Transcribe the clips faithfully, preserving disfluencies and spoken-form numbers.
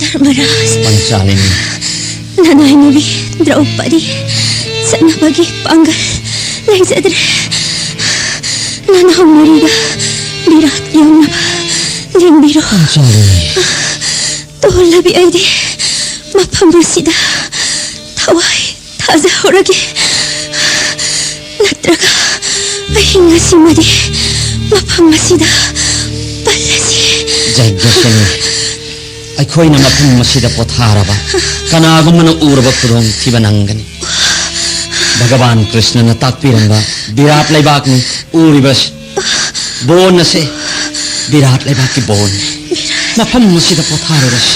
ꯙꯔꯃꯔꯥꯖ, ꯄꯟꯆꯥꯂꯤꯅꯤ꯫ ꯅꯅꯥꯏ ꯅꯨꯄꯤ ꯗ꯭ꯔꯧꯄꯗꯤ ꯆꯠꯅꯕꯒꯤ ꯄꯥꯡꯒꯜ ꯂꯩꯖꯗ꯭ꯔꯦ꯫ ꯅꯅꯥꯎ ꯃꯔꯤꯗ ꯕꯤꯔꯥꯠ ꯌꯧꯅꯕ ꯂꯦꯡꯕꯤꯔꯣ꯫ ꯄꯟꯆꯥꯂꯤꯅꯤ꯫ ꯇꯣꯜꯂꯕꯤ ꯑꯩꯗꯤ ꯃꯐꯝ ꯑꯁꯤꯗ ꯊꯋꯥꯏ ꯊꯥꯖꯍꯧꯔꯒꯦ꯫ ꯅꯠꯇ꯭ꯔꯒ ꯑꯍꯤꯡ ꯑꯁꯤꯃꯗꯤ ꯃꯐꯝ ꯑꯁꯤꯗ ꯄꯜꯂꯁꯤ꯫ ꯌꯥꯖꯁꯅꯨ꯫ ꯑꯩꯈꯣꯏꯅ ꯃꯐꯝ ꯑꯁꯤꯗ ꯄꯣꯊꯥꯔꯕ ꯀꯅꯥꯒꯨꯝꯕꯅ ꯎꯔꯕ ꯈꯨꯗꯣꯡꯊꯤꯕ ꯅꯪꯒꯅꯤ꯫ ꯚꯒꯕꯥꯟ ꯀ꯭ꯔꯤꯁꯅꯅ ꯇꯥꯛꯄꯤꯔꯝꯕ ꯕꯤꯔꯥꯠ ꯂꯩꯕꯥꯛꯅꯤ ꯎꯔꯤꯕꯁꯤ꯫ ꯕꯣꯟ ꯑꯁꯦ ꯕꯤꯔꯥꯠ ꯂꯩꯕꯥꯛꯀꯤ ꯕꯣꯟꯅꯤ꯫ ꯃꯐꯝ ꯑꯁꯤꯗ ꯄꯣꯊꯥꯔꯨꯔꯁꯤ꯫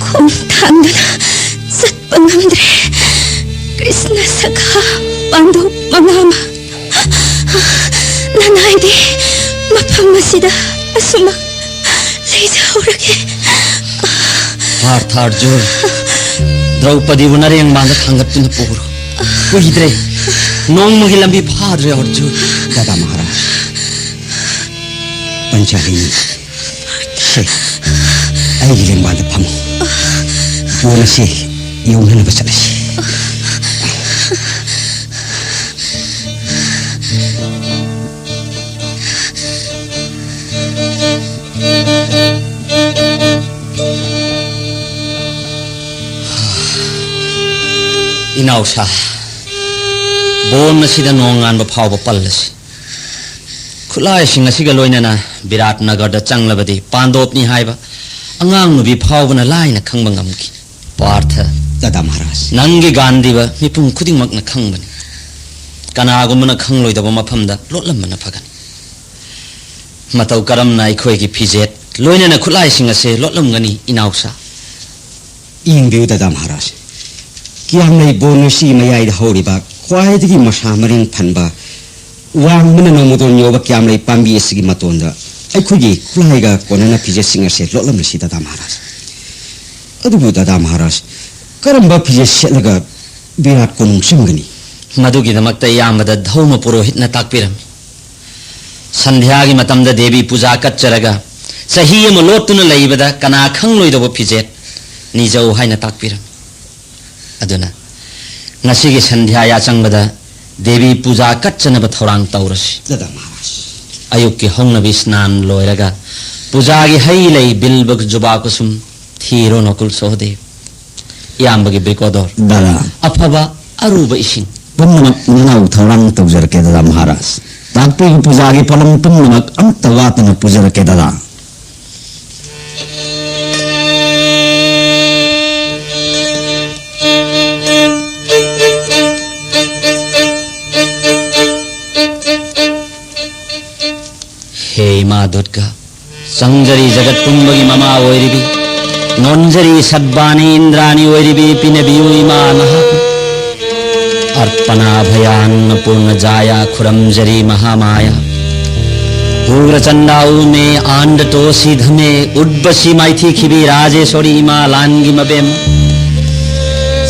ꯈꯣꯡ ꯊꯥꯡꯗꯨꯅ ꯆꯠꯄ ꯉꯝꯗ꯭ꯔꯦ꯫ ꯀ꯭ꯔꯤꯁꯅ ꯁꯈꯥ ꯄꯥꯟꯗꯣꯞ ꯃꯉꯥ ꯑꯃ꯫ ꯅꯅꯥꯏꯗꯤ ꯃꯐꯝ ꯑꯁꯤꯗ ꯑꯁꯨꯃꯛ ꯂꯩꯖꯍꯧꯔꯒꯦ꯫ ꯄꯥꯔꯊ ꯑꯔꯖꯨꯟ, ꯗ꯭ꯔꯧꯄꯗꯤꯕꯨ ꯅꯔꯦꯡꯕꯥꯡꯗ ꯊꯥꯡꯒꯠꯇꯨꯅ ꯄꯨꯔꯣ꯫ ꯀꯨꯏꯗ꯭ꯔꯦ, ꯅꯣꯡꯃꯒꯤ ꯂꯝꯕꯤ ꯐꯥꯗ꯭ꯔꯦ ꯑꯔꯖꯨꯟ꯫ ꯗꯥꯗꯥ ꯃꯍꯥꯔꯥꯖ, ꯄꯟꯆꯥꯂꯤꯅꯤ, ꯁꯦ, ꯑꯩꯒꯤ ꯂꯦꯡꯕꯥꯟꯗ ꯐꯝꯃꯨ꯫ ꯕꯣꯟ ꯑꯁꯤ ꯌꯧꯅꯅꯕ ꯆꯠꯂꯁꯤ꯫ ꯏꯅꯥꯎꯁꯥ, ꯕꯣꯟ ꯑꯁꯤꯗ ꯅꯣꯡꯉꯥꯟꯕ ꯐꯥꯎꯕ ꯄꯜꯂꯁꯤ꯫ ꯈꯨꯠꯂꯥꯏꯁꯤꯡ ꯑꯁꯤꯒ ꯂꯣꯏꯅꯅ ꯕꯤꯔꯥꯠ ꯅꯒꯔꯗ ꯆꯪꯂꯕꯗꯤ ꯄꯥꯟꯗꯣꯞꯅꯤ ꯍꯥꯏꯕ ꯑꯉꯥꯡ ꯅꯨꯄꯤ ꯐꯥꯎꯕꯅ ꯂꯥꯏꯅ ꯈꯪꯕ ꯉꯝꯈꯤ꯫ ꯄꯥꯔꯊ, ꯗꯥꯗꯥ ꯃꯍꯥꯔꯥꯖ꯫ ꯅꯪꯒꯤ ꯒꯥꯟꯙꯤꯕ ꯃꯤꯄꯨꯝ ꯈꯨꯗꯤꯡꯃꯛꯅ ꯈꯪꯕꯅꯤ꯫ ꯀꯅꯥꯒꯨꯝꯕꯅ ꯈꯪꯂꯣꯏꯗꯕ ꯃꯐꯝꯗ ꯂꯣꯠꯂꯝꯕꯅ ꯐꯒꯅꯤ꯫ ꯃꯇꯧ ꯀꯔꯝꯅ ꯑꯩꯈꯣꯏꯒꯤ ꯐꯤꯖꯦꯠ ꯂꯣꯏꯅꯅ ꯈꯨꯠꯂꯥꯏꯁꯤꯡ ꯑꯁꯦ ꯂꯣꯠꯂꯝꯒꯅꯤ, ꯏꯅꯥꯎꯁꯥ? ꯌꯦꯡꯕꯤꯌꯨ, ꯗꯥꯗꯥ ꯃꯍꯥꯔꯥꯖ꯫ ꯀꯤꯌꯥꯝꯂꯩ ꯕꯣꯟ ꯑꯁꯤꯒꯤ ꯃꯌꯥꯏꯗ ꯍꯧꯔꯤꯕ ꯈ꯭ꯋꯥꯏꯗꯒꯤ ꯃꯁꯥ ꯃꯔꯦꯡ ꯐꯟꯕ ꯋꯥꯡꯕꯅ ꯅꯣꯡꯃꯗꯣꯟ ꯌꯧꯕ ꯀ꯭ꯌꯥꯝꯂꯩ ꯄꯥꯝꯕꯤ ꯑꯁꯤꯒꯤ ꯃꯇꯣꯟꯗ ꯑꯩꯈꯣꯏꯒꯤ ꯈꯨꯠꯂꯥꯏꯒ ꯀꯣꯟꯅꯅ ꯐꯤꯖꯦꯠꯁꯤꯡ ꯑꯁꯦ ꯂꯣꯠꯂꯝꯂꯁꯤ, ꯗꯥꯗꯥ ꯃꯍꯥꯔꯥꯖ꯫ ꯑꯗꯨꯕꯨ ꯗꯥꯗꯥ ꯃꯍꯥꯔꯥꯖ, ꯀꯔꯝꯕ ꯐꯤꯖꯦꯠ ꯁꯦꯠꯂꯒ ꯕꯤꯔꯥꯠ ꯀꯣꯅꯨꯡ ꯆꯪꯒꯅꯤ? ꯃꯗꯨꯒꯤꯗꯃꯛꯇ ꯏꯌꯥꯝꯕꯗ ꯙꯧꯃ ꯄꯨꯔꯣꯍꯤꯠꯅ ꯇꯥꯛꯄꯤꯔꯝꯃꯤ꯫ ꯁꯟꯙ꯭ꯌꯥꯒꯤ ꯃꯇꯝꯗ ꯗꯦꯕꯤ ꯄꯨꯖꯥ ꯀꯠꯆꯔꯒ ꯆꯍꯤ ꯑꯃ ꯂꯣꯠꯇꯨꯅ ꯂꯩꯕꯗ ꯀꯅꯥ ꯈꯪꯂꯣꯏꯗꯧꯕ ꯐꯤꯖꯦꯠ ꯅꯤꯖꯧ ꯍꯥꯏꯅ ꯇꯥꯛꯄꯤꯔꯝꯃꯤ꯫ ꯑꯗꯨꯅ ꯉꯁꯤꯒꯤ ꯁꯟꯙ꯭ꯌꯥ ꯌꯥꯆꯪꯕꯗ ꯗꯦꯕꯤ ꯄꯨꯖꯥ ꯀꯠꯆꯅꯕ ꯊꯧꯔꯥꯡ ꯇꯧꯔꯁꯤ꯫ ꯗꯥꯗꯥ ꯃꯍꯥꯔꯥꯖ꯫ ꯑꯌꯨꯛꯀꯤ ꯍꯧꯅꯕꯤ ꯁ꯭ꯅꯥꯟ ꯂꯣꯏꯔꯒ ꯄꯨꯖꯥꯒꯤ ꯍꯩ ꯂꯩ ꯕꯤꯜꯕ ꯖꯨꯕꯥ ꯀꯨꯁꯨꯝ ꯊꯤꯔꯣ ꯅꯣꯀꯨꯜ ꯁꯣꯍꯗꯦꯕ꯫ ꯏꯌꯥꯝꯕꯒꯤ ꯕ꯭ꯔꯤꯀꯣꯗꯣꯔ꯫ ꯗꯥꯗꯥ꯫ ꯑꯐꯕ ꯑꯔꯨꯕ ꯏꯁꯤꯡ꯫ ꯄꯨꯝꯅꯃꯛ ꯅꯅꯥꯎ ꯊꯧꯔꯥꯡ ꯇꯧꯖꯔꯛꯀꯦ ꯗꯥꯗꯥ ꯃꯍꯥꯔꯥꯖ꯫ ꯇꯥꯛꯄꯤꯕ ꯄꯨꯖꯥꯒꯤ ꯄꯣꯠꯂꯝ ꯄꯨꯝꯅꯃꯛ ꯑꯃꯠꯇ ꯋꯥꯠꯇꯅ ꯄꯨꯖꯔꯛꯀꯦ ꯗꯥꯗꯥ꯫ ꯍꯦ ꯏꯃꯥ ꯗꯨꯔꯒꯥ, ꯆꯪꯖꯔꯤ ꯖꯒꯠ ꯄꯨꯝꯕꯒꯤ ꯃꯃꯥ ꯑꯣꯏꯔꯤꯕꯤ, ꯅꯣꯟꯖꯔꯤ ꯁꯠꯕꯥꯅꯤ ꯏꯟꯗ꯭ꯔꯥꯅꯤ ꯑꯣꯏꯔꯤꯕꯤ ꯄꯤꯅꯕꯤꯌꯨ ꯏꯃꯥ ꯅꯍꯥꯛ꯫ ꯑꯔꯄꯅꯥ ꯚꯌꯥꯟꯅ ꯄꯨꯔꯅ ꯖꯥꯌꯥ ꯈꯨꯔꯝꯖꯔꯤ ꯃꯍꯥꯃꯥꯌꯥ꯫ ꯎꯒ꯭ꯔꯆꯟꯗꯥ ꯎꯃꯦ ꯑꯥꯟꯗꯇꯣ ꯁꯤꯙꯃꯦ ꯎꯠꯕꯁꯤ ꯃꯥꯏꯊꯤꯈꯤꯕꯤ ꯔꯥꯖꯦꯁꯣꯔꯤ ꯏꯃꯥ ꯂꯥꯟꯒꯤ ꯃꯕꯦꯝ꯫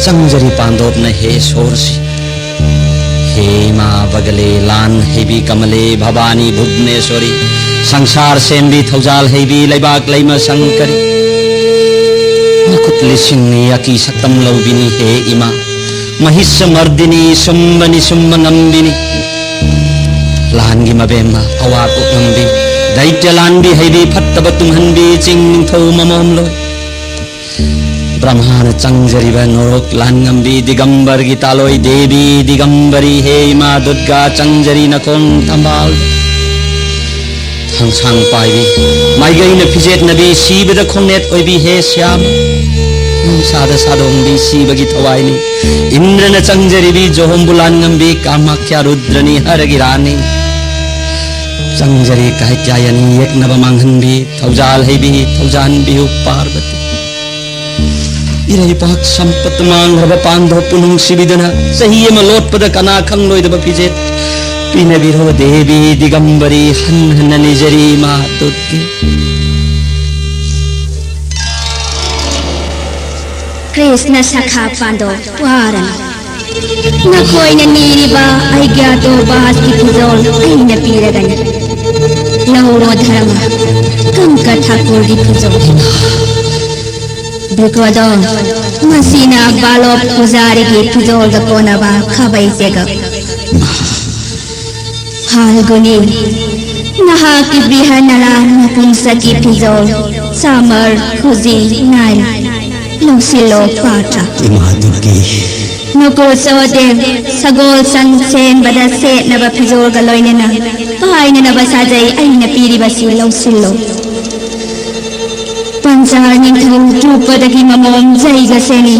ꯆꯪꯖꯔꯤ ꯄꯥꯟꯗꯣꯞꯅ ꯍꯦ ꯁꯣꯔꯁꯤ꯫ ꯍꯦ ꯏꯃꯥ ꯕꯒꯂꯦ ꯂꯥꯟ ꯍꯩꯕꯤ ꯀꯃꯂꯦ ꯚꯕꯥꯅꯤ ꯚꯨꯕꯅꯦꯁꯣꯔꯤ꯫ ꯁꯪꯁꯥꯔ ꯁꯦꯝꯕꯤ ꯊꯧꯖꯥꯜ ꯍꯩꯕꯤ ꯂꯩꯕꯥꯛ ꯂꯩꯃ ꯁꯪꯀꯔꯤ꯫ ꯃꯈꯨꯠ ꯂꯤꯁꯤꯡꯅꯤ ꯑꯀꯤ ꯁꯛꯇꯝ ꯂꯧꯕꯤꯅꯤ ꯍꯦ ꯏꯃꯥ꯫ ꯃꯍꯤꯁ ꯃꯔꯗꯤꯅꯤ ꯁꯨꯝꯕꯅꯤ ꯁꯨꯝꯕ ꯉꯝꯕꯤꯅꯤ꯫ ꯂꯥꯟꯒꯤ ꯃꯕꯦꯝꯃ ꯑꯋꯥ ꯀꯣꯛꯉꯝꯕꯤ꯫ ꯗꯩꯇ꯭ꯌ ꯂꯥꯟꯕꯤ ꯍꯩꯕꯤ ꯐꯠꯇꯕ ꯇꯨꯡꯍꯟꯕꯤ ꯆꯤꯡ ꯅꯤꯡꯊꯧ ꯃꯃꯣꯝꯂꯣꯏ꯫ ꯕ꯭ꯔꯍꯃꯥꯅ ꯆꯪꯖꯔꯤꯕ ꯅꯣꯔꯣꯛ ꯂꯥꯟꯉꯝꯕꯤ ꯗꯤꯒꯝꯕꯔꯒꯤ ꯇꯥꯂꯣꯏ ꯗꯦꯕꯤ ꯗꯤꯒꯝꯕꯔꯤ ꯍꯦ ꯏꯃꯥ ꯗꯨꯔꯒꯥ ꯆꯪꯖꯔꯤ ꯅꯈꯣꯡ ꯊꯝꯕꯥꯜ꯫ ꯊꯥꯡꯁꯥꯡ ꯄꯥꯏꯕꯤ ꯃꯥꯏꯒꯩꯅ ꯐꯤꯖꯦꯠꯅꯕꯤ ꯁꯤꯕꯗ ꯈꯣꯡꯅꯦꯠ ꯑꯣꯏꯕꯤ ꯍꯦ ꯁ꯭ꯌꯥꯃ꯫ ꯅꯨꯡꯁꯥꯗ ꯁꯥꯗꯣꯡꯕꯤ ꯁꯤꯕꯒꯤ ꯊꯋꯥꯏꯅꯤ꯫ ꯏꯟꯗ꯭ꯔꯅ ꯆꯪꯖꯔꯤꯕꯤ ꯖꯣꯍꯣꯝꯕꯨ ꯂꯥꯟꯉꯝꯕꯤ ꯀꯥꯃꯥꯈ꯭ꯌꯥ ꯔꯨꯗ꯭ꯔꯅꯤ ꯍꯔꯒꯤ ꯔꯥꯅꯤ꯫ ꯆꯪꯖꯔꯤ ꯀꯥꯏꯀ꯭ꯌꯥꯌꯅꯤ ꯌꯦꯛꯅꯕ ꯃꯥꯡꯍꯟꯕꯤ ꯊꯧꯖꯥꯜ ꯍꯩꯕꯤ ꯊꯧꯖꯥꯟꯕꯤꯌꯨ ꯄꯥꯔꯕꯇꯤ꯫ ꯏꯔꯩꯄꯥꯛ ꯁꯝꯄꯠ ꯃꯥꯡꯈ꯭ꯔꯕ ꯄꯥꯟꯗꯣꯞꯄꯨ ꯅꯨꯡꯁꯤꯕꯤꯗꯅ ꯆꯍꯤ ꯑꯃ ꯂꯣꯠꯄꯗ ꯀꯅꯥ ꯈꯪꯂꯣꯏꯗꯕ ꯐꯤꯖꯦꯠ ꯄꯤꯅꯕꯤꯔꯣ ꯗꯦꯕꯤ ꯗꯤꯒꯝꯕꯔꯤ, ꯍꯟ ꯍꯟꯅ ꯅꯤꯖꯔꯤ ꯏꯃꯥ ꯗꯨꯔꯒꯦ꯫ ꯀ꯭ꯔꯤꯁꯅ ꯁꯈꯥ ꯄꯥꯟꯗꯣ ꯋꯥꯔꯅꯨ꯫ ꯅꯈꯣꯏꯅ ꯅꯤꯔꯤꯕ ꯑꯩꯒ꯭ꯌꯥꯇꯣ ꯕꯥꯁꯀꯤ ꯐꯤꯖꯣꯜ ꯑꯩꯅ ꯄꯤꯔꯒꯅꯤ꯫ ꯂꯧꯔꯣ ꯙꯔꯃ, ꯀꯪꯀ ꯊꯥꯀꯨꯔꯒꯤ ꯐꯤꯖꯣꯜ꯫ ꯕ꯭ꯔꯤꯀꯣꯗꯣꯟ, ꯃꯁꯤꯅ ꯕꯥꯂꯣꯞ ꯄꯨꯖꯥꯔꯤꯒꯤ ꯐꯤꯖꯣꯜꯒ ꯀꯣꯟꯅꯕ ꯈꯥꯕꯩ ꯆꯦꯒꯞ꯫ ꯐꯥꯜꯒꯨꯅꯤ, ꯅꯍꯥꯛꯀꯤ ꯕ꯭ꯔꯤꯍꯅꯂꯥ ꯅꯄꯨꯡꯁꯛꯀꯤ ꯐꯤꯖꯣꯜ, ꯁꯥꯃꯔ, ꯈꯨꯖꯤ, ꯅꯥꯏꯜ, ꯂꯧꯁꯤꯜꯂꯣ ꯄꯥꯇ꯭ꯔ꯫ ꯏꯃꯥ ꯗꯨꯔꯒꯦ꯫ ꯅꯀꯨꯜ ꯁꯍꯗꯦꯕ, ꯁꯒꯣꯜ ꯁꯪ ꯁꯦꯝꯕꯗ ꯁꯦꯠꯅꯕ ꯐꯤꯖꯣꯜꯒ ꯂꯣꯏꯅꯅ ꯄꯥꯏꯅꯅꯕ ꯁꯥꯖꯩ ꯑꯩꯅ ꯄꯤꯔꯤꯕꯁꯤ ꯂꯧꯁꯤꯜꯂꯣ꯫ ꯄꯟꯆꯥ ꯅꯤꯡꯊꯧ ꯗ꯭ꯔꯨꯄꯗꯒꯤ ꯃꯃꯣꯝ ꯖꯩꯒ ꯁꯦꯝꯃꯤ꯫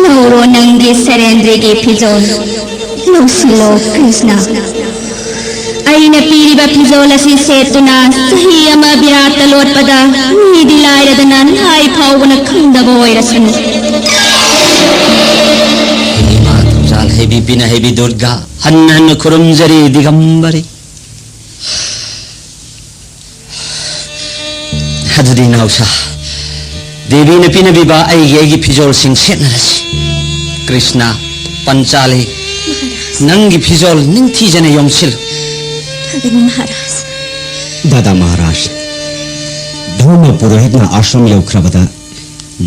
ꯂꯧꯔꯣ ꯅꯪꯒꯤ ꯁꯦꯔꯦꯟꯗ꯭ꯔꯤꯒꯤ ꯐꯤꯖꯣꯜ꯫ ꯂꯧꯁꯤꯜꯂꯣ ꯀ꯭ꯔꯤꯁꯅ꯫ ꯑꯩꯅ ꯄꯤꯔꯤꯕ ꯐꯤꯖꯣꯜ ꯑꯁꯤ ꯁꯦꯠꯇꯨꯅ ꯆꯍꯤ ꯑꯃ ꯕꯤꯔꯥꯠꯇ ꯂꯣꯠꯄꯗ ꯃꯤꯗꯤ ꯂꯥꯏꯔꯗꯅ ꯂꯥꯏ ꯐꯥꯎꯕꯅ ꯈꯪꯗꯕ ꯑꯣꯏꯔꯁꯅꯨ꯫ ꯏꯃꯥ ꯊꯧꯖꯥꯜ ꯍꯩꯕꯤ ꯄꯤꯅ ꯍꯩꯕꯤ ꯗꯨꯔꯒꯥ, ꯍꯟꯅ ꯍꯟꯅ ꯈꯨꯔꯨꯝꯖꯔꯤ ꯗꯤꯒꯝꯕꯔꯤ꯫ ꯑꯗꯨꯗꯤ ꯏꯅꯥꯎꯁꯥ, ꯗꯦꯕꯤꯅ ꯄꯤꯅꯕꯤꯕ ꯑꯩꯒꯤ, ꯑꯩꯒꯤ ꯐꯤꯖꯣꯜꯁꯤꯡ ꯁꯦꯠꯅꯔꯁꯤ꯫ ꯀ꯭ꯔꯤꯁꯅ, ꯄꯟꯆꯥꯂꯤ, ꯅꯪꯒꯤ ꯐꯤꯖꯣꯜ ꯅꯤꯡꯊꯤꯖꯅ ꯌꯣꯝꯁꯤꯜꯂꯨ꯫ ꯐꯒꯅꯤ ꯃꯍꯥꯔꯥꯖ꯫ ꯗꯥꯗꯥ ꯃꯍꯥꯔꯥꯖ, ꯙꯔꯃ ꯄꯨꯔꯣꯍꯤꯠꯅ ꯑꯥꯁ꯭ꯔꯝ ꯌꯧꯈ꯭ꯔꯕꯗ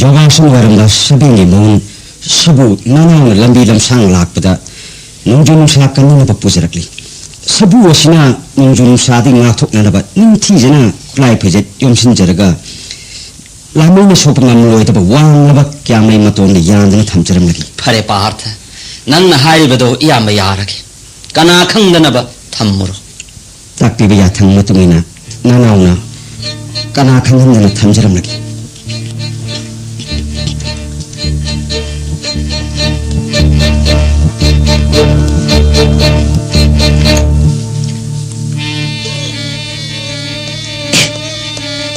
ꯌꯣꯒꯥꯁꯟ ꯋꯥꯏꯔꯝꯗ ꯁꯕꯦꯡꯒꯤ ꯃꯑꯣꯡ ꯁꯕꯨ ꯅꯅꯥꯎꯅ ꯂꯝꯕꯤ ꯂꯝꯁꯥꯡ ꯂꯥꯛꯄꯗ ꯅꯣꯡꯖꯨ ꯅꯨꯡꯁꯥ ꯀꯟꯅꯅꯕ ꯄꯨꯖꯔꯛꯂꯤ꯫ ꯁꯕꯨ ꯑꯁꯤꯅ ꯅꯣꯡꯖꯨ ꯅꯨꯡꯁꯥꯗꯒꯤ ꯉꯥꯛꯊꯣꯛꯅꯅꯕ ꯅꯤꯡꯊꯤꯖꯅ ꯈꯨꯠꯂꯥꯏ ꯐꯩꯖꯦꯠ ꯌꯣꯝꯁꯤꯟꯖꯔꯒ ꯂꯥꯃꯩꯅ ꯁꯣꯛꯄ ꯉꯝꯂꯣꯏꯗꯕ ꯋꯥꯡꯂꯕ ꯀ꯭ꯌꯥꯃꯩ ꯃꯇꯣꯟꯗ ꯌꯥꯟꯗꯨꯅ ꯊꯝꯖꯔꯝꯂꯒꯦ꯫ ꯐꯔꯦ ꯄꯥꯔꯊ, ꯅꯪꯅ ꯍꯥꯏꯔꯤꯕꯗꯣ ꯏꯌꯥꯝꯕ ꯌꯥꯔꯒꯦ꯫ ꯀꯅꯥ ꯈꯪꯗꯅꯕ ꯊꯝꯃꯨꯔꯣ꯫ ꯇꯥꯛꯄꯤꯕ ꯌꯥꯊꯪ ꯃꯇꯨꯡ ꯏꯟꯅ ꯅꯅꯥꯎꯅ ꯀꯅꯥ ꯈꯪꯍꯟꯗꯅ ꯊꯝꯖꯔꯝꯂꯒꯦ꯫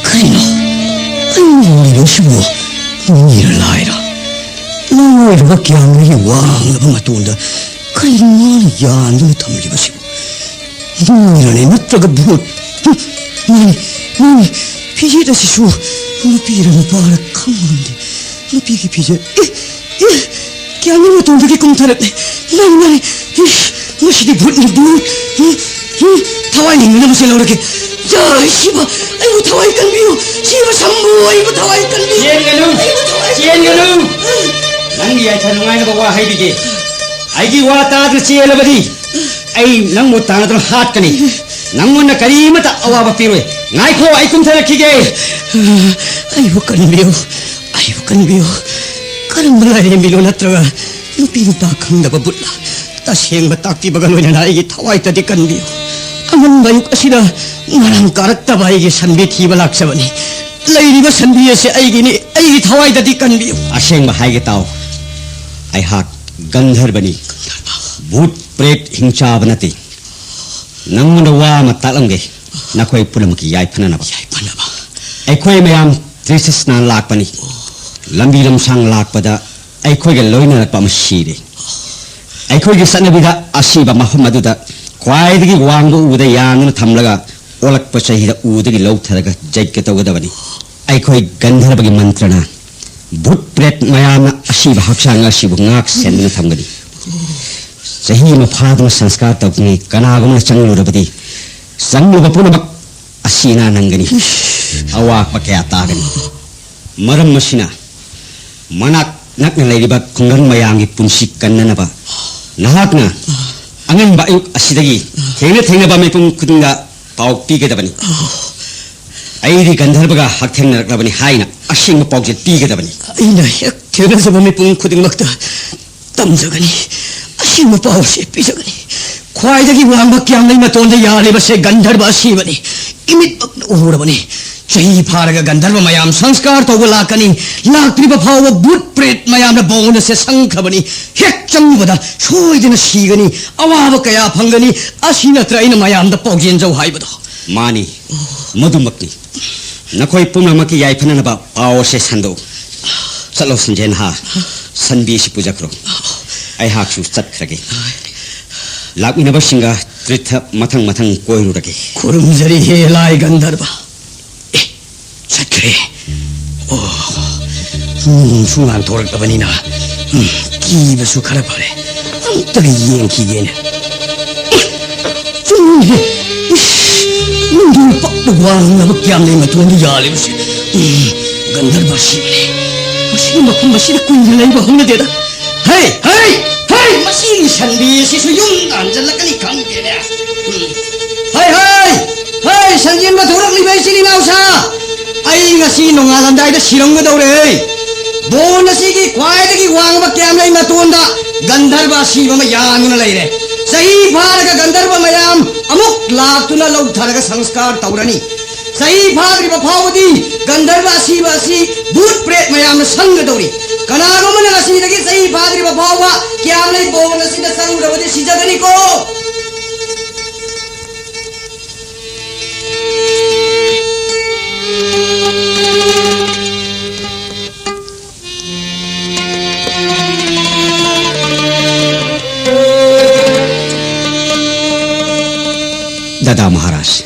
ꯀꯩꯅꯣ? ꯑꯩ ꯎꯔꯤꯕꯁꯤꯕꯨ ꯃꯤꯔ ꯂꯥꯏꯔ? ꯂꯧꯔꯣꯏꯗꯕ ꯀ꯭ꯌꯥꯝꯒꯤ ꯋꯥꯡꯂꯕ ꯃꯇꯣꯟꯗ ꯀꯔꯤꯅꯣ ꯃꯥꯅ ꯌꯥꯟꯗꯨꯅ ꯊꯝꯂꯤꯕꯁꯤꯕꯨ? ꯃꯤꯔꯅꯦ ꯅꯠꯇ꯭ꯔꯒ ꯚꯨꯠ? ꯍꯨꯝ, ꯃꯥꯅꯤ, ꯃꯥꯅꯤ, ꯐꯤꯖꯦꯠ ꯑꯁꯤꯁꯨ ꯅꯨꯄꯤꯔ ꯅꯨꯄꯥꯔ ꯈꯪꯕ ꯉꯝꯗꯦ꯫ ꯅꯨꯄꯤꯒꯤ ꯐꯤꯖꯦꯠ꯫ ꯑꯦ, ꯑꯦ, ꯀꯌꯥꯅꯤ ꯃꯇꯣꯟꯗꯒꯤ ꯀꯨꯝꯊꯔꯛꯂꯦ꯫ ꯃꯥꯅꯤ, ꯃꯥꯅꯤ꯫ ꯏꯁ, ꯃꯁꯤꯗꯤ ꯚꯨꯠꯅꯤ, ꯚꯨꯠ꯫ ꯎꯝ, ꯎꯝ, ꯊꯋꯥꯏ ꯍꯤꯡꯅꯅꯕꯁꯦ ꯂꯧꯔꯒꯦ꯫ ꯌꯥ, ꯁꯤꯕ, ꯑꯩꯕꯨ ꯊꯋꯥꯏ ꯀꯟꯕꯤꯌꯨ꯫ ꯁꯤꯕ ꯁꯝꯕꯨ, ꯑꯩꯕꯨ ꯊꯋꯥꯏ ꯀꯟꯕꯤꯌꯨ꯫ ꯆꯦꯟꯒꯅꯨ, ꯑꯩꯕꯨ ꯊꯋꯥꯏ ꯆꯦꯟꯒꯅꯨ꯫ ꯀꯟꯕꯤꯌꯨ꯫ ꯅꯪꯒꯤ ꯌꯥꯏꯐ ꯅꯨꯡꯉꯥꯏꯅꯕ ꯋꯥ ꯍꯥꯏꯕꯤꯒꯦ꯫ ꯑꯩꯒꯤ ꯋꯥ ꯇꯥꯗꯨꯅ ꯆꯦꯜꯂꯕꯗꯤ ꯑꯩ ꯅꯪꯕꯨ ꯇꯥꯟꯅꯗꯨꯅ ꯍꯥꯠꯀꯅꯤ꯫ ꯅꯪꯉꯣꯟꯗ ꯀꯔꯤꯃꯇ ꯑꯋꯥꯕ ꯄꯤꯔꯣꯏ꯫ ꯉꯥꯏꯈꯣ, ꯑꯩ ꯀꯨꯝꯊꯔꯛꯈꯤꯒꯦ꯫ ꯑꯩꯕꯨ ꯀꯟꯕꯤꯌꯨ, ꯑꯩꯕꯨ ꯀꯟꯕꯤꯌꯨ꯫ ꯀꯔꯝꯕ ꯂꯥꯏꯔꯦꯝꯕꯤꯅꯣ ꯅꯠꯇ꯭ꯔꯒ ꯅꯨꯄꯤ ꯅꯨꯄꯥ ꯈꯪꯗꯕ ꯕꯨꯠꯂ? ꯇꯁꯦꯡꯕ ꯇꯥꯛꯄꯤꯕꯒ ꯂꯣꯏꯅꯅ ꯑꯩꯒꯤ ꯊꯋꯥꯏꯇꯗꯤ ꯀꯟꯕꯤꯌꯨ꯫ ꯑꯉꯟꯕ ꯑꯌꯨꯛ ꯑꯁꯤꯗ ꯉꯔꯥꯡ ꯀꯥꯔꯛꯇꯕ ꯑꯩꯒꯤ ꯁꯟꯕꯤ ꯊꯤꯕ ꯂꯥꯛꯆꯕꯅꯤ꯫ ꯂꯩꯔꯤꯕ ꯁꯟꯕꯤ ꯑꯁꯤ ꯑꯩꯒꯤꯅꯤ, ꯑꯩꯒꯤ ꯊꯋꯥꯏꯗꯗꯤ ꯀꯟꯕꯤꯌꯨ꯫ ꯑꯁꯦꯡꯕ ꯍꯥꯏꯒꯦ ꯇꯥꯎ, ꯑꯩꯍꯥꯛ ꯒꯟꯙꯔꯕꯅꯤ꯫ ꯚꯨꯠ ꯄ꯭ꯔꯦꯠ ꯍꯤꯡꯆꯥꯕ ꯅꯠꯇꯦ꯫ ꯅꯪꯉꯣꯟꯗ ꯋꯥ ꯑꯃ ꯇꯥꯛꯂꯝꯒꯦ, ꯅꯈꯣꯏ ꯄꯨꯝꯅꯃꯛꯀꯤ ꯌꯥꯏꯐꯅꯅꯕ꯫ ꯌꯥꯏꯐꯅꯕ? ꯑꯩꯈꯣꯏ ꯃꯌꯥꯝ ꯇ꯭ꯔꯤꯁꯤꯁꯅ ꯂꯥꯛꯄꯅꯤ꯫ ꯂꯝꯕꯤ ꯂꯝꯁꯥꯡ ꯂꯥꯛꯄꯗ ꯑꯩꯈꯣꯏꯒ ꯂꯣꯏꯅꯔꯛꯄ ꯑꯃ ꯁꯤꯔꯦ꯫ ꯑꯩꯈꯣꯏꯒꯤ ꯆꯠꯅꯕꯤꯗ ꯑꯁꯤꯕ ꯃꯐꯝ ꯑꯗꯨꯗ ꯈ꯭ꯋꯥꯏꯗꯒꯤ ꯋꯥꯡꯕ ꯎꯗ ꯌꯥꯟꯗꯨꯅ ꯊꯝꯂꯒ ꯑꯣꯜꯂꯛꯄ ꯆꯍꯤꯗ ꯎꯗꯒꯤ ꯂꯧꯊꯔꯒ ꯌꯩꯀ ꯇꯧꯒꯗꯕꯅꯤ꯫ ꯑꯩꯈꯣꯏ ꯒꯟꯙꯔꯕꯒꯤ ꯃꯟꯇ꯭ꯔꯅ ꯚꯨꯠ ꯄ꯭ꯔꯦꯠ ꯃꯌꯥꯝꯅ ꯑꯁꯤꯕ ꯍꯛꯆꯥꯡ ꯑꯁꯤꯕꯨ ꯉꯥꯛ ꯁꯦꯟꯗꯨꯅ ꯊꯝꯒꯅꯤ꯫ ꯆꯍꯤ ꯑꯃ ꯐꯥꯗꯨꯅ ꯁꯪꯁꯀꯥꯔ ꯇꯧꯗ꯭ꯔꯤꯉꯩ ꯀꯅꯥꯒꯨꯝꯕꯅ ꯆꯪꯂꯨꯔꯕꯗꯤ ꯆꯪꯂꯨꯕ ꯄꯨꯝꯅꯃꯛ ꯑꯁꯤ ꯑꯅꯥ ꯅꯪꯒꯅꯤ꯫ ꯑꯋꯥꯕ ꯀꯌꯥ ꯇꯥꯒꯅꯤ꯫ ꯃꯔꯝ ꯑꯁꯤꯅ ꯃꯅꯥꯛ ꯅꯛꯅ ꯂꯩꯔꯤꯕ ꯈꯨꯡꯒꯪ ꯃꯌꯥꯝꯒꯤ ꯄꯨꯟꯁꯤ ꯀꯟꯅꯅꯕ ꯅꯍꯥꯛꯅ ꯑꯉꯟꯕ ꯑꯌꯨꯛ ꯑꯁꯤꯗꯒꯤ ꯊꯦꯡꯅ ꯊꯦꯡꯅꯕ ꯃꯤꯄꯨꯝ ꯈꯨꯗꯤꯡꯗ ꯄꯥꯎ ꯄꯤꯒꯗꯕꯅꯤ꯫ ꯑꯩꯗꯤ ꯒꯟꯙꯔꯕꯒ ꯍꯛꯊꯦꯡꯅꯔꯛꯂꯕꯅꯤ ꯍꯥꯏꯅ ꯑꯁꯦꯡꯕ ꯄꯥꯎꯖꯦꯜ ꯄꯤꯒꯗꯕꯅꯤ꯫ ꯑꯩꯅ ꯍꯦꯛ ꯊꯦꯡꯅꯖꯕ ꯃꯤꯄꯨꯝ ꯈꯨꯗꯤꯡꯃꯛꯇ ꯇꯝꯖꯒꯅꯤ꯫ ꯑꯁꯦꯡꯕ ꯄꯥꯎ ꯑꯁꯤ ꯄꯤꯖꯒꯅꯤ꯫ ꯈ꯭ꯋꯥꯏꯗꯒꯤ ꯋꯥꯡꯕ ꯀ꯭ꯌꯥꯝꯂꯩ ꯃꯇꯣꯟꯗ ꯌꯥꯜꯂꯤꯕꯁꯦ ꯒꯟꯙꯔꯕ ꯑꯁꯤꯕꯅꯤ꯫ ꯏꯃꯤꯠꯃꯛꯅ ꯎꯔꯕꯅꯤ꯫ ꯆꯍꯤ ꯐꯥꯔꯒ ꯒꯟꯙꯔꯕ ꯃꯌꯥꯝ ꯁꯪꯁꯀꯥꯔ ꯇꯧꯕ ꯂꯥꯛꯀꯅꯤ꯫ ꯂꯥꯛꯇ꯭ꯔꯤꯕ ꯐꯥꯎꯕ ꯚꯨꯠ ꯄ꯭ꯔꯦꯠ ꯃꯌꯥꯝꯅ ꯕꯣꯟ ꯑꯁꯦ ꯁꯪꯈ꯭ꯔꯕꯅꯤ꯫ ꯍꯦꯛ ꯆꯪꯂꯨꯕꯗ ꯁꯣꯏꯗꯅ ꯁꯤꯒꯅꯤ꯫ ꯑꯋꯥꯕ ꯀꯌꯥ ꯐꯪꯒꯅꯤ꯫ ꯑꯁꯤ ꯅꯠꯇ꯭ꯔ ꯑꯩꯅ ꯃꯌꯥꯝꯗ ꯄꯥꯎꯖꯦꯟꯖꯧ ꯍꯥꯏꯕꯗꯣ? ꯃꯥꯅꯤ, ꯃꯗꯨꯃꯛꯅꯤ꯫ ꯅꯈꯣꯏ ꯄꯨꯝꯅꯃꯛꯀꯤ ꯌꯥꯏꯐꯅꯅꯕ ꯄꯥꯎ ꯑꯁꯦ ꯁꯟꯗꯣꯛꯎ꯫ ꯆꯠꯂꯣ ꯁꯟꯖꯦꯟꯍꯥ, ꯁꯟꯕꯤ ꯑꯁꯤ ꯄꯨꯖꯈ꯭ꯔꯣ꯫ ꯑꯩꯍꯥꯛꯁꯨ ꯆꯠꯈ꯭ꯔꯒꯦ꯫ ꯂꯥꯛꯃꯤꯟꯅꯕꯁꯤꯡꯒ ꯇꯤꯔꯊ ꯃꯊꯪ ꯃꯊꯪ ꯀꯣꯏꯔꯨꯔꯒꯦ꯫ ꯈꯨꯔꯨꯝꯖꯔꯤ ꯍꯦ ꯂꯥꯏ ꯒꯟꯙꯔꯕ꯫ ꯑꯦ, ꯆꯠꯈ꯭ꯔꯦ꯫ ꯑꯣ, ꯅꯣꯡꯁꯨ ꯉꯥꯟꯊꯣꯔꯛꯂꯕꯅꯤꯅ, ꯎꯝ, ꯀꯤꯕꯁꯨ ꯈꯔ ꯐꯔꯦ꯫ ꯑꯝꯇꯒ ꯌꯦꯡꯈꯤꯒꯦꯅꯦ꯫ ꯆꯨꯝꯃꯤꯅꯦ꯫ ꯏꯁ, ꯅꯪꯒꯤ ꯄꯛꯄ ꯋꯥꯡꯂꯕ ꯀꯌꯥꯝꯂꯩ ꯃꯇꯣꯟꯗ ꯌꯥꯜꯂꯤꯕꯁꯤ, ꯎꯝ, ꯒꯟꯙꯔꯕ ꯑꯁꯤꯕꯅꯤ꯫ ꯃꯁꯤꯒꯤ ꯃꯐꯝ ꯑꯁꯤꯗ ꯀꯨꯏꯅ ꯂꯩꯕ ꯍꯧꯅꯗꯦꯗ꯫ ꯍꯩ, ꯍꯩ, ꯍꯩ! ꯃꯁꯤꯒꯤ ꯁꯟꯕꯤ ꯑꯁꯤꯁꯨ ꯌꯨꯝꯗ ꯍꯟꯖꯜꯂꯛꯀꯅꯤ ꯈꯪꯗꯦꯅꯦ꯫ ꯎꯝ꯫ ꯍꯩ, ꯍꯩ! ꯍꯩ, ꯁꯟꯖꯦꯟꯕ ꯊꯣꯔꯛꯂꯤꯕ ꯏꯆꯤꯜ ꯏꯅꯥꯎꯁꯥ! ꯑꯩ ꯉꯁꯤ ꯅꯣꯡꯉꯥꯜꯂꯝꯗꯥꯏꯗ ꯁꯤꯔꯝꯒꯗꯧꯔꯦ꯫ ꯕꯣꯟ ꯑꯁꯤꯒꯤ ꯈ꯭ꯋꯥꯏꯗꯒꯤ ꯋꯥꯡꯕ ꯀꯌꯥꯝꯂꯩ ꯃꯇꯣꯟꯗ ꯒꯟꯙꯔꯕ ꯑꯁꯤꯕ ꯑꯃ ꯌꯥꯟꯗꯨꯅ ꯂꯩꯔꯦ꯫ ꯆꯍꯤ ꯐꯥꯔꯒ ꯒꯟꯙꯔꯕ ꯃꯌꯥꯝ ꯑꯃꯨꯛ ꯂꯥꯛꯇꯨꯅ ꯂꯧꯊꯔꯒ ꯁꯪꯁꯀꯥꯔ ꯇꯧꯔꯅꯤ꯫ ꯆꯍꯤ ꯐꯥꯗ꯭ꯔꯤꯕ ꯐꯥꯎꯕꯗꯤ ꯒꯟꯙꯔꯕ ꯑꯁꯤꯕ ꯑꯁꯤ ꯚꯨꯠ ꯄ꯭ꯔꯦꯠ ꯃꯌꯥꯝꯅ ꯁꯪꯒꯗꯧꯔꯤ꯫ ꯀꯅꯥꯒꯨꯝꯕꯅ ꯉꯁꯤꯗꯒꯤ ꯆꯍꯤ ꯐꯥꯗ꯭ꯔꯤꯕ ꯐꯥꯎꯕ ꯀꯌꯥꯝꯂꯩ ꯕꯣꯟ ꯑꯁꯤꯗ ꯆꯪꯂꯨꯔꯕꯗꯤ ꯁꯤꯖꯒꯅꯤꯀꯣ꯫ ꯗꯥꯗꯥ ꯃꯍꯥꯔꯥꯖ,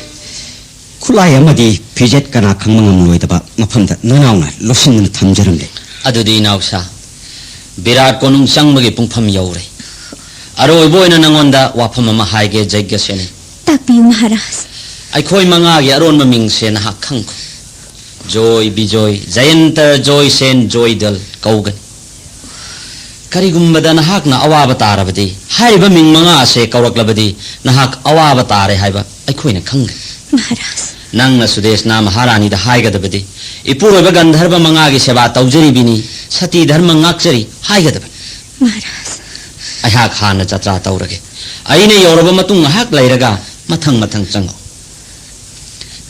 ꯈꯨꯠꯂꯥꯏ ꯑꯃꯗꯤ ꯐꯤꯖꯦꯠ ꯀꯅꯥ ꯈꯪꯕ ꯉꯝꯂꯣꯏꯗꯕ ꯃꯐꯝꯗ ꯅꯅꯥꯎꯅ ꯂꯣꯠꯁꯤꯟꯗꯨꯅ ꯊꯝꯖꯔꯝꯂꯦ꯫ ꯑꯗꯨꯗꯤ ꯏꯅꯥꯎꯁꯥ, ꯕꯤꯔꯥꯠ ꯀꯣꯅꯨꯡ ꯆꯪꯕꯒꯤ ꯄꯨꯡꯐꯝ ꯌꯧꯔꯦ꯫ ꯑꯔꯣꯏꯕ ꯑꯣꯏꯅ ꯅꯉꯣꯟꯗ ꯋꯥꯐꯝ ꯑꯃ ꯍꯥꯏꯒꯦ, ꯖꯩꯒ꯭ꯌꯁꯦꯅꯤ꯫ ꯇꯥꯛꯄꯤꯌꯨ ꯃꯍꯥꯔꯥꯖ꯫ ꯑꯩꯈꯣꯏ ꯃꯉꯥꯒꯤ ꯑꯔꯣꯟꯕ ꯃꯤꯡꯁꯦ ꯅꯍꯥꯛ ꯈꯪꯈꯣ꯫ ꯖꯣꯏ, ꯕꯤꯖꯣꯏ, ꯖꯌꯟꯇ, ꯖꯣꯏꯁꯦꯟ, ꯖꯣꯏꯗꯜ ꯀꯧꯒꯅꯤ꯫ ꯀꯔꯤꯒꯨꯝꯕꯗ ꯅꯍꯥꯛꯅ ꯑꯋꯥꯕ ꯇꯥꯔꯕꯗꯤ, ꯍꯥꯏꯔꯤꯕ ꯃꯤꯡ ꯃꯉꯥ ꯑꯁꯦ ꯀꯧꯔꯛꯂꯕꯗꯤ ꯅꯍꯥꯛ ꯑꯋꯥꯕ ꯇꯥꯔꯦ ꯍꯥꯏꯕ ꯑꯩꯈꯣꯏꯅ ꯈꯪꯒꯅꯤ꯫ ꯃꯍꯥꯔꯥꯖ꯫ ꯅꯪꯅ ꯁꯨꯗꯦꯁꯅꯥ ꯃꯍꯥꯔꯥꯅꯤꯗ ꯍꯥꯏꯒꯗꯕꯗꯤ, "ꯏꯄꯨꯔꯣꯏꯕ ꯒꯟꯙꯔꯕ ꯃꯉꯥꯒꯤ ꯁꯦꯕꯥ ꯇꯧꯖꯔꯤꯕꯤꯅꯤ, ꯁꯇꯤ ꯙꯔꯃ ꯉꯥꯛꯆꯔꯤ" ꯍꯥꯏꯒꯗꯕꯅꯤ꯫ ꯃꯍꯥꯔꯥꯖ꯫ ꯑꯩꯍꯥꯛ ꯍꯥꯟꯅ ꯖꯇ꯭ꯔꯥ ꯇꯧꯔꯒꯦ꯫ ꯑꯩꯅ ꯌꯧꯔꯕ ꯃꯇꯨꯡ ꯉꯥꯏꯍꯥꯛ ꯂꯩꯔꯒ ꯃꯊꯪ ꯃꯊꯪ ꯆꯪꯉꯛꯎ꯫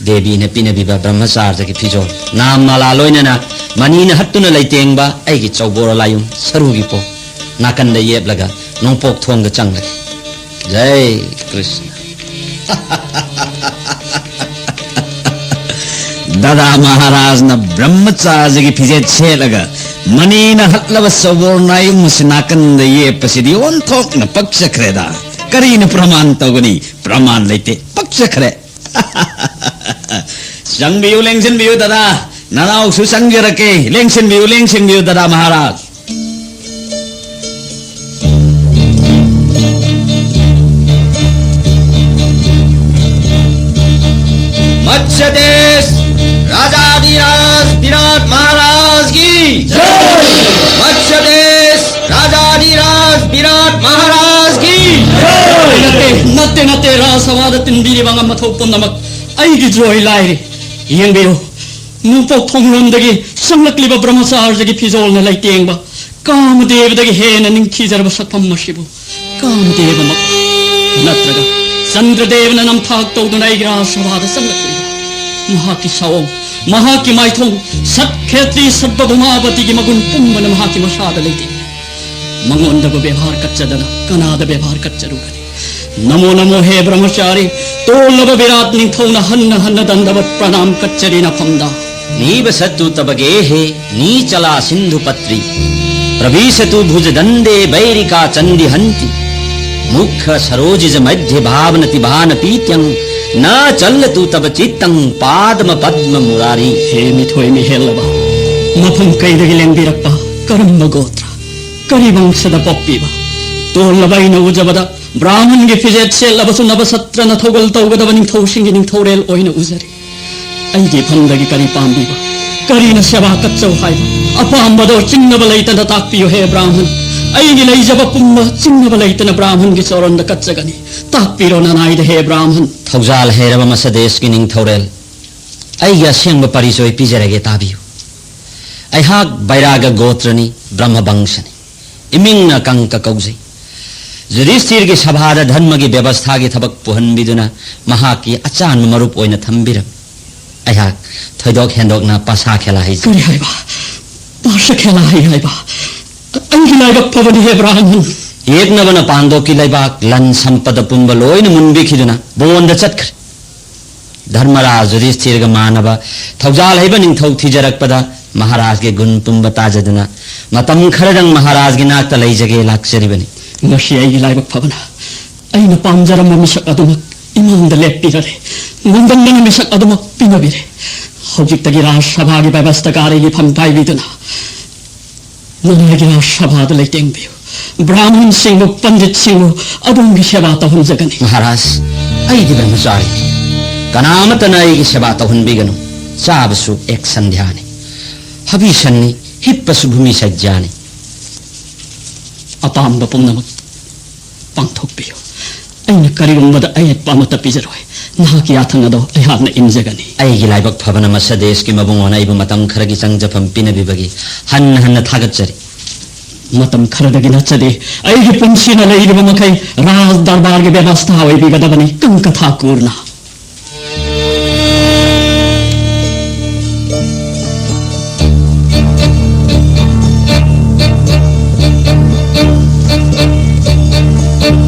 ꯗꯦꯕꯤꯅ ꯄꯤꯅꯕꯤꯕ ꯕ꯭ꯔꯍ꯭ꯃꯆꯥꯔꯖꯒꯤ ꯐꯤꯖꯣꯜ, ꯅꯥꯝ ꯃꯥꯂꯥ ꯂꯣꯏꯅꯅ ꯃꯅꯤꯅ ꯍꯠꯇꯨꯅ ꯂꯩꯇꯦꯡꯕ ꯑꯩꯒꯤ ꯆꯧꯕꯣꯔ ꯂꯥꯏꯌꯨꯝ ꯁꯔꯨꯒꯤ ꯄꯣ ꯅꯥꯀꯟꯗ ꯌꯦꯞꯂꯒ ꯅꯣꯡꯄꯣꯛ ꯊꯣꯡꯗ ꯆꯪꯂꯒꯦ꯫ ꯖꯩ ꯀ꯭ꯔꯤꯁꯅ꯫ ꯗꯥꯗꯥ ꯃꯍꯥꯔꯥꯖꯅ ꯕ꯭ꯔꯍ꯭ꯃꯆꯥꯔꯖꯒꯤ ꯐꯤꯖꯦꯠ ꯁꯦꯠꯂꯒ ꯃꯅꯤꯅ ꯍꯠꯂꯕ ꯁꯒꯣꯜ ꯅꯥꯌꯨꯝ ꯑꯁꯤ ꯅꯥꯀꯟꯗ ꯌꯦꯞꯄꯁꯤꯗꯤ ꯑꯣꯟꯊꯣꯛꯅ ꯄꯛꯆꯈ꯭ꯔꯦꯗ꯫ ꯀꯔꯤꯅ ꯄ꯭ꯔꯃꯥꯟ ꯇꯧꯒꯅꯤ? ꯄ꯭ꯔꯃꯥꯟ ꯂꯩꯇꯦ, ꯄꯛꯆꯈ꯭ꯔꯦ꯫ ꯆꯪꯕꯤꯌꯨ, ꯂꯦꯡꯁꯤꯟꯕꯤꯌꯨ ꯗꯗꯥ, ꯅꯅꯥꯎꯁꯨ ꯆꯪꯖꯔꯛꯀꯦ꯫ ꯂꯦꯡꯁꯤꯟꯕꯤꯌꯨ, ꯂꯦꯡꯁꯤꯟꯕꯤꯌꯨ ꯗꯗꯥ ꯃꯍꯥꯔꯥꯖ꯫ मत्स्य देश राजाधिराज विराट महाराज की जय। मत्स्य देश राजाधिराज विराट महाराज की जय। ꯅꯠꯇꯦ, ꯅꯠꯇꯦ, ꯅꯠꯇꯦ, ꯔꯥꯖꯁꯚꯥꯗ ꯇꯤꯟꯕꯤꯔꯤꯕ ꯑꯉꯝ ꯑꯊꯧ ꯄꯨꯝꯅꯃꯛ ꯑꯩꯒꯤ ꯖꯣꯏ ꯂꯥꯏꯔꯤ꯫ ꯌꯦꯡꯕꯤꯌꯨ, ꯅꯣꯡꯄꯣꯛ ꯊꯣꯡꯂꯣꯝꯗꯒꯤ ꯆꯪꯂꯛꯂꯤꯕ ꯕ꯭ꯔꯍ꯭ꯃꯆꯥꯔꯖꯒꯤ ꯐꯤꯖꯣꯜꯅ ꯂꯩꯇꯦꯡꯕ ꯀꯥꯃꯗꯦꯕꯗꯒꯤ ꯍꯦꯟꯅ ꯅꯤꯡꯊꯤꯖꯔꯕ ꯁꯛꯐꯝ ꯑꯁꯤꯕꯨ ꯀꯥꯃꯗꯦꯕꯃꯛ ꯅꯠꯇ꯭ꯔꯒ ꯆꯟꯗ꯭ꯔꯗꯦꯕꯅ ꯅꯝꯊꯥꯛ ꯇꯧꯗꯨꯅ ꯑꯩꯒꯤ ꯔꯥꯖꯁꯚꯥꯗ ꯆꯪꯂꯛꯂꯤꯕ ꯃꯍꯥꯛꯀꯤ ꯁꯥꯑꯣꯡ, ꯃꯍꯥꯛꯀꯤ ꯃꯥꯏꯊꯣꯡ, ꯁꯠ ꯈꯦꯇ꯭ꯔꯤ ꯁꯠꯕꯚꯨꯃꯥꯄꯇꯤꯒꯤ ꯃꯒꯨꯟ ꯄꯨꯝꯕꯅ ꯃꯍꯥꯛꯀꯤ ꯃꯁꯥꯗ ꯂꯩꯇꯦ꯫ ꯃꯉꯣꯟꯗꯕꯨ ꯕꯦꯕꯥꯔ ꯀꯠꯆꯗꯅ ꯀꯅꯥꯗ ꯕꯦꯕꯥꯔ ꯀꯠꯆꯔꯨꯒꯅꯤ? ꯅꯃꯣ ꯅꯃꯣ ꯍꯦ ꯕ꯭ꯔꯍ꯭ꯃꯆꯥꯔꯤ, ꯇꯣꯜꯂꯕ ꯕꯤꯔꯥꯠ ꯅꯤꯡꯊꯧꯅ ꯍꯟꯅ ꯍꯟꯅ ꯗꯟꯗꯕꯠ ꯄ꯭ꯔꯅꯥꯝ ꯀꯠꯆꯔꯤ ꯅꯐꯝꯗ꯫ नीवसतु तव गेहे नीचला सिन्धुपत्रि। प्रविशतु भुजदण्डे वैरिका चण्डी हन्ति। मुखसरोजिजमध्ये भावनति भानपीत्यं। न चलतु तव चित्तं पादमपद्ममुरारी। ꯍꯦ ꯃꯤꯊꯣꯏ ꯃꯤꯍꯦꯜꯂꯕ, ꯃꯐꯝ ꯀꯩꯗꯒꯤ ꯂꯦꯡꯕꯤꯔꯛꯄ, ꯀꯔꯝꯕ ꯒꯣꯇ꯭ꯔ, ꯀꯔꯤ ꯋꯪꯁꯗ ꯄꯣꯛꯄꯤꯕ? ꯇꯣꯜꯂꯕ ꯑꯩꯅ ꯎꯖꯕꯗ ꯕ꯭ꯔꯥꯍꯃꯟꯒꯤ ꯐꯤꯖꯦꯠ ꯁꯦꯠꯂꯕꯁꯨ ꯅꯕꯁꯇ꯭ꯔꯅ ꯊꯧꯒꯜ ꯇꯧꯒꯗꯕ ꯅꯤꯡꯊꯧꯁꯤꯡꯒꯤ ꯅꯤꯡꯊꯧꯔꯦꯜ ꯑꯣꯏꯅ ꯎꯖꯔꯤ꯫ ꯑꯩꯒꯤ ꯏꯐꯝꯗꯒꯤ ꯀꯔꯤ ꯄꯥꯝꯕꯤꯕ? ꯀꯔꯤꯅ ꯁꯦꯕꯥ ꯀꯠꯆꯧ ꯍꯥꯏꯕ? ꯑꯄꯥꯝꯕꯗꯣ ꯆꯤꯡꯅꯕ ꯂꯩꯇꯅ ꯇꯥꯛꯄꯤꯌꯨ ꯍꯦ ꯕ꯭ꯔꯥꯍꯃꯟ꯫ ꯑꯩꯒꯤ ꯂꯩꯖꯕ ꯄꯨꯝꯕ ꯆꯤꯡꯅꯕ ꯂꯩꯇꯅ ꯕ꯭ꯔꯥꯍꯃꯟꯒꯤ ꯆꯣꯔꯟꯗ ꯀꯠꯆꯒꯅꯤ꯫ ꯇꯥꯛꯄꯤꯔꯣ ꯅꯅꯥꯏꯗ ꯍꯦ ꯕ꯭ꯔꯥꯍꯃꯟ꯫ ꯊꯧꯖꯥꯜ ꯍꯩꯔꯕ ꯃꯁ ꯗꯦꯁꯀꯤ ꯅꯤꯡꯊꯧꯔꯦꯜ, ꯑꯩꯒꯤ ꯑꯁꯦꯡꯕ ꯄꯔꯤꯆꯣꯏ ꯄꯤꯖꯔꯒꯦ, ꯇꯥꯕꯤꯌꯨ꯫ ꯑꯩꯍꯥꯛ ꯕꯩꯔꯥꯒ ꯒꯣꯇ꯭ꯔꯅꯤ, ꯕ꯭ꯔꯍ꯭ꯃ ꯕꯪꯁꯅꯤ꯫ ꯏꯃꯤꯡꯅ ꯀꯪꯀ ꯀꯧꯖꯩ꯫ ꯌꯨꯙꯤꯁꯊꯤꯔꯒꯤ ꯁꯚꯥꯗ ꯙꯔꯃꯒꯤ ꯕꯦꯕꯁꯊꯥꯒꯤ ꯊꯕꯛ ꯄꯨꯍꯟꯕꯤꯗꯨꯅ ꯃꯍꯥꯛꯀꯤ ꯑꯆꯥꯟꯕ ꯃꯔꯨꯞ ꯑꯣꯏꯅ ꯊꯝꯕꯤꯔꯝꯃꯤ꯫ ꯑꯩꯍꯥꯛ ꯊꯣꯏꯗꯣꯛ ꯍꯦꯟꯗꯣꯛꯅ ꯄꯥꯁꯥ ꯈꯦꯂꯥ ꯍꯩꯖꯩ꯫ ꯀꯔꯤ ꯍꯥꯏꯕ? ꯄꯥꯁꯥ ꯈꯦꯂꯥ ꯍꯩ ꯍꯥꯏꯕ? ꯑꯩꯒꯤ ꯂꯥꯏꯕꯛ ꯐꯕꯅꯤ ꯍꯦ ꯕ꯭ꯔꯥꯍꯃꯟ꯫ ꯌꯦꯛꯅꯕꯅ ꯄꯥꯟꯗꯣꯛꯀꯤ ꯂꯩꯕꯥꯛ, ꯂꯟ ꯁꯝꯄꯗ ꯄꯨꯝꯕ ꯂꯣꯏꯅ ꯃꯨꯟꯕꯤꯈꯤꯗꯨꯅ ꯕꯣꯟꯗ ꯆꯠꯈ꯭ꯔꯦ꯫ ꯙꯔꯃꯔꯥꯖ ꯌꯨꯙꯤꯁꯊꯤꯔꯒ ꯃꯥꯟꯅꯕ ꯊꯧꯖꯥꯜ ꯍꯩꯕ ꯅꯤꯡꯊꯧ ꯊꯤꯖꯔꯛꯄꯗ ꯃꯍꯥꯔꯥꯖꯒꯤ ꯒꯨꯟ ꯄꯨꯝꯕ ꯇꯥꯖꯗꯨꯅ ꯃꯇꯝ ꯈꯔꯗꯪ ꯃꯍꯥꯔꯥꯖꯒꯤ ꯅꯥꯛꯇ ꯂꯩꯖꯒꯦ ꯂꯥꯛꯆꯔꯤꯕꯅꯤ꯫ ꯉꯁꯤ ꯑꯩꯒꯤ ꯂꯥꯏꯕꯛ ꯐꯕꯅ ꯑꯩꯅ ꯄꯥꯝꯖꯔꯝꯕ ꯃꯤꯁꯛ ꯑꯗꯨꯃꯛ ꯏꯃꯥꯡꯗ ꯂꯦꯞꯄꯤꯔꯔꯦ꯫ ꯉꯝꯗꯝꯕꯅ ꯃꯤꯁꯛ ꯑꯗꯨꯃꯛ ꯄꯤꯅꯕꯤꯔꯦ꯫ ꯍꯧꯖꯤꯛꯇꯒꯤ ꯔꯥꯖ ꯁꯚꯥꯒꯤ ꯕꯦꯕꯁꯊꯥꯀꯥꯔꯤꯒꯤ ꯐꯝ ꯄꯥꯏꯕꯤꯗꯨꯅ ꯅꯅꯥꯏꯒꯤ ꯔꯥꯖ ꯁꯚꯥꯗ ꯂꯩꯇꯦꯡꯕꯤꯌꯨ꯫ ꯕ꯭ꯔꯥꯍꯃꯟꯁꯤꯡꯕꯨ, ꯄꯟꯗꯤꯠꯁꯤꯡꯕꯨ ꯑꯗꯣꯝꯒꯤ ꯁꯦꯕꯥ ꯇꯧꯍꯟꯖꯒꯅꯤ꯫ ꯃꯍꯥꯔꯥꯖ, ꯑꯩꯗꯤ ꯕ꯭ꯔꯍꯃꯆꯥꯔꯤ꯫ ꯀꯅꯥ ꯑꯃꯠꯇꯅ ꯑꯩꯒꯤ ꯁꯦꯕꯥ ꯇꯧꯍꯟꯕꯤꯒꯅꯨ꯫ ꯆꯥꯕꯁꯨ ꯑꯦꯛ ꯁꯟꯙ꯭ꯌꯥꯅꯤ꯫ ꯍꯕꯤ ꯁꯟꯅꯤ, ꯍꯤꯞꯄꯁꯨ ꯚꯨꯃꯤ ꯁꯩꯖ꯭ꯌꯥꯅꯤ꯫ ꯑꯄꯥꯝꯕ ꯄꯨꯝꯅꯃꯛ ꯄꯥꯡꯊꯣꯛꯄꯤꯌꯨ꯫ ꯑꯩꯅ ꯀꯔꯤꯒꯨꯝꯕꯗ ꯑꯌꯦꯠꯄ ꯑꯃꯠꯇ ꯄꯤꯖꯔꯣꯏ꯫ ꯅꯍꯥꯛꯀꯤ ꯌꯥꯊꯪ ꯑꯗꯣ ꯑꯩꯍꯥꯛꯅ ꯏꯟꯖꯒꯅꯤ꯫ ꯑꯩꯒꯤ ꯂꯥꯏꯕꯛ ꯐꯕꯅ ꯃꯁꯥ ꯗꯦꯁꯀꯤ ꯃꯕꯨꯡꯉꯣꯅ ꯑꯩꯕꯨ ꯃꯇꯝ ꯈꯔꯒꯤ ꯆꯪꯖꯐꯝ ꯄꯤꯅꯕꯤꯕꯒꯤ ꯍꯟꯅ ꯍꯟꯅ ꯊꯥꯒꯠꯆꯔꯤ꯫ ꯃꯇꯝ ꯈꯔꯗꯒꯤ ꯅꯠꯆꯗꯦ, ꯑꯩꯒꯤ ꯄꯨꯟꯁꯤꯅ ꯂꯩꯔꯤꯕ ꯃꯈꯩ ꯔꯥꯖ ꯗꯔꯕꯥꯔꯒꯤ ꯕꯦꯕꯁꯊꯥ ꯑꯣꯏꯕꯤꯒꯗꯕꯅꯤ꯫ ꯀꯪꯀꯊꯥ ꯀꯨꯔꯅ꯫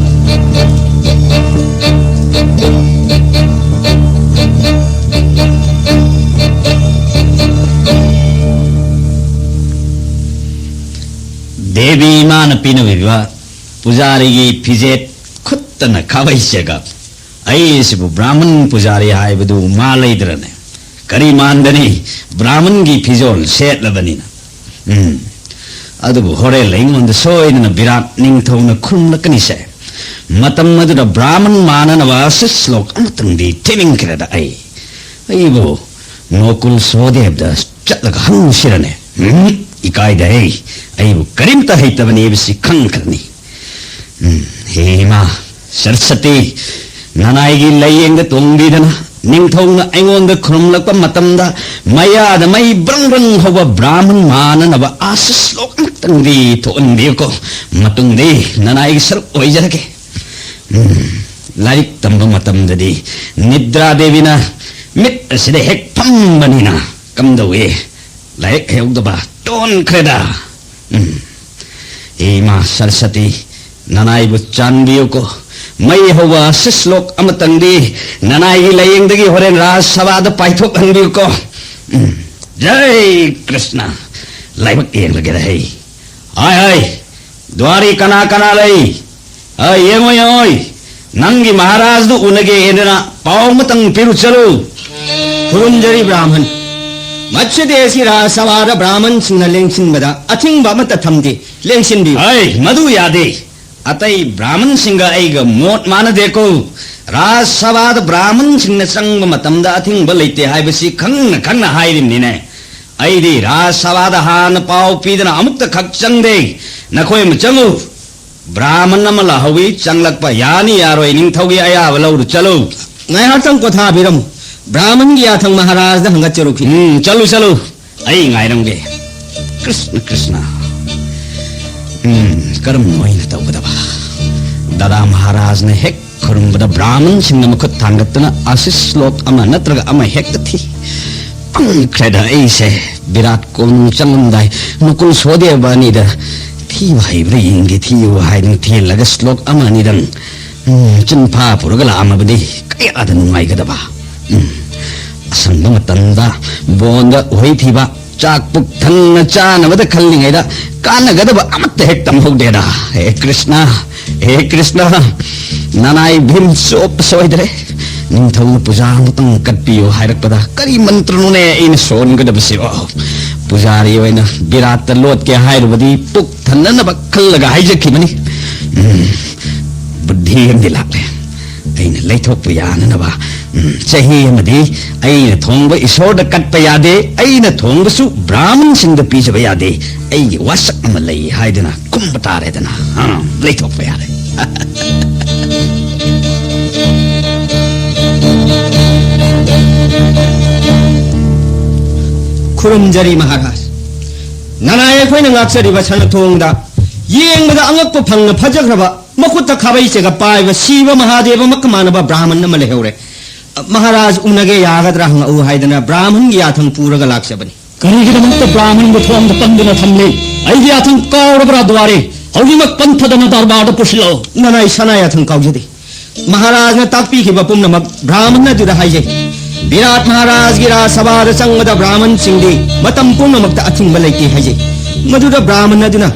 ꯗꯦꯕꯤ ꯏꯃꯥꯅ ꯄꯤꯅꯕꯤꯕ ꯄꯨꯖꯥꯔꯤꯒꯤ ꯐꯤꯖꯦꯠ ꯈꯨꯠꯇꯅ ꯈꯥꯕꯩ ꯆꯦꯒꯞ꯫ ꯑꯩꯁꯤꯕꯨ ꯕ꯭ꯔꯥꯍꯃꯟ ꯄꯨꯖꯥꯔꯤ ꯍꯥꯏꯕꯗꯨ ꯃꯥ ꯂꯩꯗ꯭ꯔꯅꯦ? ꯀꯔꯤ ꯃꯥꯟꯗꯅꯤ ꯕ꯭ꯔꯥꯍꯃꯟꯒꯤ ꯐꯤꯖꯣꯜ ꯁꯦꯠꯂꯕꯅꯤꯅ? ꯎꯝ꯫ ꯑꯗꯨꯕꯨ ꯍꯣꯔꯦꯟ ꯑꯩꯉꯣꯟꯗ ꯁꯣꯏꯗꯅ ꯕꯤꯔꯥꯠ ꯅꯤꯡꯊꯧꯅ ꯈꯨꯔꯨꯝꯂꯛꯀꯅꯤꯁꯦ꯫ ꯃꯇꯝ ꯑꯗꯨꯗ ꯕ꯭ꯔꯥꯍꯃꯟ ꯃꯥꯟꯅꯅꯕ ꯑꯁꯤꯁ ꯂꯣꯛ ꯑꯃꯇꯪꯗꯤ ꯊꯦꯡꯅꯤꯡꯈ꯭ꯔꯦꯗ ꯑꯩ꯫ ꯑꯩꯕꯨ ꯅꯣꯀꯨꯜ ꯁꯣꯗꯦꯕꯗ ꯆꯠꯂꯒ ꯍꯪꯉꯨꯁꯤꯔꯅꯦ? ꯎꯝ, ꯏꯀꯥꯏꯗ ꯑꯩ꯫ ꯑꯩꯕꯨ ꯀꯔꯤꯝꯇ ꯍꯩꯇꯕꯅꯤ ꯍꯥꯏꯕꯁꯤ ꯈꯪꯈ꯭ꯔꯅꯤ꯫ ꯎꯝ, ꯍꯦ ꯏꯃꯥ ꯁꯔꯁꯇꯤ, ꯅꯅꯥꯏꯒꯤ ꯂꯥꯏꯌꯦꯡꯗ ꯇꯣꯡꯕꯤꯗꯅ ꯅꯤꯡꯊꯧꯅ ꯑꯩꯉꯣꯟꯗ ꯈꯨꯔꯨꯝꯂꯛꯄ ꯃꯇꯝꯗ ꯃꯌꯥꯗ ꯃꯩ ꯕ꯭ꯔꯪ ꯕ꯭ꯔꯪ ꯍꯧꯕ ꯕ꯭ꯔꯥꯍꯃꯟ ꯃꯥꯟꯅꯅꯕ ꯑꯥꯁꯤꯁ ꯂꯣꯛ ꯑꯃꯇꯪꯗꯤ ꯊꯣꯛꯍꯟꯕꯤꯌꯨꯀꯣ꯫ ꯃꯇꯨꯡꯗꯤ ꯅꯅꯥꯏꯒꯤ ꯁꯔꯨꯛ ꯑꯣꯏꯖꯔꯒꯦ꯫ ꯎꯝ, ꯂꯥꯏꯔꯤꯛ ꯇꯝꯕ ꯃꯇꯝꯗꯗꯤ ꯅꯤꯗ꯭ꯔꯥ ꯗꯦꯕꯤꯅ ꯃꯤꯠ ꯑꯁꯤꯗ ꯍꯦꯛ ꯐꯝꯕꯅꯤꯅ ꯀꯝꯗꯧꯏ? ꯂꯥꯏꯔꯤꯛ ꯍꯩꯍꯧꯗꯕ ꯇꯣꯟꯈ꯭ꯔꯦꯗ꯫ ꯎꯝ꯫ ꯍꯦ ꯏꯃꯥ ꯁꯔꯁꯇꯤ, ꯅꯅꯥꯏꯕꯨ ꯆꯥꯟꯕꯤꯌꯨꯀꯣ꯫ ꯃꯩ ꯍꯧꯕ ꯑꯁꯤꯁ ꯂꯣꯛ ꯑꯃꯇꯪꯗꯤ ꯅꯅꯥꯏꯒꯤ ꯂꯥꯏꯌꯦꯡꯗꯒꯤ ꯍꯣꯔꯦꯟ ꯔꯥꯖ ꯁꯚꯥꯗ ꯄꯥꯏꯊꯣꯛꯍꯟꯕꯤꯌꯨꯀꯣ꯫ ꯎꯝ꯫ ꯖꯩ ꯀ꯭ꯔꯤꯁꯅ꯫ ꯂꯥꯏꯕꯛ ꯌꯦꯡꯂꯒꯦꯗ ꯍꯩ꯫ ꯍꯥꯏ ꯍꯥꯏ, ꯗ꯭ꯋꯥꯔꯤ ꯀꯅꯥ ꯀꯅꯥ ꯂꯩ? ꯍꯥꯏ, ꯌꯦꯡꯉꯣ ꯌꯦꯡꯉꯣ꯫ ꯅꯪꯒꯤ ꯃꯍꯥꯔꯥꯖꯗꯨ ꯎꯅꯒꯦ ꯍꯥꯏꯗꯅ ꯄꯥꯎ ꯑꯃꯇꯪ ꯄꯤꯔꯨ ꯆꯠꯂꯨ꯫ ꯈꯨꯔꯨꯝꯖꯔꯤ ꯕ꯭ꯔꯥꯍꯃꯟ꯫ ꯃꯠꯁꯨ ꯗꯦꯁꯀꯤ ꯔꯥꯖ ꯁꯚꯥꯗ ꯕ꯭ꯔꯥꯍꯃꯟꯁꯤꯡꯅ ꯂꯦꯡꯁꯤꯟꯕꯗ ꯑꯊꯤꯡꯕ ꯑꯃꯠꯇ ꯊꯝꯗꯦ꯫ ꯂꯦꯡꯁꯤꯟꯕꯤꯌꯨ꯫ ꯍꯥꯏ, ꯃꯗꯨ ꯌꯥꯗꯦ꯫ ꯑꯇꯩ ꯕ꯭ꯔꯥꯍꯃꯟꯁꯤꯡꯒ ꯑꯩꯒ ꯃꯣꯠ ꯃꯥꯟꯅꯗꯦꯀꯣ꯫ ꯔꯥꯖ ꯁꯚꯥꯗ ꯕ꯭ꯔꯥꯍꯃꯟꯁꯤꯡꯅ ꯆꯪꯕ ꯃꯇꯝꯗ ꯑꯊꯤꯡꯕ ꯂꯩꯇꯦ ꯍꯥꯏꯕꯁꯤ ꯈꯪꯅ ꯈꯪꯅ ꯍꯥꯏꯔꯤꯕꯅꯤꯅꯦ꯫ ꯑꯩꯗꯤ ꯔꯥꯖ ꯁꯚꯥꯗ ꯍꯥꯟꯅ ꯄꯥꯎ ꯄꯤꯗꯅ ꯑꯃꯨꯛꯇ ꯈꯛ ꯆꯪꯗꯦ꯫ ꯅꯈꯣꯏ ꯑꯃ ꯆꯪꯉꯨ꯫ ꯕ꯭ꯔꯥꯍꯃꯟ ꯑꯃ ꯂꯥꯛꯍꯧꯋꯤ, ꯆꯪꯂꯛꯄ ꯌꯥꯅꯤ ꯌꯥꯔꯣꯏ ꯅꯤꯡꯊꯧꯒꯤ ꯑꯌꯥꯕ ꯂꯧꯔꯨ ꯆꯠꯂꯨ꯫ ꯉꯥꯏꯍꯥꯛꯇꯪ ꯄꯣꯊꯥꯕꯤꯔꯝꯃꯨ꯫ ꯕ꯭ꯔꯥꯍꯃꯟꯒꯤ ꯌꯥꯊꯪ ꯃꯍꯥꯔꯥꯖꯗ ꯍꯪꯒꯠꯆꯔꯨꯈꯤ꯫ ꯎꯝ, ꯆꯠꯂꯨ ꯆꯠꯂꯨ꯫ ꯑꯩ ꯉꯥꯏꯔꯝꯒꯦ꯫ ꯀ꯭ꯔꯤꯁꯅ, ꯀ꯭ꯔꯤꯁꯅ꯫ ꯎꯝ, ꯀꯔꯝꯅ ꯑꯩꯅ ꯇꯧꯒꯗꯕ? ꯗꯥꯗꯥ ꯃꯍꯥꯔꯥꯖꯅ ꯍꯦꯛ ꯈꯨꯔꯨꯝꯕꯗ ꯕ꯭ꯔꯥꯍꯃꯟꯁꯤꯡꯅ ꯃꯈꯨꯠ ꯊꯥꯡꯒꯠꯇꯨꯅ ꯑꯥꯁꯤꯁ ꯁ꯭ꯂꯣꯛ ꯑꯃ ꯅꯠꯇ꯭ꯔꯒ ꯑꯃ ꯍꯦꯛꯇ ꯊꯤ꯫ ꯄꯪꯈ꯭ꯔꯦꯗ ꯑꯩꯁꯦ꯫ ꯕꯤꯔꯥꯠ ꯀꯣꯅꯨꯡ ꯆꯪꯂꯝꯗꯥꯏ ꯅꯀꯨꯜ ꯁꯣꯗꯦꯕ ꯑꯅꯤꯗ ꯊꯤꯕ ꯍꯩꯕ꯭ꯔꯥ ꯌꯦꯡꯒꯦ, ꯊꯤꯌꯨ ꯍꯥꯏꯗꯨꯅ ꯊꯤꯍꯜꯂꯒ ꯁ꯭ꯂꯣꯛ ꯑꯃ ꯑꯅꯤꯗꯪ, ꯎꯝ, ꯆꯤꯟꯐꯥ ꯄꯨꯔꯒ ꯂꯥꯛꯑꯝꯃꯕꯗꯤ ꯀꯌꯥꯗ ꯅꯨꯡꯉꯥꯏꯒꯗꯕ꯫ ꯎꯝ, ꯑꯁꯪꯕ ꯃꯇꯝꯗ ꯕꯣꯟꯗ ꯎꯍꯩ ꯊꯤꯕ, ꯆꯥꯛ ꯄꯨꯛ ꯊꯟꯅ ꯆꯥꯅꯕꯗ ꯈꯜꯂꯤꯉꯩꯗ ꯀꯥꯟꯅꯒꯗꯕ ꯑꯃꯠꯇ ꯍꯦꯛ ꯇꯝꯍꯧꯗꯦꯗ꯫ ꯍꯦ ꯀ꯭ꯔꯤꯁꯅ, ꯍꯦ ꯀ꯭ꯔꯤꯁꯅ, ꯅꯅꯥꯏ ꯚꯤꯝ ꯆꯣꯞꯄ ꯁꯣꯏꯗ꯭ꯔꯦ꯫ ꯅꯤꯡꯊꯧꯅ ꯄꯨꯖꯥ ꯑꯃꯇꯪ ꯀꯠꯄꯤꯌꯨ ꯍꯥꯏꯔꯛꯄꯗ ꯀꯔꯤ ꯃꯟꯇ꯭ꯔꯅꯣꯅꯦ ꯑꯩꯅ ꯁꯣꯟꯒꯗꯕꯁꯤꯕꯣ? ꯄꯨꯖꯥꯔꯤ ꯑꯣꯏꯅ ꯕꯤꯔꯥꯠꯇ ꯂꯣꯠꯀꯦ ꯍꯥꯏꯔꯨꯕꯗꯤ ꯄꯨꯛ ꯊꯟꯅꯅꯕ ꯈꯜꯂꯒ ꯍꯥꯏꯖꯈꯤꯕꯅꯤ꯫ ꯎꯝ, ꯕꯨꯗꯙꯤ ꯑꯃꯗꯤ ꯂꯥꯛꯂꯦ꯫ ꯑꯩꯅ ꯂꯩꯊꯣꯛꯄ ꯌꯥꯅꯅꯕ, ꯎꯝ, ꯆꯍꯤ ꯑꯃꯗꯤ ꯑꯩꯅ ꯊꯣꯡꯕ ꯏꯁꯣꯔꯗ ꯀꯠꯄ ꯌꯥꯗꯦ, ꯑꯩꯅ ꯊꯣꯡꯕꯁꯨ ꯕ꯭ꯔꯥꯍꯃꯟꯁꯤꯡꯗ ꯄꯤꯖꯕ ꯌꯥꯗꯦ꯫ ꯑꯩꯒꯤ ꯋꯥꯁꯛ ꯑꯃ ꯂꯩ ꯍꯥꯏꯗꯨꯅ ꯀꯨꯝꯕ ꯇꯥꯔꯦꯗꯅ꯫ ꯑꯥ, ꯂꯩꯊꯣꯛꯄ ꯌꯥꯔꯦ꯫ ꯈꯨꯔꯨꯝꯖꯔꯤ ꯃꯍꯥꯔꯥꯖ꯫ ꯅꯅꯥꯏ ꯑꯩꯈꯣꯏꯅ ꯉꯥꯛꯆꯔꯤꯕ ꯁꯅꯥꯊꯣꯡꯗ ꯌꯦꯡꯕꯗ ꯑꯉꯛꯄ ꯐꯪꯅ ꯐꯖꯈ꯭ꯔꯕ, ꯃꯈꯨꯠꯇ ꯈꯥꯕꯩ ꯆꯦꯒꯞ ꯄꯥꯏꯕ ꯁꯤꯕ ꯃꯍꯥꯗꯦꯕꯃꯛꯀ ꯃꯥꯟꯅꯕ ꯕ꯭ꯔꯥꯍꯃꯟ ꯑꯃ ꯂꯩꯍꯧꯔꯦ꯫ ꯃꯍꯥꯔꯥꯖ ꯎꯅꯒꯦ ꯌꯥꯒꯗ꯭ꯔꯥ ꯍꯪꯉꯛꯎ ꯍꯥꯏꯗꯅ ꯕ꯭ꯔꯥꯍꯃꯟꯒꯤ ꯌꯥꯊꯪ ꯄꯨꯔꯒ ꯂꯥꯛꯆꯕꯅꯤ꯫ ꯀꯔꯤꯒꯤꯗꯃꯛꯇ ꯕ꯭ꯔꯥꯍꯃꯟꯕꯨ ꯊꯣꯡꯗ ꯄꯟꯗꯨꯅ ꯊꯝꯂꯤ? ꯑꯩꯒꯤ ꯌꯥꯊꯪ ꯀꯥꯎꯔꯕ꯭ꯔꯥ ꯗ꯭ꯋꯥꯔꯤ? ꯍꯧꯖꯤꯛꯃꯛ ꯄꯟꯊꯗꯅ ꯗꯔꯕꯥꯔꯗ ꯄꯨꯁꯤꯜꯂꯛꯎ꯫ ꯅꯅꯥꯏ ꯁꯅꯥ ꯌꯥꯊꯪ ꯀꯥꯎꯖꯗꯦ꯫ ꯃꯍꯥꯔꯥꯖꯅ ꯇꯥꯛꯄꯤꯈꯤꯕ ꯄꯨꯝꯅꯃꯛ ꯕ꯭ꯔꯥꯍꯃꯟ ꯑꯗꯨꯗ ꯍꯥꯏꯖꯩ꯫ ꯕꯤꯔꯥꯠ ꯃꯍꯥꯔꯥꯖꯒꯤ ꯔꯥꯖ ꯁꯚꯥꯗ ꯆꯪꯕꯗ ꯕ꯭ꯔꯥꯍꯃꯟꯁꯤꯡꯗꯤ ꯃꯇꯝ ꯄꯨꯝꯅꯃꯛꯇ ꯑꯊꯤꯡꯕ ꯂꯩꯇꯦ ꯍꯥꯏꯖꯩ꯫ ꯃꯗꯨꯗ ꯕ꯭ꯔꯥꯍꯃꯟ ꯑꯗꯨꯅ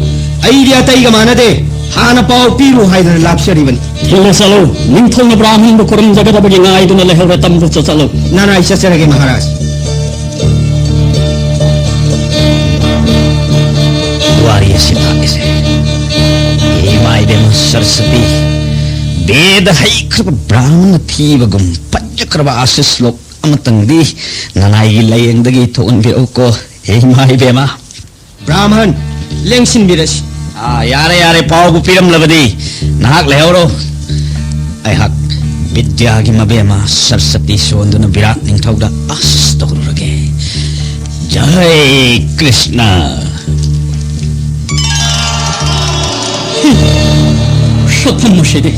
"ꯑꯩꯗꯤ ꯑꯇꯩꯒ ꯃꯥꯟꯅꯗꯦ, ꯍꯥꯟꯅ ꯄꯥꯎ ꯄꯤꯔꯨ" ꯍꯥꯏꯗꯅ ꯂꯥꯞꯆꯔꯤꯕꯅꯤ꯫ ꯊꯤꯜꯂ ꯆꯠꯂꯨ꯫ ꯅꯤꯡꯊꯧꯅ ꯕ꯭ꯔꯥꯍꯃꯟꯕꯨ ꯈꯨꯔꯨꯝꯖꯒꯗꯕꯒꯤ ꯉꯥꯏꯗꯨꯅ ꯂꯩꯍꯧꯔꯦ꯫ ꯇꯝꯕ ꯆꯠꯂꯨ꯫ ꯅꯅꯥꯏ ꯆꯠꯆꯔꯒꯦ ꯃꯍꯥꯔꯥꯖ꯫ ꯋꯥꯔꯤ ꯑꯁꯤ ꯇꯥꯛꯂꯤꯁꯦ, ꯏꯃꯥ ꯏꯕꯦꯝꯃ ꯁꯔꯁꯇꯤ, ꯕꯦꯗ ꯍꯩꯈ꯭ꯔꯕ ꯕ꯭ꯔꯥꯍꯃꯟ ꯑꯊꯤꯕꯒꯨꯝ ꯄꯟꯖꯈ꯭ꯔꯕ ꯑꯥꯁꯤꯁ ꯂꯣꯛ ꯑꯃꯇꯪꯗꯤ ꯅꯅꯥꯏꯒꯤ ꯂꯥꯏꯌꯦꯡꯗꯒꯤ ꯊꯣꯛꯍꯟꯕꯤꯔꯛꯎꯀꯣ, ꯏꯃꯥ ꯏꯕꯦꯝꯃ꯫ ꯕ꯭ꯔꯥꯍꯃꯟ, ꯂꯦꯡꯁꯤꯟꯕꯤꯔꯁꯤ꯫ ꯑꯥ, ꯌꯥꯔꯦ, ꯌꯥꯔꯦ, ꯄꯥꯎꯕꯨ ꯄꯤꯔꯝꯂꯕꯗꯤ ꯅꯍꯥꯛ ꯂꯩꯍꯧꯔꯣ꯫ ꯑꯩꯍꯥꯛ ꯕꯤꯗ꯭ꯌꯥꯒꯤ ꯃꯕꯦꯝꯃ ꯁꯔꯁꯇꯤ ꯁꯣꯟꯗꯨꯅ ꯕꯤꯔꯥꯠ ꯅꯤꯡꯊꯧꯗ ꯑꯥꯁꯤꯁ ꯇꯧꯔꯨꯔꯒꯦ꯫ ꯖꯥꯏ ꯀ꯭ꯔꯤꯁꯅ꯫ ꯁꯛꯐꯝ ꯑꯁꯤꯗꯤ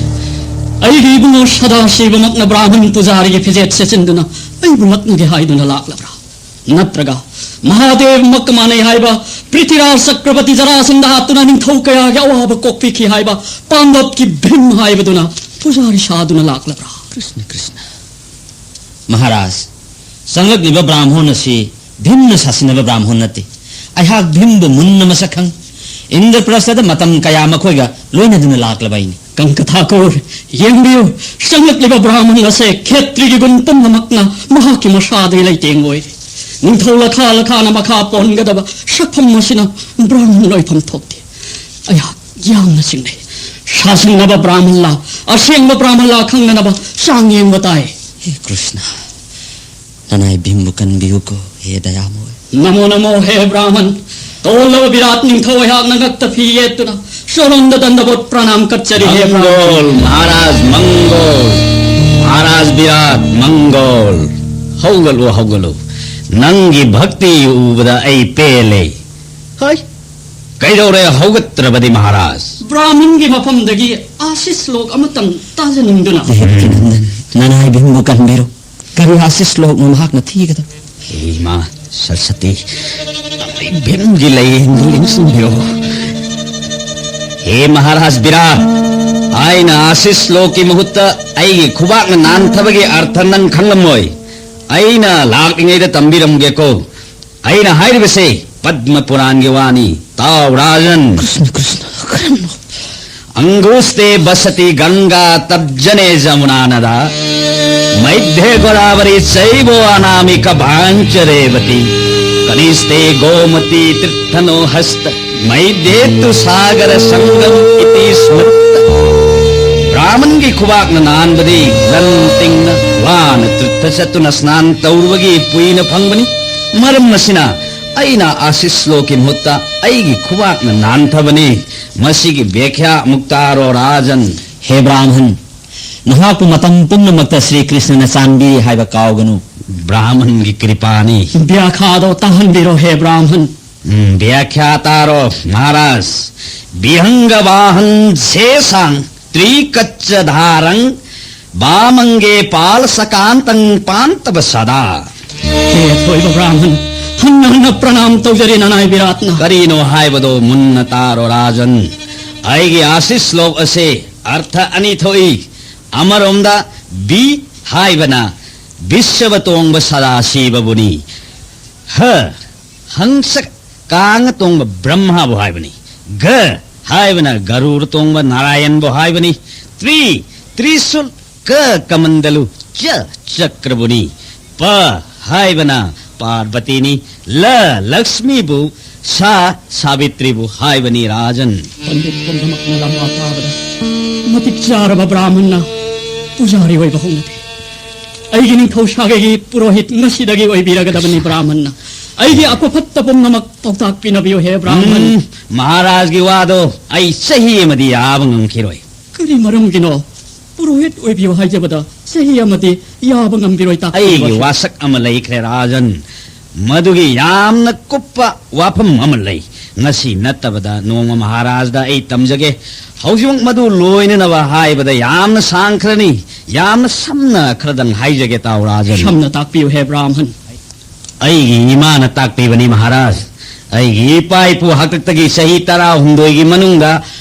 ꯑꯩꯒꯤ ꯏꯕꯨꯡꯉꯣ ꯁꯗꯥꯁꯤꯕꯃꯛꯅ ꯕ꯭ꯔꯥꯍꯃꯟ ꯄꯨꯖꯥꯔꯤꯒꯤ ꯐꯤꯖꯦꯠ ꯁꯦꯠꯆꯤꯟꯗꯨꯅ ꯑꯩꯕꯨ ꯂꯛꯅꯒꯦ ꯍꯥꯏꯗꯨꯅ ꯂꯥꯛꯂꯕ꯭ꯔꯥ? ꯅꯠꯇ꯭ꯔꯒ ꯃꯍꯥꯗꯦꯕꯃꯛꯀ ꯃꯥꯟꯅꯩ ꯍꯥꯏꯕ, ꯄ꯭ꯔꯤꯊꯤꯔꯥꯖ ꯆꯀ꯭ꯔꯕꯇꯤ ꯖꯔꯥꯁꯟꯗ ꯍꯥꯠꯇꯨꯅ ꯅꯤꯡꯊꯧ ꯀꯌꯥꯒꯤ ꯑꯋꯥꯕ ꯀꯣꯛꯄꯤꯈꯤ ꯍꯥꯏꯕ ꯄꯥꯡꯒꯞꯀꯤ ꯚꯤꯝ ꯍꯥꯏꯕꯗꯨꯅ ꯄꯨꯖꯥꯔꯤ ꯁꯥꯗꯨꯅ ꯂꯥꯛꯂꯕ꯭ꯔꯥ? ꯀ꯭ꯔꯤꯁꯅ, ꯀ꯭ꯔꯤꯁꯅ꯫ ꯃꯍꯥꯔꯥꯖ, ꯆꯪꯂꯛꯂꯤꯕ ꯕ꯭ꯔꯥꯝꯍꯣꯟ ꯑꯁꯤ ꯚꯤꯝꯅ ꯁꯥꯁꯤꯟꯅꯕ ꯕ꯭ꯔꯥꯝꯍꯣꯟ ꯅꯠꯇꯦ꯫ ꯑꯩꯍꯥꯛ ꯚꯤꯝꯕꯨ ꯃꯨꯟꯅ ꯃꯁꯛ ꯈꯪ꯫ ꯏꯟꯗ꯭ꯔꯄ꯭ꯔꯁꯊꯗ ꯃꯇꯝ ꯀꯌꯥ ꯃꯈꯣꯏꯒ ꯂꯣꯏꯅꯗꯨꯅ ꯂꯥꯛꯂꯕ ꯑꯩꯅꯤ꯫ ꯀꯪꯀꯊꯥꯀꯨꯔ, ꯌꯦꯡꯕꯤꯌꯨ, ꯆꯪꯂꯛꯂꯤꯕ ꯕ꯭ꯔꯥꯍꯃꯟ ꯑꯁꯦ ꯈꯦꯇ꯭ꯔꯤꯒꯤ ꯒꯨꯟ ꯄꯨꯝꯅꯃꯛꯅ ꯃꯍꯥꯛꯀꯤ ꯃꯁꯥꯗꯒꯤ ꯂꯩꯇꯦꯡ ꯑꯣꯏꯔꯦ꯫ ꯅꯤꯡꯊꯧ ꯂꯈꯥ ꯂꯈꯥꯅ ꯃꯈꯥ ꯄꯣꯟꯒꯗꯕ ꯁꯛꯐꯝ ꯑꯁꯤꯅ ꯕ꯭ꯔꯥꯍꯃꯟ ꯑꯣꯏꯐꯝ ꯊꯣꯛꯇꯦ꯫ ꯑꯩꯍꯥꯛ ꯌꯥꯝꯅ ꯆꯤꯡꯅꯩ꯫ ꯁꯥꯁꯤꯡꯅꯕ ꯕ꯭ꯔꯥꯍꯃꯟꯂꯥ, ꯑꯁꯦꯡꯕ ꯕ꯭ꯔꯥꯍꯃꯟꯂꯥ ꯈꯪꯅꯅꯕ ꯆꯥꯡ ꯌꯦꯡꯕ ꯇꯥꯏ꯫ ꯍꯦ ꯀ꯭ꯔꯤꯁꯅ, ꯅꯅꯥꯏ ꯚꯤꯝꯕꯨ ꯀꯟꯕꯤꯌꯨꯀꯣ, ꯍꯦ ꯗꯌꯥꯃꯣꯏ꯫ ꯅꯃꯣ ꯅꯃꯣ ꯍꯦ ꯕ꯭ꯔꯥꯍꯃꯟ, ꯇꯣꯜꯂꯕ ꯕꯤꯔꯥꯠ ꯅꯤꯡꯊꯧ ꯑꯩꯍꯥꯛꯅ ꯉꯛꯇ ꯐꯤ ꯌꯦꯠꯇꯨꯅ ꯆꯣꯔꯣꯟꯗ ꯗꯟꯗꯕꯣꯠ ꯄ꯭ꯔꯅꯥꯝ ꯀꯠꯆꯔꯤ ꯍꯦ ꯕ꯭ꯔꯥꯍꯃꯟ꯫ ꯃꯪꯒꯣꯜ, ꯃꯍꯥꯔꯥꯖ ꯃꯪꯒꯣꯜ, ꯃꯍꯥꯔꯥꯖ ꯕꯤꯔꯥꯠ ꯃꯪꯒꯣꯜ꯫ ꯍꯧꯒꯠꯂꯨ, ꯍꯧꯒꯠꯂꯨ꯫ ꯅꯪꯒꯤ ꯚꯛꯇꯤ ꯎꯕꯗ ꯑꯩ ꯄꯦꯜꯂꯦ꯫ ꯍꯩ, ꯀꯩꯗꯧꯔꯦ ꯍꯧꯒꯠꯇ꯭ꯔꯕꯗꯤ ꯃꯍꯥꯔꯥꯖ? ꯕ꯭ꯔꯥꯍꯃꯟꯒꯤ ꯃꯐꯝꯗꯒꯤ ꯑꯥꯁꯤꯁ ꯂꯣꯛ ꯑꯃꯇꯪ ꯇꯥꯖꯅꯤꯡꯗꯨꯅ꯫ ꯗꯦꯕꯀꯤꯅꯟꯗꯟ, ꯅꯅꯥꯏ ꯚꯤꯝꯕꯨ ꯀꯟꯕꯤꯔꯣ꯫ ꯀꯔꯤ ꯑꯥꯁꯤꯁ ꯂꯣꯛꯅꯣ ꯃꯍꯥꯛꯅ ꯊꯤꯒꯗꯕ? ꯍꯦ ꯏꯃꯥ ꯁꯔꯁꯇꯤ, ꯅꯅꯥꯏ ꯚꯤꯝꯒꯤ ꯂꯥꯏꯌꯦꯡꯗꯨ ꯂꯦꯡꯁꯤꯟꯕꯤꯔꯣ꯫ ꯍꯦ ꯃꯍꯥꯔꯥꯖ ꯕꯤꯔꯥꯠ, ꯑꯩꯅ ꯑꯥꯁꯤꯁ ꯂꯣꯛꯀꯤ ꯃꯍꯨꯠꯇ ꯑꯩꯒꯤ ꯈꯨꯕꯥꯛꯅ ꯅꯥꯟꯊꯕꯒꯤ ꯑꯔꯊ ꯅꯪ ꯈꯪꯂꯝꯃꯣꯏ꯫ ꯑꯩꯅ ꯂꯥꯛꯂꯤꯉꯩꯗ ꯇꯝꯕꯤꯔꯝꯒꯦꯀꯣ꯫ ꯑꯩꯅ ꯍꯥꯏꯔꯤꯕꯁꯦ ꯄꯗꯃ ꯄꯨꯔꯥꯟꯒꯤ ꯋꯥꯅꯤ꯫ ꯇꯥꯎ ꯔꯥꯖꯟ꯫ ꯀ꯭ꯔꯤꯁꯅ, ꯀ꯭ꯔꯤꯁꯅ, ꯀꯔꯝꯅꯣ? "ꯑꯪꯒꯨꯁꯇꯦ ꯕꯁꯇꯤ ꯒꯪꯒꯥ ꯇꯞꯖꯅꯦ ꯖꯃꯨꯅꯥ ꯅꯗꯥ, ꯃꯩꯙꯦ ꯒꯣꯗꯥꯕꯔꯤ ꯆꯩꯕꯣ ꯑꯅꯥꯃꯤꯀ ꯚꯥꯟꯆ ꯔꯦꯕꯇꯤ, ꯀꯅꯤꯁꯇꯦ ꯒꯣꯃꯇꯤ ꯇꯤꯔꯊꯅꯣ ꯍꯁꯇ, ꯃꯩꯙꯦ ꯇꯨ ꯁꯥꯒꯔ ꯁꯪꯒꯝ ꯏꯇꯤ ꯁ꯭ꯃ꯭ꯔꯤꯇ"꯫ ꯕ꯭ꯔꯥꯍꯃꯟꯒꯤ ꯈꯨꯕꯥꯛꯅ ꯅꯥꯟꯕꯗꯤ ꯂꯟ ꯇꯤꯡꯅ ꯋꯥꯅ ꯇꯤꯔꯊ ꯆꯠꯇꯨꯅ ꯁ꯭ꯅꯥꯟ ꯇꯧꯔꯨꯕꯒꯤ ꯄꯨꯏꯅ ꯐꯪꯕꯅꯤ꯫ ꯃꯔꯝ ꯑꯁꯤꯅ ꯑꯩꯅ ꯑꯥꯁꯤꯁ ꯁ꯭ꯂꯣꯛꯀꯤ ꯃꯍꯨꯠꯇ ꯑꯩꯒꯤ ꯈꯨꯕꯥꯛꯅ ꯅꯥꯟꯊꯕꯅꯤ꯫ ꯃꯁꯤꯒꯤ ꯕ꯭ꯌꯥꯈ꯭ꯌꯥ ꯑꯃꯨꯛ ꯇꯥꯔꯣ ꯔꯥꯖꯟ꯫ ꯍꯦ ꯕ꯭ꯔꯥꯍꯃꯟ, ꯅꯍꯥꯛꯄꯨ ꯃꯇꯝ ꯄꯨꯝꯅꯃꯛꯇ ꯁ꯭ꯔꯤ ꯀ꯭ꯔꯤꯁꯅꯅ ꯆꯥꯟꯕꯤꯔꯤ ꯍꯥꯏꯕ ꯀꯥꯎꯒꯅꯨ꯫ ꯕ꯭ꯔꯥꯍꯃꯟꯒꯤ ꯀ꯭ꯔꯤꯄꯥꯅꯤ꯫ ꯕ꯭ꯌꯥꯈ꯭ꯌꯥꯗꯣ ꯇꯥꯍꯟꯕꯤꯔꯣ ꯍꯦ ꯕ꯭ꯔꯥꯍꯃꯟ꯫ ꯎꯝ, ꯕ꯭ꯌꯥꯈ꯭ꯌꯥ ꯇꯥꯔꯣ ꯃꯍꯥꯔꯥꯖ꯫ "ꯕꯤꯍꯪꯒ ꯕꯥꯍꯟ ꯁꯦꯁꯥꯡ ꯇ꯭ꯔꯤꯀꯠꯆ ꯙꯥꯔꯪ ꯕꯥꯃꯪꯒꯦ ꯄꯥꯜ ꯁꯀꯥꯟꯇꯪ ꯄꯥꯟꯇꯕ ꯁꯗꯥ"꯫ ꯍꯦ ꯑꯊꯣꯏꯕ ꯕ꯭ꯔꯥꯍꯃꯟ, ꯍꯟꯅ ꯍꯟꯅ ꯄ꯭ꯔꯅꯥꯝ ꯇꯧꯖꯔꯤ ꯅꯅꯥꯏ ꯕꯤꯔꯥꯠꯅ꯫ ꯀꯔꯤꯅꯣ ꯍꯥꯏꯕꯗꯣ ꯃꯨꯟꯅ ꯇꯥꯔꯣ ꯔꯥꯖꯟ꯫ ꯑꯩꯒꯤ ꯑꯥꯁꯤꯁ ꯁ꯭ꯂꯣꯛ ꯑꯁꯤ ꯑꯔꯊ ꯑꯅꯤ ꯊꯣꯛꯏ꯫ ꯑꯃꯔꯣꯝꯗ ꯕꯤ ꯍꯥꯏꯕꯅ ꯕꯤꯁ꯭ꯋ ꯇꯣꯡꯕ ꯁꯗꯥꯁꯤꯕꯕꯨꯅꯤ꯫ ꯍ ꯍꯪꯁ ꯀꯥꯡ ꯇꯣꯡꯕ ꯕ꯭ꯔꯍ꯭ꯃꯕꯨ ꯍꯥꯏꯕꯅꯤ꯫ ꯒ ꯍꯥꯏꯕꯅ ꯒꯔꯨꯔ ꯇꯣꯡꯕ ꯅꯥꯔꯥꯌꯟꯕꯨ ꯍꯥꯏꯕꯅꯤ꯫ ꯇ꯭ꯔꯤ, ꯇ꯭ꯔꯤꯁꯨꯜ, ꯀ ꯀꯃꯟꯗꯂꯨ, ꯆ ꯆꯀ꯭ꯔꯕꯨꯅꯤ꯫ ꯄ ꯍꯥꯏꯕꯅ ꯄꯥꯔꯕꯇꯤꯅꯤ꯫ ꯂ ꯂꯛꯁꯃꯤꯕꯨ, ꯁꯥ ꯁꯥꯕꯤꯇ꯭ꯔꯤꯕꯨ ꯍꯥꯏꯕꯅꯤ ꯔꯥꯖꯟ꯫ ꯄꯟꯗꯤꯠ ꯄꯨꯝꯅꯃꯛꯅ ꯂꯝꯕꯥ ꯄꯥꯕꯗ ꯃꯇꯤꯛ ꯆꯥꯔꯕ ꯕ꯭ꯔꯥꯍꯃꯟꯅ ꯄꯨꯖꯥꯔꯤ ꯑꯣꯏꯕ ꯍꯧꯅꯗꯦ꯫ ꯑꯩꯒꯤ ꯅꯤꯡꯊꯧ ꯁꯥꯒꯩꯒꯤ ꯄꯨꯔꯣꯍꯤꯠ ꯉꯁꯤꯗꯒꯤ ꯑꯣꯏꯕꯤꯔꯒꯗꯕꯅꯤ ꯕ꯭ꯔꯥꯍꯃꯟꯅ꯫ ꯑꯩꯒꯤ ꯑꯀꯨꯐꯠꯇ ꯄꯨꯝꯅꯃꯛ ꯄꯥꯎꯇꯥꯛ ꯄꯤꯅꯕꯤꯌꯨ ꯍꯦ ꯕ꯭ꯔꯥꯍꯃꯟ꯫ ꯎꯝ, ꯃꯍꯥꯔꯥꯖꯒꯤ ꯋꯥꯗꯣ ꯑꯩ ꯆꯍꯤ ꯑꯃꯗꯤ ꯌꯥꯕ ꯉꯝꯈꯤꯔꯣꯏ꯫ ꯀꯔꯤ ꯃꯔꯝꯒꯤꯅꯣ? ꯄꯨꯔꯣꯍꯤꯠ ꯑꯣꯏꯕꯤꯌꯨ ꯍꯥꯏꯖꯕꯗ ꯆꯍꯤ ꯑꯃꯗꯤ ꯌꯥꯕ ꯉꯝꯕꯤꯔꯣꯏ, ꯇꯥꯛꯄꯤꯌꯨ꯫ ꯑꯩꯒꯤ ꯋꯥꯁꯛ ꯑꯃ ꯂꯩꯈ꯭ꯔꯦ ꯔꯥꯖꯟ꯫ ꯃꯗꯨꯒꯤ ꯌꯥꯝꯅ ꯀꯨꯞꯄ ꯋꯥꯐꯝ ꯑꯃ ꯂꯩ꯫ ꯉꯁꯤ ꯅꯠꯇꯕꯗ ꯅꯣꯡꯃ ꯃꯍꯥꯔꯥꯖꯗ ꯑꯩ ꯇꯝꯖꯒꯦ꯫ ꯍꯧꯖꯤꯛꯃꯛ ꯃꯗꯨ ꯂꯣꯏꯅꯅꯕ ꯍꯥꯏꯕꯗ ꯌꯥꯝꯅ ꯁꯥꯡꯈ꯭ꯔꯅꯤ꯫ ꯌꯥꯝꯅ ꯁꯝꯅ ꯈꯔꯗꯪ ꯍꯥꯏꯖꯒꯦ ꯇꯥꯎ ꯔꯥꯖꯟ꯫ ꯁꯝꯅ ꯇꯥꯛꯄꯤꯌꯨ ꯍꯦ ꯕ꯭ꯔꯥꯍꯃꯟ꯫ ꯑꯩꯒꯤ ꯏꯃꯥꯅ ꯇꯥꯛꯄꯤꯕꯅꯤ ꯃꯍꯥꯔꯥꯖ꯫ ꯑꯩꯒꯤ ꯏꯄꯥ ꯏꯄꯨ ꯍꯥꯛꯇꯛꯇꯒꯤ ꯆꯍꯤ ꯇꯔꯥꯍꯨꯝꯗꯣꯏꯒꯤ ꯃꯅꯨꯡꯗ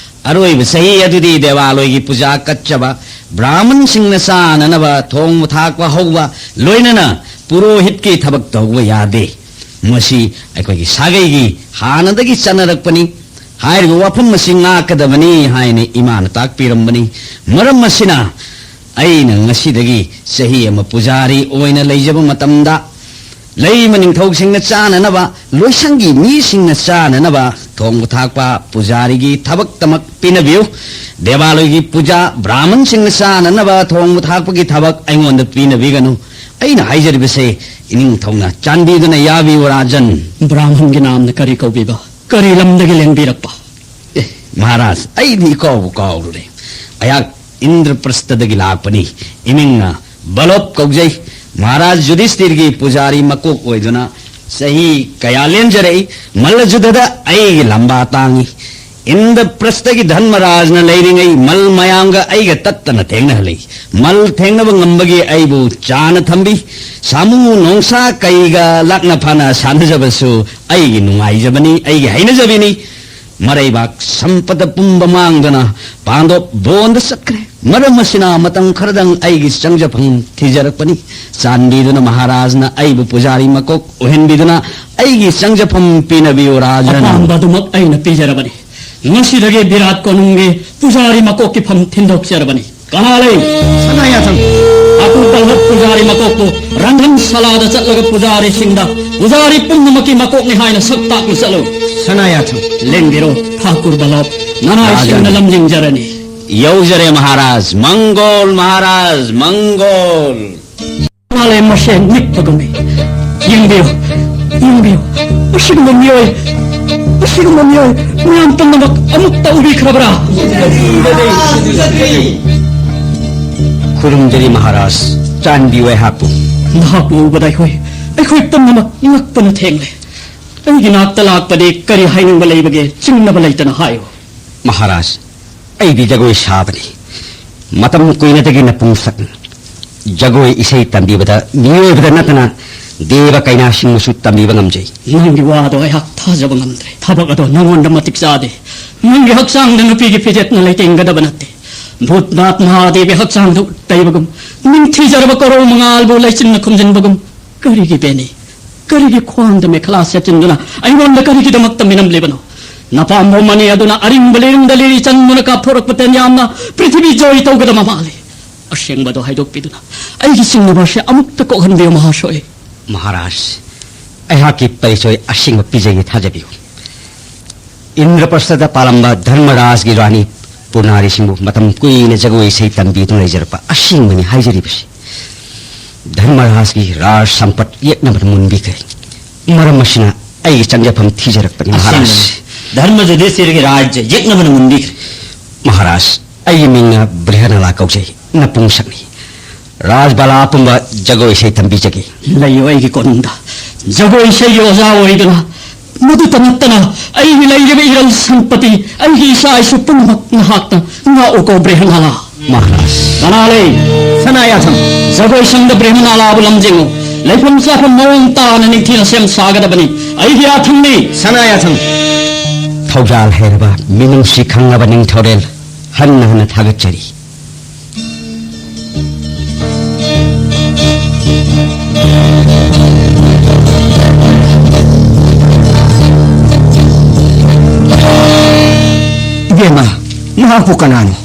ꯑꯔꯣꯏꯕ ꯆꯍꯤ ꯑꯗꯨꯗꯤ ꯗꯦꯋꯥꯂꯣꯏꯒꯤ ꯄꯨꯖꯥ ꯀꯠꯆꯕ, ꯕ꯭ꯔꯥꯍꯃꯟꯁꯤꯡꯅ ꯆꯥꯅꯅꯕ ꯊꯣꯡꯕ ꯊꯥꯛꯄ ꯍꯧꯕ, ꯂꯣꯏꯅꯅ ꯄꯨꯔꯣꯍꯤꯠꯀꯤ ꯊꯕꯛ ꯇꯧꯕ ꯌꯥꯗꯦ꯫ ꯃꯁꯤ ꯑꯩꯈꯣꯏꯒꯤ ꯁꯥꯒꯩꯒꯤ ꯍꯥꯟꯅꯗꯒꯤ ꯆꯠꯅꯔꯛꯄꯅꯤ꯫ ꯍꯥꯏꯔꯤꯕ ꯋꯥꯐꯝ ꯑꯁꯤ ꯉꯥꯛꯀꯗꯕꯅꯤ ꯍꯥꯏꯅ ꯏꯃꯥꯅ ꯇꯥꯛꯄꯤꯔꯝꯕꯅꯤ꯫ ꯃꯔꯝ ꯑꯁꯤꯅ ꯑꯩꯅ ꯉꯁꯤꯗꯒꯤ ꯆꯍꯤ ꯑꯃ ꯄꯨꯖꯥꯔꯤ ꯑꯣꯏꯅ ꯂꯩꯖꯕ ꯃꯇꯝꯗ, ꯂꯩꯃ ꯅꯤꯡꯊꯧꯁꯤꯡꯅ ꯆꯥꯅꯅꯕ, ꯂꯣꯏꯁꯪꯒꯤ ꯃꯤꯁꯤꯡꯅ ꯆꯥꯅꯅꯕ ꯊꯣꯡꯕ ꯊꯥꯛꯄ ꯄꯨꯖꯥꯔꯤꯒꯤ ꯊꯕꯛꯇꯃꯛ ꯄꯤꯅꯕꯤꯌꯨ꯫ ꯗꯦꯕꯥꯂꯣꯏꯒꯤ ꯄꯨꯖꯥ ꯕ꯭ꯔꯥꯍꯃꯟꯁꯤꯡꯅ ꯆꯥꯅꯅꯕ ꯊꯣꯡꯕ ꯊꯥꯛꯄꯒꯤ ꯊꯕꯛ ꯑꯩꯉꯣꯟꯗ ꯄꯤꯅꯕꯤꯒꯅꯨ꯫ ꯑꯩꯅ ꯍꯥꯏꯖꯔꯤꯕꯁꯦ ꯏꯅꯤꯡꯊꯧꯅ ꯆꯥꯟꯕꯤꯗꯨꯅ ꯌꯥꯕꯤꯌꯨ, ꯔꯥꯖꯟ꯫ ꯕ꯭ꯔꯥꯍꯃꯟꯒꯤ ꯅꯥꯝꯅ ꯀꯔꯤ ꯀꯧꯕꯤꯕ? ꯀꯔꯤ ꯂꯝꯗꯒꯤ ꯂꯦꯡꯕꯤꯔꯛꯄ? ꯑꯦ, ꯃꯍꯥꯔꯥꯖ, ꯑꯩꯗꯤ ꯏꯀꯥꯎꯕꯨ ꯀꯥꯎꯔꯨꯔꯦ꯫ ꯑꯩꯍꯥꯛ ꯏꯟꯗ꯭ꯔꯄ꯭ꯔꯁꯇꯗꯒꯤ ꯂꯥꯛꯄꯅꯤ꯫ ꯏꯃꯤꯡꯅ ꯕꯂꯣꯞ ꯀꯧꯖꯩ꯫ ꯃꯍꯥꯔꯥꯖ ꯌꯨꯙꯤꯁꯇꯤꯔꯒꯤ ꯄꯨꯖꯥꯔꯤ ꯃꯀꯣꯛ ꯑꯣꯏꯗꯨꯅ ꯆꯍꯤ ꯀꯌꯥ ꯂꯦꯟꯖꯔꯛꯏ꯫ ꯃꯜꯂꯖꯨꯗꯗ ꯑꯩꯒꯤ ꯂꯝꯕꯥ ꯇꯥꯡꯉꯤ꯫ ꯏꯟꯗ꯭ꯔꯄ꯭ꯔꯁꯇꯒꯤ ꯙꯔꯃꯔꯥꯖꯅ ꯂꯩꯔꯤꯉꯩ ꯃꯜ ꯃꯌꯥꯝꯒ ꯑꯩꯒ ꯇꯠꯇꯅ ꯊꯦꯡꯅꯍꯜꯂꯤ꯫ ꯃꯜ ꯊꯦꯡꯅꯕ ꯉꯝꯕꯒꯤ ꯑꯩꯕꯨ ꯆꯥꯅ ꯊꯝꯕꯤ꯫ ꯁꯥꯃꯨ ꯅꯣꯡꯁꯥ ꯀꯩꯒ ꯂꯥꯛꯅ ꯐꯥꯅ ꯁꯥꯟꯅꯖꯕꯁꯨ ꯑꯩꯒꯤ ꯅꯨꯡꯉꯥꯏꯖꯕꯅꯤ, ꯑꯩꯒꯤ ꯍꯩꯅꯖꯕꯤꯅꯤ꯫ ꯃꯔꯩꯕꯥꯛ ꯁꯝꯄꯇ ꯄꯨꯝꯕ ꯃꯥꯡꯗꯅ ꯄꯥꯟꯗꯣꯞ ꯕꯣꯟꯗ ꯆꯠꯈ꯭ꯔꯦ꯫ ꯃꯔꯝ ꯑꯁꯤꯅ ꯃꯇꯝ ꯈꯔꯗꯪ ꯑꯩꯒꯤ ꯆꯪꯖꯐꯝ ꯊꯤꯖꯔꯛꯄꯅꯤ꯫ ꯆꯥꯟꯕꯤꯗꯨꯅ ꯃꯍꯥꯔꯥꯖꯅ ꯑꯩꯕꯨ ꯄꯨꯖꯥꯔꯤ ꯃꯀꯣꯛ ꯑꯣꯏꯍꯟꯕꯤꯗꯨꯅ ꯑꯩꯒꯤ ꯆꯪꯖꯐꯝ ꯄꯤꯅꯕꯤꯌꯨ, ꯔꯥꯖꯟ꯫ ꯑꯄꯥꯝꯕ ꯑꯗꯨꯃꯛ ꯑꯩꯅ ꯄꯤꯖꯔꯕꯅꯤ꯫ ꯉꯁꯤꯗꯒꯤ ꯕꯤꯔꯥꯠ ꯀꯣꯅꯨꯡꯒꯤ ꯄꯨꯖꯥꯔꯤ ꯃꯀꯣꯛꯀꯤ ꯐꯝ ꯊꯤꯟꯗꯣꯛꯆꯔꯕꯅꯤ꯫ ꯀꯅꯥ ꯂꯩ? ꯁꯅꯥꯌꯥꯊꯪ꯫ ꯑꯀꯨ ꯄꯜꯍꯠ ꯄꯨꯖꯥꯔꯤ ꯃꯀꯣꯛꯄꯨ ꯔꯟꯙꯟ ꯁꯂꯥꯗ ꯆꯠꯂꯒ ꯄꯨꯖꯥꯔꯤꯁꯤꯡꯗ ꯄꯨꯖꯥꯔꯤ ꯄꯨꯝꯅꯃꯛꯀꯤ ꯃꯀꯣꯛꯅꯤ ꯍꯥꯏꯅ ꯁꯛ ꯇꯥꯛꯅ ꯆꯠꯂꯨ꯫ ꯁꯅꯥꯌꯥꯊꯪ꯫ ꯂꯦꯡꯕꯤꯔꯣ, ꯊꯥꯀꯨꯔ ꯕꯂꯣꯞ꯫ ꯅꯅꯥꯏꯁꯤꯡꯅ ꯔꯥꯖꯟ꯫ ꯂꯝꯖꯤꯡꯖꯔꯅꯤ꯫ ꯌꯧꯖꯔꯦ ꯃꯍꯥꯔꯥꯖ꯫ ꯃꯪꯒꯣꯜ ꯃꯍꯥꯔꯥꯖ, ꯃꯪꯒꯣꯜ꯫ ꯃꯥꯂꯦꯝ ꯃꯁꯦ ꯅꯤꯛꯄꯒꯨꯝꯃꯤ꯫ ꯌꯦꯡꯕꯤꯌꯨ, ꯌꯦꯡꯕꯤꯌꯨ꯫ ꯑꯁꯤꯒꯨꯝꯕ ꯃꯤꯑꯣꯏ, ꯑꯁꯤꯒꯨꯝꯕ ꯃꯤꯑꯣꯏ ꯃꯌꯥꯝ ꯄꯨꯝꯅꯃꯛ ꯑꯃꯨꯛꯇ ꯎꯕꯤꯈ꯭ꯔꯕ꯭ꯔꯥ? ꯈꯨꯔꯨꯝꯖꯔꯤ ꯃꯍꯥꯔꯥꯖ, ꯆꯥꯟꯕꯤꯌꯨ ꯑꯩꯍꯥꯛꯄꯨ꯫ ꯅꯍꯥꯛꯄꯨ ꯎꯕꯗ ꯑꯩꯈꯣꯏ, ꯑꯩꯈꯣꯏ ꯄꯨꯝꯅꯃꯛ ꯉꯛꯄꯅ ꯊꯦꯡꯂꯦ꯫ ꯑꯩꯒꯤ ꯅꯥꯛꯇ ꯂꯥꯛꯄꯗꯤ ꯀꯔꯤ ꯍꯥꯏꯅꯤꯡꯕ ꯂꯩꯕꯒꯦ? ꯆꯤꯡꯅꯕ ꯂꯩꯇꯅ ꯍꯥꯏꯌꯨ꯫ ꯃꯍꯥꯔꯥꯖ, ꯑꯩꯗꯤ ꯖꯒꯣꯏ ꯁꯥꯕꯅꯤ꯫ ꯃꯇꯝ ꯀꯨꯏꯅꯗꯒꯤ ꯅꯄꯨꯡꯁꯛ ꯖꯒꯣꯏ ꯏꯁꯩ ꯇꯝꯕꯤꯕꯗ ꯃꯤꯑꯣꯏꯕꯗ ꯅꯠꯇꯅ ꯗꯦꯕ ꯀꯩꯅꯥꯁꯤꯡꯕꯨꯁꯨ ꯇꯝꯕꯤꯕ ꯉꯝꯖꯩ꯫ ꯅꯪꯒꯤ ꯋꯥꯗꯣ ꯑꯩꯍꯥꯛ ꯊꯥꯖꯕ ꯉꯝꯗ꯭ꯔꯦ꯫ ꯊꯕꯛ ꯑꯗꯣ ꯅꯉꯣꯟꯗ ꯃꯇꯤꯛ ꯆꯥꯗꯦ꯫ ꯅꯪꯒꯤ ꯍꯛꯆꯥꯡꯗ ꯅꯨꯄꯤꯒꯤ ꯐꯤꯖꯦꯠꯅ ꯂꯩꯇꯦꯡꯒꯗꯕ ꯅꯠꯇꯦ꯫ ꯚꯨꯠꯅꯥꯊ ꯃꯍꯥꯗꯦꯕꯤ ꯍꯛꯆꯥꯡꯗ ꯇꯩꯕꯒꯨꯝ, ꯅꯤꯡꯊꯤꯖꯔꯕ ꯀꯣꯔꯧ ꯃꯉꯥꯜꯕꯨ ꯂꯩꯆꯤꯟꯅ ꯈꯨꯝꯖꯤꯟꯕꯒꯨꯝ, ꯀꯔꯤꯒꯤ ꯕꯦꯅꯤ? ꯀꯔꯤꯒꯤ ꯈ꯭ꯋꯥꯡꯗ ꯃꯦꯈꯂꯥ ꯁꯦꯠꯆꯤꯟꯗꯨꯅ ꯑꯩꯉꯣꯟꯗ ꯀꯔꯤꯒꯤꯗꯃꯛꯇ ꯃꯤꯅꯝꯂꯤꯕꯅꯣ? ꯅꯄꯥꯝꯕꯣꯝ ꯑꯅꯤ ꯑꯗꯨꯅ ꯑꯔꯤꯡꯕ ꯂꯤꯔꯨꯡꯗ ꯂꯤꯔꯤ ꯆꯪꯗꯨꯅ ꯀꯥꯞꯊꯣꯔꯛꯄ ꯇꯦꯟꯌꯥꯝꯅ ꯄ꯭ꯔꯤꯊꯤꯕꯤ ꯖꯣꯏ ꯇꯧꯒꯗꯕ ꯃꯥꯜꯂꯤ꯫ ꯑꯁꯦꯡꯕꯗꯣ ꯍꯥꯏꯗꯣꯛꯄꯤꯗꯨꯅ ꯑꯩꯒꯤ ꯆꯤꯡꯅꯕ ꯑꯁꯤ ꯑꯃꯨꯛꯇ ꯀꯣꯛꯍꯟꯕꯤꯌꯨ, ꯃꯍꯥꯁꯣꯏ꯫ ꯃꯍꯥꯔꯥꯖ, ꯑꯩꯍꯥꯛꯀꯤ ꯄꯔꯤꯆꯣꯏ ꯑꯁꯦꯡꯕ ꯄꯤꯖꯒꯦ, ꯊꯥꯖꯕꯤꯌꯨ꯫ ꯏꯟꯗ꯭ꯔꯄ꯭ꯔꯁꯊꯗ ꯄꯥꯜꯂꯝꯕ ꯙꯔꯃꯔꯥꯖꯒꯤ ꯔꯥꯅꯤ ꯄꯨꯔꯅꯥꯔꯤꯁꯤꯡꯕꯨ ꯃꯇꯝ ꯀꯨꯏꯅ ꯖꯒꯣꯏ ꯏꯁꯩ ꯇꯝꯕꯤꯗꯨꯅ ꯂꯩꯖꯔꯛꯄ ꯑꯁꯦꯡꯕꯅꯤ ꯍꯥꯏꯖꯔꯤꯕꯁꯤ꯫ ꯙꯔꯃꯔꯥꯖꯒꯤ ꯔꯥꯖ ꯁꯝꯄꯠ ꯌꯦꯛꯅꯕꯗ ꯃꯨꯟꯕꯤꯈ꯭ꯔꯦ꯫ ꯃꯔꯝ ꯑꯁꯤꯅ ꯑꯩꯒꯤ ꯆꯪꯖꯐꯝ ꯊꯤꯖꯔꯛꯄꯅꯤ, ꯃꯍꯥꯔꯥꯖ꯫ ꯑꯁꯦꯡꯕꯅꯤ꯫ ꯙꯔꯃ ꯌꯨꯙꯤꯁꯊꯤꯔꯒꯤ ꯔꯥꯖ꯭ꯌ ꯌꯦꯛꯅꯕꯅ ꯃꯨꯟꯕꯤꯈ꯭ꯔꯦ꯫ ꯃꯍꯥꯔꯥꯖ, ꯑꯩꯒꯤ ꯃꯤꯡꯅ ꯕ꯭ꯔꯤꯍꯅꯂꯥ ꯀꯧꯖꯩ, ꯅꯄꯨꯡꯁꯛꯅꯤ꯫ ꯔꯥꯖꯕꯥꯂꯥ ꯄꯨꯝꯕ ꯖꯒꯣꯏ ꯏꯁꯩ ꯇꯝꯕꯤꯖꯒꯦ꯫ ꯂꯩꯌꯨ ꯑꯩꯒꯤ ꯀꯣꯅꯨꯡꯗ, ꯖꯒꯣꯏ ꯏꯁꯩꯒꯤ ꯑꯣꯖꯥ ꯑꯣꯏꯗꯨꯅ꯫ ꯃꯗꯨꯇ ꯅꯠꯇꯅ ꯑꯩꯒꯤ ꯂꯩꯔꯤꯕ ꯏꯔꯜ ꯁꯝꯄꯇꯤ, ꯑꯩꯒꯤ ꯏꯆꯥ ꯏꯁꯨ ꯄꯨꯝꯅꯃꯛ ꯅꯍꯥꯛꯅ ꯉꯥꯛꯎꯀꯣ, ꯕ꯭ꯔꯤꯍꯅꯂꯥ꯫ ꯃꯍꯥꯔꯥꯖ꯫ ꯀꯅꯥ ꯂꯩ? ꯁꯅꯥꯌꯥꯊꯪ꯫ ꯖꯒꯣꯏ ꯁꯪꯗ ꯕ꯭ꯔꯤꯍꯅꯂꯥꯕꯨ ꯂꯝꯖꯤꯡꯉꯨ꯫ ꯂꯩꯐꯝ ꯆꯥꯐꯝ ꯃꯑꯣꯡ ꯇꯥꯅ ꯅꯤꯡꯊꯤꯅ ꯁꯦꯝ ꯁꯥꯒꯗꯕꯅꯤ꯫ ꯑꯩꯒꯤ ꯌꯥꯊꯪꯅꯤ꯫ ꯁꯅꯥꯌꯥꯊꯪ꯫ ꯊꯧꯖꯥꯜ ꯍꯩꯔꯕ ꯃꯤꯅꯨꯡꯁꯤ ꯈꯪꯂꯕ ꯅꯤꯡꯊꯧꯔꯦꯜ, ꯍꯟꯅ ꯍꯟꯅ ꯊꯥꯒꯠꯆꯔꯤ꯫ ꯏꯕꯦꯝꯃ, ꯅꯍꯥꯛꯄꯨ ꯀꯅꯥꯅꯣ?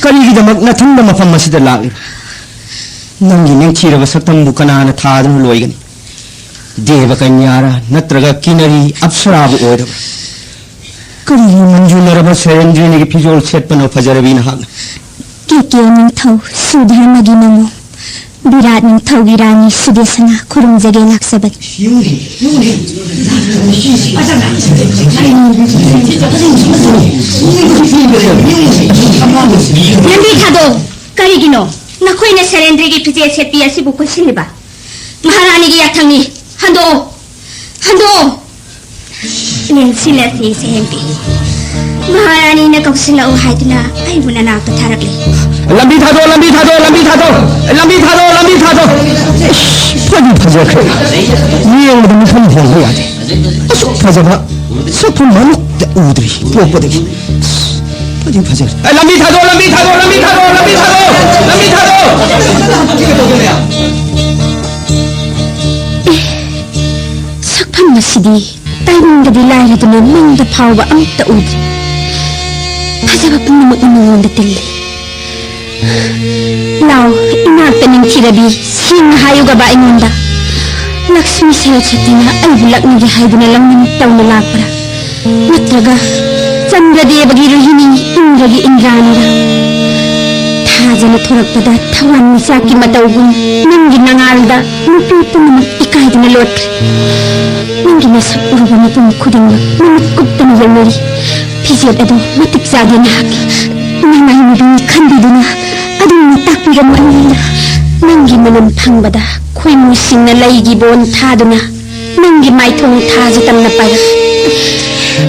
ꯀꯔꯤꯒꯤꯗꯃꯛ ꯅꯊꯟꯗ ꯃꯐꯝ ꯑꯁꯤꯗ ꯂꯥꯛꯂꯤꯕ? ꯅꯪꯒꯤ ꯅꯤꯡꯊꯤꯔꯕ ꯁꯛꯇꯝꯕꯨ ꯀꯅꯥꯅ ꯊꯥꯗꯨꯅ ꯂꯣꯏꯒꯅꯤ? ꯗꯦꯕ ꯀꯟꯌꯥꯔꯥ, ꯅꯠꯇ꯭ꯔꯒ ꯀꯤꯅꯔꯤ ꯑꯞꯁꯔꯥꯕꯨ ꯑꯣꯏꯔꯕ꯭ꯔꯥ? ꯀꯔꯤꯒꯤ ꯃꯟꯖꯨꯂꯔꯕ ꯁꯦꯔꯦꯟꯗ꯭ꯔꯤꯅꯤꯒꯤ ꯐꯤꯖꯣꯜ ꯁꯦꯠꯄꯅꯣ ꯐꯖꯔꯕꯤ ꯅꯍꯥꯛꯅ? ꯀꯦꯀꯦ ꯅꯤꯡꯊꯧ ꯁꯨꯙꯔꯃꯒꯤ ꯃꯃꯣꯝ, ꯕꯤꯔꯥꯠ ꯅꯤꯡꯊꯧꯒꯤ ꯔꯥꯅꯤ ꯁꯨꯗꯦꯁꯅꯥ ꯈꯨꯔꯨꯝꯖꯒꯦ ꯂꯥꯛꯆꯕꯅꯤ꯫ ꯂꯝꯕꯤ ꯊꯥꯗꯣꯛ꯫ ꯀꯔꯤꯒꯤꯅꯣ ꯅꯈꯣꯏꯅ ꯁꯦꯔꯦꯟꯗ꯭ꯔꯤꯒꯤ ꯐꯤꯖꯦꯠ ꯁꯦꯠꯄꯤ ꯑꯁꯤꯕꯨ ꯀꯣꯏꯁꯤꯜꯂꯤꯕ? ꯃꯍꯥꯔꯥꯅꯤꯒꯤ ꯌꯥꯊꯪꯅꯤ꯫ ꯍꯟꯗꯣꯛꯑꯣ! ꯍꯟꯗꯣꯛꯑꯣ! ꯂꯦꯟꯁꯤꯜꯂꯁꯤ, ꯁꯦꯝꯕꯤ꯫ ꯃꯍꯥꯔꯥꯅꯤꯅ ꯀꯧꯁꯤꯜꯂꯛꯎ ꯍꯥꯏꯗꯨꯅ ꯑꯩꯕꯨ ꯅꯅꯥꯛꯇ ꯊꯥꯔꯛꯂꯤ꯫ ꯂꯝꯕꯤ ꯊꯥꯗꯣꯛ, ꯂꯝꯕꯤ ꯊꯥꯗꯣꯛ, ꯂꯝꯕꯤ ꯊꯥꯗꯣꯛ, ꯂꯝꯕꯤ ꯊꯥꯗꯣꯛ, ꯂꯝꯕꯤ ꯊꯥꯗꯣꯛ꯫ ꯏꯁ, ꯐꯗꯤ ꯐꯖꯈ꯭ꯔꯦ꯫ ꯌꯦꯡꯕꯗ ꯃꯤꯠꯐꯝ ꯍꯣꯡꯕ ꯌꯥꯗꯦ꯫ ꯑꯁꯨꯛ ꯐꯖꯕ ꯁꯛꯐꯝ ꯃꯃꯤꯠꯇ ꯎꯗ꯭ꯔꯤ ꯄꯣꯛꯄꯗꯒꯤ꯫ ꯐꯗꯤ ꯐꯖꯈ꯭ꯔꯦ꯫ ꯑꯦ, ꯂꯝꯕꯤ ꯊꯥꯗꯣꯛ, ꯂꯝꯕꯤ ꯊꯥꯗꯣꯛ, ꯂꯝꯕꯤ ꯊꯥꯗꯣꯛ, ꯂꯝꯕꯤ ꯊꯥꯗꯣꯛ, ꯂꯝꯕꯤ ꯊꯥꯗꯣꯛ꯫ ꯉꯁꯤꯗꯤ ꯇꯥꯏꯕꯪꯗꯗꯤ ꯂꯥꯏꯔꯗꯨꯅ ꯃꯪꯗ ꯐꯥꯎꯕ ꯑꯃꯠꯇ ꯎꯗ꯭ꯔꯤ꯫ ꯐꯖꯕ ꯄꯨꯝꯅꯃꯛꯅ ꯃꯉꯣꯟꯗ ꯇꯤꯜꯂꯤ꯫ ꯂꯥꯎ, ꯏꯅꯥꯛꯇ ꯅꯤꯡꯊꯤꯔꯕꯤ, ꯁꯦꯡꯅ ꯍꯥꯏꯌꯨꯒꯕ ꯑꯩꯉꯣꯟꯗ꯫ ꯂꯛꯁꯃꯤ ꯁꯔꯁꯇꯤꯅ ꯑꯩꯕꯨ ꯂꯛꯅꯒꯦ ꯍꯥꯏꯗꯨꯅ ꯂꯧꯅꯤꯡ ꯇꯧꯅ ꯂꯥꯛꯄ꯭ꯔꯥ? ꯅꯠꯇ꯭ꯔꯒ ꯆꯟꯗ꯭ꯔꯗꯦꯕꯒꯤ ꯔꯣꯍꯤꯅꯤ, ꯏꯟꯗ꯭ꯔꯒꯤ ꯏꯟꯗ꯭ꯔꯥꯅꯤꯔꯥ? ꯊꯥꯖꯅ ꯊꯣꯔꯛꯄꯗ ꯊꯋꯥꯟ ꯃꯤꯆꯥꯛꯀꯤ ꯃꯇꯧꯒꯨꯝ ꯅꯪꯒꯤ ꯅꯉꯥꯜꯗ ꯅꯨꯄꯤ ꯄꯨꯝꯅꯃꯛ ꯏꯀꯥꯏꯗꯨꯅ ꯂꯣꯠꯈ꯭ꯔꯦ꯫ ꯅꯪꯒꯤ ꯅꯁꯛ ꯎꯔꯨꯕ ꯃꯤꯄꯨꯝ ꯈꯨꯗꯤꯡꯃꯛ ꯃꯃꯤꯠ ꯀꯨꯞꯇꯅ ꯌꯦꯡꯅꯔꯤ꯫ ꯐꯤꯖꯦꯠ ꯑꯗꯨ ꯃꯇꯤꯛ ꯆꯥꯗꯦ ꯅꯍꯥꯛꯀꯤ꯫ ꯏꯃꯥ ꯃꯥꯏ ꯅꯨꯄꯤꯅꯤ ꯈꯟꯕꯤꯗꯨꯅ ꯑꯗꯨꯝꯅ ꯇꯥꯛꯄꯤꯒꯅꯨ ꯑꯩꯉꯣꯟꯗ꯫ ꯅꯪꯒꯤ ꯃꯅꯝ ꯐꯪꯕꯗ ꯈꯣꯏꯃꯨꯁꯤꯡꯅ ꯂꯩꯒꯤ ꯕꯣꯟ ꯊꯥꯗꯨꯅ ꯅꯪꯒꯤ ꯃꯥꯏꯊꯣꯡ ꯊꯥꯖ ꯇꯝꯅ ꯄꯥꯏꯔꯛ꯫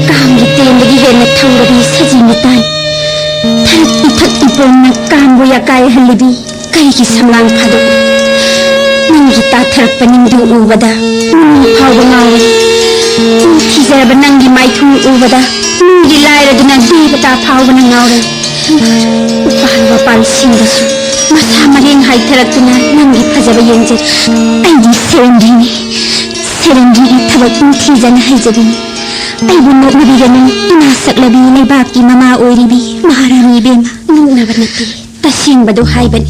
ꯀꯥꯡꯒꯤ ꯇꯦꯟꯗꯒꯤ ꯍꯦꯟꯅ ꯊꯧꯔꯕꯤ ꯁꯖꯤ ꯃꯤꯇꯥꯟ꯫ ꯊꯔꯛ ꯏꯊꯛ ꯏꯄꯣꯝꯅ ꯀꯥꯡꯕꯨ ꯌꯥꯀꯥꯏꯍꯜꯂꯤꯕꯤ ꯀꯩꯒꯤ ꯁꯝꯂꯥꯡ ꯐꯥꯗꯣꯛ? ꯅꯪꯒꯤ ꯇꯥꯊꯔꯛꯄ ꯅꯤꯡꯗꯨ ꯎꯕꯗ ꯅꯨꯃꯤꯠ ꯐꯥꯎꯕ ꯉꯥꯎꯔꯦ꯫ ꯅꯤꯡꯊꯤꯖꯔꯕ ꯅꯪꯒꯤ ꯃꯥꯏꯊꯣꯡ ꯎꯕꯗ ꯃꯤꯒꯤ ꯂꯥꯏꯔꯗꯨꯅ ꯗꯦꯕꯇꯥ ꯐꯥꯎꯕꯅ ꯉꯥꯎꯔꯦ꯫ ꯎꯄꯥꯜ ꯋꯥꯄꯥꯜꯁꯤꯡꯗꯁꯨ ꯃꯁꯥ ꯃꯔꯦꯡ ꯍꯥꯏꯊꯔꯛꯇꯨꯅ ꯅꯪꯒꯤ ꯐꯖꯕ ꯌꯦꯡꯖꯔꯤ꯫ ꯑꯩꯗꯤ ꯁꯦꯔꯦꯟꯗ꯭ꯔꯤꯅꯤ꯫ ꯁꯦꯔꯦꯟꯗ꯭ꯔꯤꯒꯤ ꯊꯕꯛ ꯅꯤꯡꯊꯤꯖꯅ ꯍꯩꯖꯕꯤꯅꯤ꯫ ꯑꯩꯕꯨ ꯅꯣꯛꯅꯕꯤꯒꯅꯨ, ꯏꯃꯥ ꯁꯛꯂꯕꯤ ꯂꯩꯕꯥꯛꯀꯤ ꯃꯃꯥ ꯑꯣꯏꯔꯤꯕꯤ ꯃꯍꯥꯔꯥꯅꯤ ꯏꯕꯦꯝꯃ꯫ ꯅꯣꯛꯅꯕ ꯅꯠꯇꯦ, ꯇꯁꯦꯡꯕꯗꯣ ꯍꯥꯏꯕꯅꯤ꯫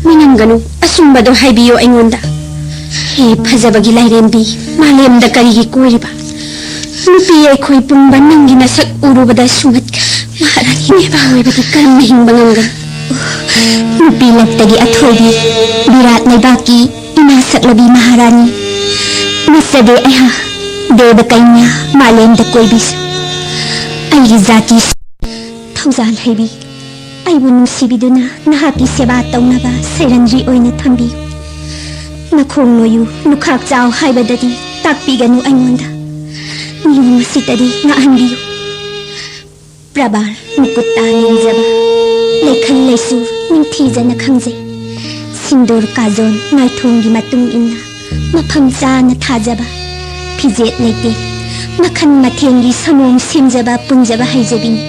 ꯃꯤꯅꯝꯒꯅꯨ, ꯑꯆꯨꯝꯕꯗꯣ ꯍꯥꯏꯕꯤꯌꯨ ꯑꯩꯉꯣꯟꯗ꯫ ꯍꯦ ꯐꯖꯕꯒꯤ ꯂꯥꯏꯔꯦꯝꯕꯤ, ꯃꯥꯂꯦꯝꯗ ꯀꯔꯤꯒꯤ ꯀꯣꯏꯔꯤꯕ? ꯅꯨꯄꯤ ꯑꯩꯈꯣꯏ ꯄꯨꯝꯕ ꯅꯪꯒꯤ ꯅꯁꯛ ꯎꯔꯨꯕꯗ ꯁꯨꯝꯍꯠꯈ꯭ꯔꯦ꯫ ꯃꯍꯥꯔꯥꯅꯤ ꯃꯤꯄꯥ ꯑꯣꯏꯕꯗꯤ ꯀꯔꯝꯅ ꯍꯤꯡꯕ ꯉꯝꯒꯅꯤ? ꯅꯨꯄꯤ ꯂꯛꯇꯒꯤ ꯑꯊꯣꯏꯕꯤ, ꯕꯤꯔꯥꯠ ꯂꯩꯕꯥꯛꯀꯤ ꯏꯃꯥ ꯁꯛꯂꯕꯤ ꯃꯍꯥꯔꯥꯅꯤ꯫ ꯅꯠꯆꯗꯦ ꯑꯩꯍꯥꯛ, ꯗꯦꯕ ꯀꯩꯅ꯭ꯌꯥ, ꯃꯥꯂꯦꯝꯗ ꯀꯣꯏꯕꯤꯁꯨ꯫ ꯑꯩꯒꯤ ꯖꯥꯇꯤ ꯊꯧꯖꯥꯜ ꯍꯩꯕꯤ, ꯑꯩꯕꯨ ꯅꯨꯡꯁꯤꯕꯤꯗꯨꯅ ꯅꯍꯥꯛꯀꯤ ꯁꯦꯕꯥ ꯇꯧꯅꯕ ꯁꯩꯔꯟꯗ꯭ꯔꯤ ꯑꯣꯏꯅ ꯊꯝꯕꯤꯌꯨ꯫ ꯅꯈꯣꯡ ꯅꯣꯏꯌꯨ, ꯂꯨꯈꯥꯛ ꯆꯥꯎ ꯍꯥꯏꯕꯗꯗꯤ ꯇꯥꯛꯄꯤꯒꯅꯨ ꯑꯩꯉꯣꯟꯗ꯫ ꯅꯤꯌꯣꯝ ꯑꯁꯤꯇꯗꯤ ꯉꯥꯛꯍꯟꯕꯤꯌꯨ꯫ ꯄ꯭ꯔꯕꯥꯜ ꯃꯨꯀꯨꯇꯥ ꯅꯤꯡꯖꯕ, ꯂꯩꯈꯜ ꯂꯩꯁꯨ ꯅꯤꯡꯊꯤꯖꯅ ꯈꯪꯖꯩ꯫ ꯁꯤꯟꯗꯨꯔ ꯀꯥꯖꯣꯟ ꯅꯥꯏꯊꯣꯡꯒꯤ ꯃꯇꯨꯡ ꯏꯟꯅ ꯃꯐꯝ ꯆꯥꯅ ꯊꯥꯖꯕ, ꯐꯤꯖꯦꯠ ꯂꯩꯇꯦꯡ ꯃꯈꯜ ꯃꯊꯦꯜꯒꯤ ꯁꯪꯒꯣꯝ ꯁꯦꯝꯖꯕ ꯄꯨꯟꯖꯕ ꯍꯩꯖꯕꯤꯅꯤ꯫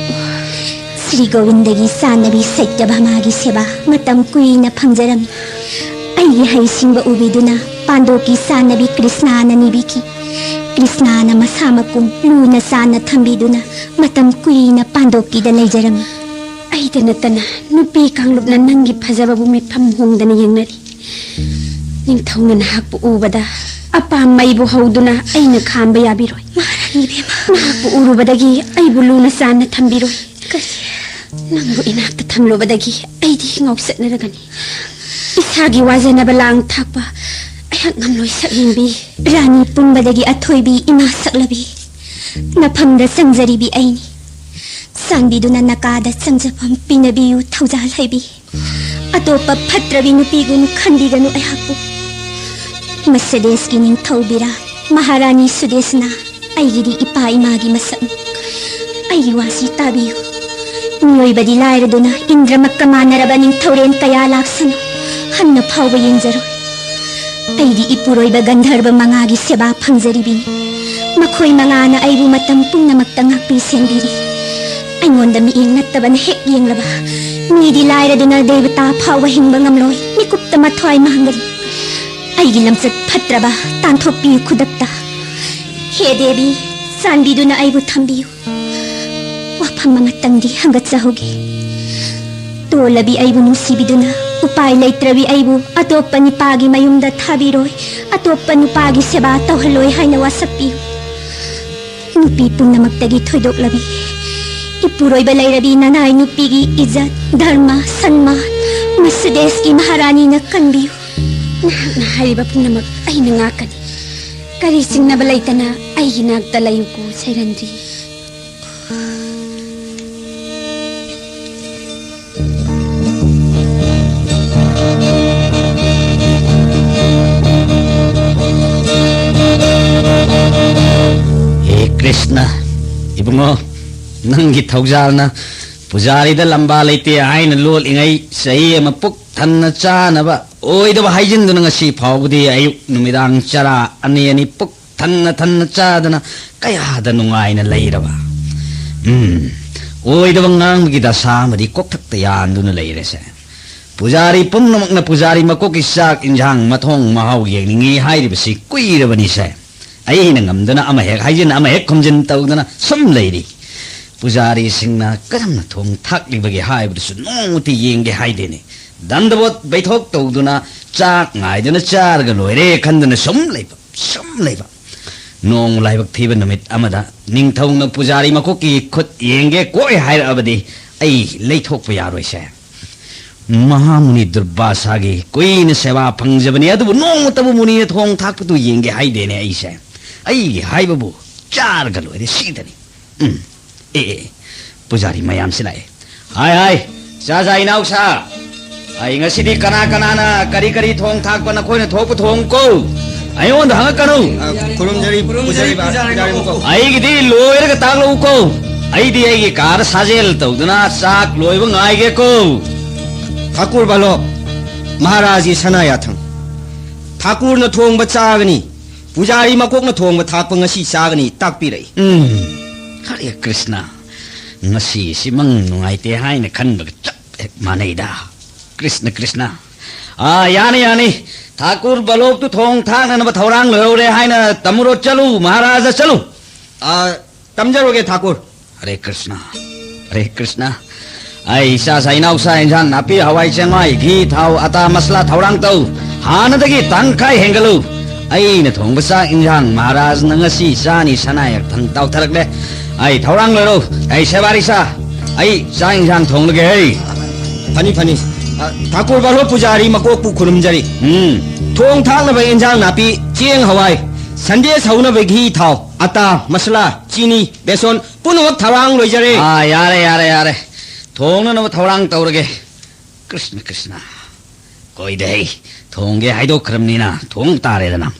ꯁ꯭ꯔꯤ ꯒꯣꯕꯤꯟꯗꯒꯤ ꯆꯥꯟꯅꯕꯤ ꯁꯩꯇ꯭ꯌꯚꯥꯃꯥꯒꯤ ꯁꯦꯕꯥ ꯃꯇꯝ ꯀꯨꯏꯅ ꯐꯪꯖꯔꯝꯃꯤ꯫ ꯑꯩꯒꯤ ꯍꯩꯁꯤꯡꯕ ꯎꯕꯤꯗꯨꯅ ꯄꯥꯟꯗꯣꯞꯀꯤ ꯆꯥꯟꯅꯕꯤ ꯀ꯭ꯔꯤꯁꯅꯥꯅ ꯅꯤꯕꯤꯈꯤ꯫ ꯀ꯭ꯔꯤꯁꯅꯥꯅ ꯃꯁꯥ ꯃꯀꯨꯝ ꯂꯨꯅ ꯆꯥꯟꯅ ꯊꯝꯕꯤꯗꯨꯅ ꯃꯇꯝ ꯀꯨꯏꯅ ꯄꯥꯟꯗꯣꯛꯀꯤꯗ ꯂꯩꯖꯔꯝꯃꯤ꯫ ꯑꯩꯗ ꯅꯠꯇꯅ ꯅꯨꯄꯤ ꯀꯥꯡꯂꯨꯞꯅ ꯅꯪꯒꯤ ꯐꯖꯕꯕꯨ ꯃꯤꯠꯐꯝ ꯍꯣꯡꯗꯅ ꯌꯦꯡꯅꯔꯤ꯫ ꯅꯤꯡꯊꯧꯅ ꯅꯍꯥꯛꯄꯨ ꯎꯕꯗ ꯑꯄꯥꯝ ꯃꯩꯕꯨ ꯍꯧꯗꯨꯅ ꯑꯩꯅ ꯈꯥꯝꯕ ꯌꯥꯕꯤꯔꯣꯏ꯫ ꯃꯍꯥꯔꯥꯅꯤ ꯏꯕꯦꯝꯃ꯫ ꯅꯍꯥꯛꯄꯨ ꯎꯔꯨꯕꯗꯒꯤ ꯑꯩꯕꯨ ꯂꯨꯅ ꯆꯥꯟꯅ ꯊꯝꯕꯤꯔꯣꯏ꯫ ꯀꯔꯤ? ꯅꯪꯕꯨ ꯏꯅꯥꯛꯇ ꯊꯝꯂꯨꯕꯗꯒꯤ ꯑꯩꯗꯤ ꯉꯥꯎꯆꯠꯅꯔꯒꯅꯤ꯫ ꯏꯁꯥꯒꯤ ꯋꯥꯖꯅꯕ ꯂꯥꯡ ꯊꯥꯛꯄ ꯑꯩꯍꯥꯛ ꯉꯝꯂꯣꯏ ꯁꯛꯍꯦꯟꯕꯤ꯫ ꯔꯥꯅꯤ ꯄꯨꯝꯕꯗꯒꯤ ꯑꯊꯣꯏꯕꯤ ꯏꯃꯥ ꯁꯛꯂꯕꯤ꯫ ꯅꯐꯝꯗ ꯆꯪꯖꯔꯤꯕꯤ ꯑꯩꯅꯤ꯫ ꯆꯥꯟꯕꯤꯗꯨꯅ ꯅꯀꯥꯗ ꯆꯪꯖꯐꯝ ꯄꯤꯅꯕꯤꯌꯨ ꯊꯧꯖꯥꯜ ꯍꯩꯕꯤ꯫ ꯑꯇꯣꯞꯄ ꯐꯠꯇ꯭ꯔꯕꯤ ꯅꯨꯄꯤꯒꯨꯝ ꯈꯟꯕꯤꯒꯅꯨ ꯑꯩꯍꯥꯛꯄꯨ꯫ ꯃꯁꯗꯦꯁꯀꯤ ꯅꯤꯡꯊꯧ ꯕꯤꯔꯥꯠ, ꯃꯍꯥꯔꯥꯅꯤ ꯁꯨꯗꯦꯁꯅꯥ, ꯑꯩꯒꯤꯗꯤ ꯏꯄꯥ ꯏꯃꯥꯒꯤ ꯃꯁꯛꯅꯤ꯫ ꯑꯩꯒꯤ ꯋꯥꯁꯤ ꯇꯥꯕꯤꯌꯨ꯫ ꯃꯤꯑꯣꯏꯕꯗꯤ ꯂꯥꯏꯔꯗꯨꯅ ꯏꯟꯗ꯭ꯔꯃꯛꯀ ꯃꯥꯟꯅꯔꯕ ꯅꯤꯡꯊꯧꯔꯦꯟ ꯀꯌꯥ ꯂꯥꯛꯁꯅꯨ, ꯍꯟꯅ ꯐꯥꯎꯕ ꯌꯦꯡꯖꯔꯣꯏ꯫ ꯑꯩꯗꯤ ꯏꯄꯨꯔꯣꯏꯕ ꯒꯟꯙꯔꯕ ꯃꯉꯥꯒꯤ ꯁꯦꯕꯥ ꯐꯪꯖꯔꯤꯕꯤꯅꯤ꯫ ꯃꯈꯣꯏ ꯃꯉꯥꯅ ꯑꯩꯕꯨ ꯃꯇꯝ ꯄꯨꯝꯅꯃꯛꯇ ꯉꯥꯛꯄꯤ ꯁꯦꯟꯕꯤꯔꯤ꯫ ꯑꯩꯉꯣꯟꯗ ꯃꯤꯠꯌꯦꯡ ꯅꯠꯇꯕꯅ ꯍꯦꯛ ꯌꯦꯡꯂꯕ, ꯃꯤꯗꯤ ꯂꯥꯏꯔꯗꯨꯅ ꯗꯦꯕꯇꯥ ꯐꯥꯎꯕ ꯍꯤꯡꯕ ꯉꯝꯂꯣꯏ, ꯃꯤꯀꯨꯞꯇ ꯃꯊ꯭ꯋꯥꯏ ꯃꯥꯡꯒꯅꯤ꯫ ꯑꯩꯒꯤ ꯂꯝꯆꯠ ꯐꯠꯇ꯭ꯔꯕ ꯇꯥꯟꯊꯣꯛꯄꯤꯌꯨ ꯈꯨꯗꯛꯇ꯫ ꯍꯦ ꯗꯦꯕꯤ, ꯆꯥꯟꯕꯤꯗꯨꯅ ꯑꯩꯕꯨ ꯊꯝꯕꯤꯌꯨ꯫ ꯋꯥꯐꯝ ꯑꯃꯇꯪꯗꯤ ꯍꯪꯒꯠꯆꯍꯧꯒꯦ꯫ ꯇꯣꯜꯂꯕꯤ ꯑꯩꯕꯨ ꯅꯨꯡꯁꯤꯕꯤꯗꯨꯅ, ꯎꯄꯥꯏ ꯂꯩꯇ꯭ꯔꯕꯤ ꯑꯩꯕꯨ ꯑꯇꯣꯞꯄ ꯅꯤꯄꯥꯒꯤ ꯃꯌꯨꯝꯗ ꯊꯥꯕꯤꯔꯣꯏ, ꯑꯇꯣꯞꯄ ꯅꯨꯄꯥꯒꯤ ꯁꯦꯕꯥ ꯇꯧꯍꯜꯂꯣꯏ ꯍꯥꯏꯅ ꯋꯥꯁꯛꯄꯤꯌꯨ꯫ ꯅꯨꯄꯤ ꯄꯨꯝꯅꯃꯛꯇꯒꯤ ꯊꯣꯏꯗꯣꯛꯂꯕꯤ, ꯏꯄꯨꯔꯣꯏꯕ ꯂꯩꯔꯕꯤ ꯅꯅꯥꯏ ꯅꯨꯄꯤꯒꯤ ꯏꯖꯠ, ꯙꯔꯃ, ꯁꯟꯃꯥꯟ, ꯃꯁꯤꯗꯦꯁꯀꯤ ꯃꯍꯥꯔꯥꯅꯤꯅ ꯀꯟꯕꯤꯌꯨ꯫ ꯅꯍꯥꯛꯅ ꯍꯥꯏꯔꯤꯕ ꯄꯨꯝꯅꯃꯛ ꯑꯩꯅ ꯉꯥꯛꯀꯅꯤ꯫ ꯀꯔꯤ ꯆꯤꯡꯅꯕ ꯂꯩꯇꯅ ꯑꯩꯒꯤ ꯅꯥꯛꯇ ꯂꯩꯌꯨꯀꯣ, ꯁꯩꯔꯟꯗ꯭ꯔꯤ꯫ ꯍꯦ ꯀ꯭ꯔꯤꯁꯅ, ꯏꯕꯨꯡꯉꯣ, ꯅꯪꯒꯤ ꯊꯧꯖꯥꯜꯅ ꯄꯨꯖꯥꯔꯤꯗ ꯂꯝꯕꯥ ꯂꯩꯇꯦ ꯍꯥꯏꯅ ꯂꯣꯠꯂꯤꯉꯩ ꯆꯍꯤ ꯑꯃ ꯄꯨꯛ ꯊꯟꯅ ꯆꯥꯅꯕ ꯑꯣꯏꯗꯕ ꯍꯥꯏꯖꯤꯟꯗꯨꯅ ꯉꯁꯤ ꯐꯥꯎꯕꯗꯤ ꯑꯌꯨꯛ ꯅꯨꯃꯤꯗꯥꯡ ꯆꯔꯥ ꯑꯅꯤ ꯑꯅꯤ ꯄꯨꯛ ꯊꯟꯅ ꯊꯟꯅ ꯆꯥꯗꯅ ꯀꯌꯥꯗ ꯅꯨꯡꯉꯥꯏꯅ ꯂꯩꯔꯕ꯫ ꯎꯝ, ꯑꯣꯏꯗꯕ ꯉꯥꯡꯕꯒꯤ ꯗꯁꯥ ꯑꯃꯗꯤ ꯀꯣꯛꯊꯛꯇ ꯌꯥꯟꯗꯨꯅ ꯂꯩꯔꯦꯁꯦ꯫ ꯄꯨꯖꯥꯔꯤ ꯄꯨꯝꯅꯃꯛꯅ ꯄꯨꯖꯥꯔꯤ ꯃꯀꯣꯛꯀꯤ ꯆꯥꯛ ꯏꯟꯖꯥꯡ ꯃꯊꯣꯡ ꯃꯍꯥꯎ ꯌꯦꯡꯅꯤꯡꯉꯤ ꯍꯥꯏꯔꯤꯕꯁꯤ ꯀꯨꯏꯔꯕꯅꯤꯁꯦ꯫ ꯑꯩꯅ ꯉꯝꯗꯅ ꯑꯃ ꯍꯦꯛ ꯍꯥꯏꯖꯤꯟ, ꯑꯃ ꯍꯦꯛ ꯈꯨꯝꯖꯤꯟ ꯇꯧꯗꯅ ꯁꯨꯝ ꯂꯩꯔꯤ꯫ ꯄꯨꯖꯥꯔꯤꯁꯤꯡꯅ ꯀꯔꯝꯅ ꯊꯣꯡ ꯊꯥꯛꯂꯤꯕꯒꯦ ꯍꯥꯏꯕꯗꯨꯁꯨ ꯅꯣꯡꯃꯇ ꯌꯦꯡꯒꯦ ꯍꯥꯏꯗꯦꯅꯦ꯫ ꯗꯟꯗꯕꯣꯠ ꯕꯩꯊꯣꯛ ꯇꯧꯗꯨꯅ ꯆꯥꯛ ꯉꯥꯏꯗꯨꯅ ꯆꯥꯔꯒ ꯂꯣꯏꯔꯦ ꯈꯟꯗꯨꯅ ꯁꯨꯝ ꯂꯩꯕ, ꯁꯨꯝ ꯂꯩꯕ꯫ ꯅꯣꯡꯃ ꯂꯥꯏꯕꯛ ꯊꯤꯕ ꯅꯨꯃꯤꯠ ꯑꯃꯗ ꯅꯤꯡꯊꯧꯅ ꯄꯨꯖꯥꯔꯤ ꯃꯀꯣꯛꯀꯤ ꯈꯨꯠ ꯌꯦꯡꯒꯦ ꯀꯣꯏ ꯍꯥꯏꯔꯛꯑꯕꯗꯤ ꯑꯩ ꯂꯩꯊꯣꯛꯄ ꯌꯥꯔꯣꯏꯁꯦ꯫ ꯃꯍꯥꯃꯨꯅꯤ ꯗꯨꯔꯕꯥꯁꯥꯒꯤ ꯀꯨꯏꯅ ꯁꯦꯕꯥ ꯐꯪꯖꯕꯅꯤ, ꯑꯗꯨꯕꯨ ꯅꯣꯡꯃꯇꯕꯨ ꯃꯨꯅꯤꯅ ꯊꯣꯡ ꯊꯥꯛꯄꯗꯨ ꯌꯦꯡꯒꯦ ꯍꯥꯏꯗꯦꯅꯦ ꯑꯩꯁꯦ꯫ ꯑꯩꯒꯤ ꯍꯥꯏꯕꯕꯨ ꯆꯥꯔꯒ ꯂꯣꯏꯔꯦ ꯁꯤꯗꯅꯤ꯫ ꯎꯝ꯫ ꯑꯦ, ꯑꯦ, ꯑꯦ, ꯄꯨꯖꯥꯔꯤ ꯃꯌꯥꯝꯁꯤ ꯂꯥꯛꯑꯦ꯫ ꯍꯥꯏ, ꯍꯥꯏ, ꯆꯥ ꯆꯥ ꯏꯅꯥꯎꯁꯥ꯫ ꯑꯩ ꯉꯁꯤꯗꯤ ꯀꯅꯥ ꯀꯅꯥꯅ ꯀꯔꯤ ꯀꯔꯤ ꯊꯣꯡ ꯊꯥꯛꯄ ꯅꯈꯣꯏꯅ ꯊꯣꯛꯄ ꯊꯣꯡ ꯀꯣ꯫ ꯑꯩꯉꯣꯟꯗ ꯍꯪꯉꯛꯀꯅꯨ꯫ ꯑ, ꯈꯨꯔꯨꯝꯖꯔꯤ, ꯄꯨꯖꯥꯔꯤ ꯕꯥ-, ꯄꯨꯖꯥꯔꯤ ꯃꯀꯣꯛ꯫ ꯑꯩꯒꯤꯗꯤ ꯂꯣꯏꯔꯒ ꯇꯥꯛꯂꯛꯎ ꯀꯣ꯫ ꯑꯩꯗꯤ ꯑꯩꯒꯤ ꯀꯥꯗ ꯁꯥꯖꯦꯜ ꯇꯧꯗꯨꯅ ꯆꯥꯛ ꯂꯣꯏꯕ ꯉꯥꯏꯒꯦ ꯀꯣ꯫ ꯊꯥꯀꯨꯔ ꯕꯥꯂꯣ, ꯃꯍꯥꯔꯥꯖꯒꯤ ꯁꯅꯥ ꯌꯥꯊꯪ꯫ ꯊꯥꯀꯨꯔꯅ ꯊꯣꯡꯕ ꯆꯥꯒꯅꯤ꯫ ꯄꯨꯖꯥꯔꯤ ꯃꯀꯣꯛꯅ ꯊꯣꯡꯕ ꯊꯥꯛꯄ ꯉꯁꯤ ꯆꯥꯒꯅꯤ ꯇꯥꯛꯄꯤꯔꯛꯏ꯫ ꯎꯝ꯫ ꯍꯔꯦ ꯀ꯭ꯔꯤꯁꯅ, ꯉꯁꯤꯁꯤꯃꯪ ꯅꯨꯡꯉꯥꯏꯇꯦ ꯍꯥꯏꯅ ꯈꯟꯕꯒ ꯆꯞ ꯍꯦꯛ ꯃꯥꯟꯅꯩꯗ꯫ ꯀ꯭ꯔꯤꯁꯅ, ꯀ꯭ꯔꯤꯁꯅ꯫ ꯑꯥ, ꯌꯥꯅꯤ, ꯌꯥꯅꯤ꯫ ꯊꯥꯀꯨꯔ ꯕꯂꯣꯞꯇꯨ ꯊꯣꯡ ꯊꯥꯛꯅꯅꯕ ꯊꯧꯔꯥꯡ ꯂꯣꯏꯍꯧꯔꯦ ꯍꯥꯏꯅ ꯇꯝꯃꯨꯔꯣ꯫ ꯆꯠꯂꯨ, ꯃꯍꯥꯔꯥꯖꯥ, ꯆꯠꯂꯨ꯫ ꯑꯥ, ꯇꯝꯖꯔꯨꯒꯦ, ꯊꯥꯀꯨꯔ꯫ ꯍꯔꯦ ꯀ꯭ꯔꯤꯁꯅ, ꯍꯔꯦ ꯀ꯭ꯔꯤꯁꯅ꯫ ꯑꯩ ꯏꯆꯥꯁꯥ ꯏꯅꯥꯎꯁꯥ ꯏꯟꯖꯥꯡ ꯅꯥꯄꯤ, ꯍꯋꯥꯏ ꯆꯦꯡꯋꯥꯏ, ꯘꯤ, ꯊꯥꯎ, ꯑꯇꯥ, ꯃꯁꯂꯥ ꯊꯧꯔꯥꯡ ꯇꯧ꯫ ꯍꯥꯟꯅꯗꯒꯤ ꯇꯪꯈꯥꯏ ꯍꯦꯟꯒꯠꯂꯨ꯫ ꯑꯩꯅ ꯊꯣꯡꯕ ꯆꯥꯛ ꯏꯟꯖꯥꯡ ꯃꯍꯥꯔꯥꯖꯅ ꯉꯁꯤ ꯆꯥꯅꯤ ꯁꯅꯥ ꯌꯥꯊꯪ ꯇꯥꯎꯊꯔꯛꯂꯦ꯫ ꯑꯩ ꯊꯧꯔꯥꯡ ꯂꯣꯏꯔꯣ꯫ ꯑꯩ ꯁꯦꯕꯥꯔꯤꯁꯥ, ꯑꯩ ꯆꯥꯛ ꯏꯟꯖꯥꯡ ꯊꯣꯡꯂꯒꯦ ꯍꯩ꯫ ꯐꯅꯤ, ꯐꯅꯤ꯫ ꯑ, ꯊꯥꯀꯨꯔ ꯕꯥꯂꯣ ꯄꯨꯖꯥꯔꯤ ꯃꯀꯣꯛꯄꯨ ꯈꯨꯔꯨꯝꯖꯔꯤ꯫ ꯎꯝ꯫ ꯊꯣꯡ ꯊꯥꯛꯅꯕ ꯏꯟꯖꯥꯡ ꯅꯥꯄꯤ, ꯆꯦꯡ ꯍꯋꯥꯏ, ꯁꯟꯗꯦꯁ ꯍꯧꯅꯕ ꯘꯤ ꯊꯥꯎ, ꯑꯇꯥ, ꯃꯁꯂꯥ, ꯆꯤꯅꯤ, ꯕꯦꯁꯣꯟ, ꯄꯨꯝꯅꯃꯛ ꯊꯧꯔꯥꯡ ꯂꯣꯏꯖꯔꯦ꯫ ꯑꯥ, ꯌꯥꯔꯦ, ꯌꯥꯔꯦ, ꯌꯥꯔꯦ꯫ ꯊꯣꯡꯅꯅꯕ ꯊꯧꯔꯥꯡ ꯇꯧꯔꯒꯦ꯫ ꯀ꯭ꯔꯤꯁꯅ, ꯀ꯭ꯔꯤꯁꯅ꯫ ꯀꯣꯏꯗꯦ, ꯊꯣꯡꯒꯦ ꯍꯥꯏꯗꯣꯛꯈ꯭ꯔꯕꯅꯤꯅ ꯊꯣꯡ ꯇꯥꯔꯦꯗꯅ꯫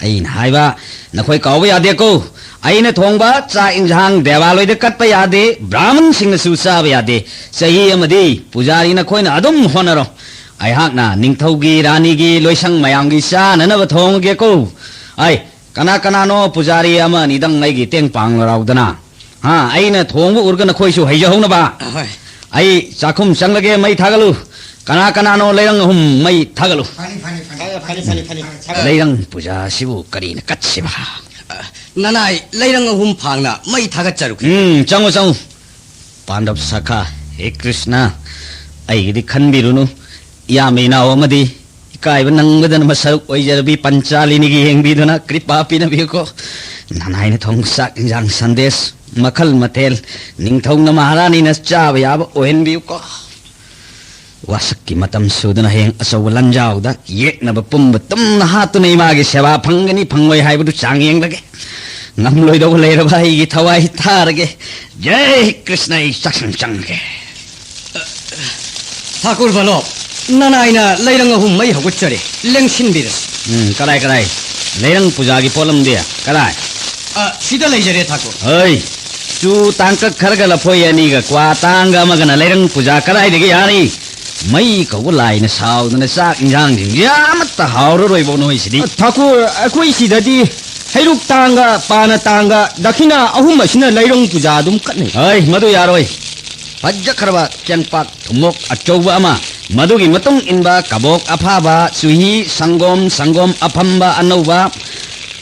ꯑꯩꯅ ꯍꯥꯏꯕ, ꯅꯈꯣꯏ ꯀꯥꯎꯕ ꯌꯥꯗꯦꯀꯣ꯫ ꯑꯩꯅ ꯊꯣꯡꯕ ꯆꯥꯛ ꯏꯟꯁꯥꯡ ꯗꯦꯋꯥꯂꯣꯏꯗ ꯀꯠꯄ ꯌꯥꯗꯦ, ꯕ꯭ꯔꯥꯍꯃꯟꯁꯤꯡꯅꯁꯨ ꯆꯥꯕ ꯌꯥꯗꯦ꯫ ꯆꯍꯤ ꯑꯃꯗꯤ ꯄꯨꯖꯥꯔꯤ ꯅꯈꯣꯏꯅ ꯑꯗꯨꯝ ꯍꯣꯠꯅꯔꯣ꯫ ꯑꯩꯍꯥꯛꯅ ꯅꯤꯡꯊꯧꯒꯤ, ꯔꯥꯅꯤꯒꯤ, ꯂꯣꯏꯁꯪ ꯃꯌꯥꯝꯒꯤ ꯆꯥꯅꯅꯕ ꯊꯣꯡꯉꯒꯦꯀꯣ꯫ ꯑꯩ, ꯀꯅꯥ ꯀꯅꯥꯅꯣ ꯄꯨꯖꯥꯔꯤ ꯑꯃ ꯑꯅꯤꯗꯪ ꯑꯩꯒꯤ ꯇꯦꯡ ꯄꯥꯡꯂꯔꯥꯎꯗꯅ? ꯍꯥ, ꯑꯩꯅ ꯊꯣꯡꯕ ꯎꯔꯒ ꯅꯈꯣꯏꯁꯨ ꯍꯩꯖꯍꯧꯅꯕ꯫ ꯑꯍꯣꯏ꯫ ꯑꯩ ꯆꯥꯛꯈꯨꯝ ꯆꯪꯂꯒꯦ, ꯃꯩ ꯊꯥꯒꯠꯂꯨ꯫ ꯀꯅꯥ ꯀꯅꯥꯅꯣ ꯂꯩꯔꯪ ꯑꯍꯨꯝ ꯃꯩ ꯊꯥꯒꯠꯂꯨ꯫ ꯐꯅꯤ, ꯐꯅꯤ, ꯐꯅꯤ, ꯐꯅꯤ, ꯐꯅꯤ, ꯐꯅꯤ, ꯐꯅꯤ꯫ ꯂꯩꯔꯪ ꯄꯨꯖꯥꯁꯤꯕꯨ ꯀꯔꯤꯅ ꯀꯠꯁꯤꯕ? ꯅꯅꯥꯏ ꯂꯩꯔꯪ ꯑꯍꯨꯝ ꯐꯥꯡꯅ ꯃꯩ ꯊꯥꯒꯠꯆꯔꯨꯈꯤ꯫ ꯎꯝ, ꯆꯪꯉꯨ, ꯆꯪꯉꯨ꯫ ꯄꯥꯟꯗꯕ ꯁꯥꯈꯥ, ꯍꯦ ꯀ꯭ꯔꯤꯁꯅ, ꯑꯩꯒꯤꯗꯤ ꯈꯟꯕꯤꯔꯨꯅꯨ꯫ ꯏꯌꯥꯝꯕ ꯏꯅꯥꯎ ꯑꯃꯗꯤ ꯏꯀꯥꯏꯕ ꯅꯪꯕꯗꯅ ꯃꯁꯔꯨꯛ ꯑꯣꯏꯖꯔꯕꯤ ꯄꯟꯆꯥꯂꯤꯅꯤꯒꯤ ꯌꯦꯡꯕꯤꯗꯨꯅ ꯀ꯭ꯔꯤꯄꯥ ꯄꯤꯅꯕꯤꯌꯨꯀꯣ꯫ ꯅꯅꯥꯏꯅ ꯊꯣꯡꯕ ꯆꯥꯛ ꯏꯟꯖꯥꯡ ꯁꯟꯗꯦꯁ ꯃꯈꯜ ꯃꯊꯦꯜ ꯅꯤꯡꯊꯧꯅ ꯃꯍꯥꯔꯥꯅꯤꯅ ꯆꯥꯕ ꯌꯥꯕ ꯑꯣꯏꯍꯟꯕꯤꯌꯨꯀꯣ꯫ ꯋꯥꯁꯛꯀꯤ ꯃꯇꯝ ꯁꯨꯗꯅ ꯍꯌꯦꯡ ꯑꯆꯧꯕ ꯂꯟꯖꯥꯎꯗ ꯌꯦꯛꯅꯕ ꯄꯨꯝꯕ ꯇꯨꯝꯅ ꯍꯥꯠꯇꯨꯅ ꯏꯃꯥꯒꯤ ꯁꯦꯕꯥ ꯐꯪꯒꯅꯤ ꯐꯪꯂꯣꯏ ꯍꯥꯏꯕꯗꯨ ꯆꯥꯡ ꯌꯦꯡꯂꯒꯦ꯫ ꯉꯝꯂꯣꯏꯗꯧꯕ ꯂꯩꯔꯕ ꯑꯩꯒꯤ ꯊꯋꯥꯏ ꯊꯥꯔꯒꯦ꯫ ꯖꯩ ꯀ꯭ꯔꯤꯁꯅ, ꯑꯩ ꯆꯥꯛꯁꯪ ꯆꯪꯒꯦ꯫ ꯊꯥꯀꯨꯔ ꯚꯂꯣꯞ, ꯅꯅꯥꯏꯅ ꯂꯩꯔꯪ ꯑꯍꯨꯝ ꯃꯩ ꯍꯧꯒꯠꯆꯔꯦ, ꯂꯦꯡꯁꯤꯟꯕꯤꯔꯁꯤ꯫ ꯎꯝ, ꯀꯗꯥꯏ, ꯀꯗꯥꯏ? ꯂꯩꯔꯪ ꯄꯨꯖꯥꯒꯤ ꯄꯣꯠꯂꯝꯗꯤ ꯀꯗꯥꯏ? ꯑ, ꯁꯤꯗ ꯂꯩꯖꯔꯦ, ꯊꯥꯀꯨꯔ꯫ ꯍꯩ, ꯆꯨ ꯇꯥꯡꯀꯛ ꯈꯔꯒ ꯂꯐꯣꯏ ꯑꯅꯤꯒ ꯀ꯭ꯋꯥ ꯇꯥꯡꯒ ꯑꯃꯒꯅ ꯂꯩꯔꯪ ꯄꯨꯖꯥ ꯀꯗꯥꯏꯗꯒꯤ ꯌꯥꯅꯤ? ꯃꯩ ꯀꯧꯕ ꯂꯥꯏꯅ ꯁꯥꯎꯗꯅ ꯆꯥꯛ ꯏꯟꯖꯥꯡꯁꯤꯡꯁꯦ ꯑꯃꯠꯇ ꯍꯥꯎꯔꯔꯣꯏꯕꯣ ꯅꯣꯏꯁꯤꯗꯤ꯫ ꯊꯥꯀꯨꯔ, ꯑꯩꯈꯣꯏ ꯁꯤꯗꯗꯤ ꯍꯩꯔꯨꯛ ꯇꯥꯡꯒ, ꯄꯥꯅ ꯇꯥꯡꯒ, ꯗꯈꯤꯅꯥ ꯑꯍꯨꯝ ꯑꯁꯤꯅ ꯂꯩꯔꯪ ꯄꯨꯖꯥ ꯑꯗꯨꯝ ꯀꯠꯅꯩ꯫ ꯍꯩ, ꯃꯗꯨ ꯌꯥꯔꯣꯏ꯫ ꯐꯖꯈ꯭ꯔꯕ ꯆꯦꯡꯄꯥꯛ ꯊꯨꯝꯃꯣꯛ ꯑꯆꯧꯕ ꯑꯃ, ꯃꯗꯨꯒꯤ ꯃꯇꯨꯡ ꯏꯟꯕ ꯀꯕꯣꯛ ꯑꯐꯥꯕ, ꯆꯨꯍꯤ, ꯁꯪꯒꯣꯝ, ꯁꯪꯒꯣꯝ ꯑꯐꯝꯕ ꯑꯅꯧꯕ,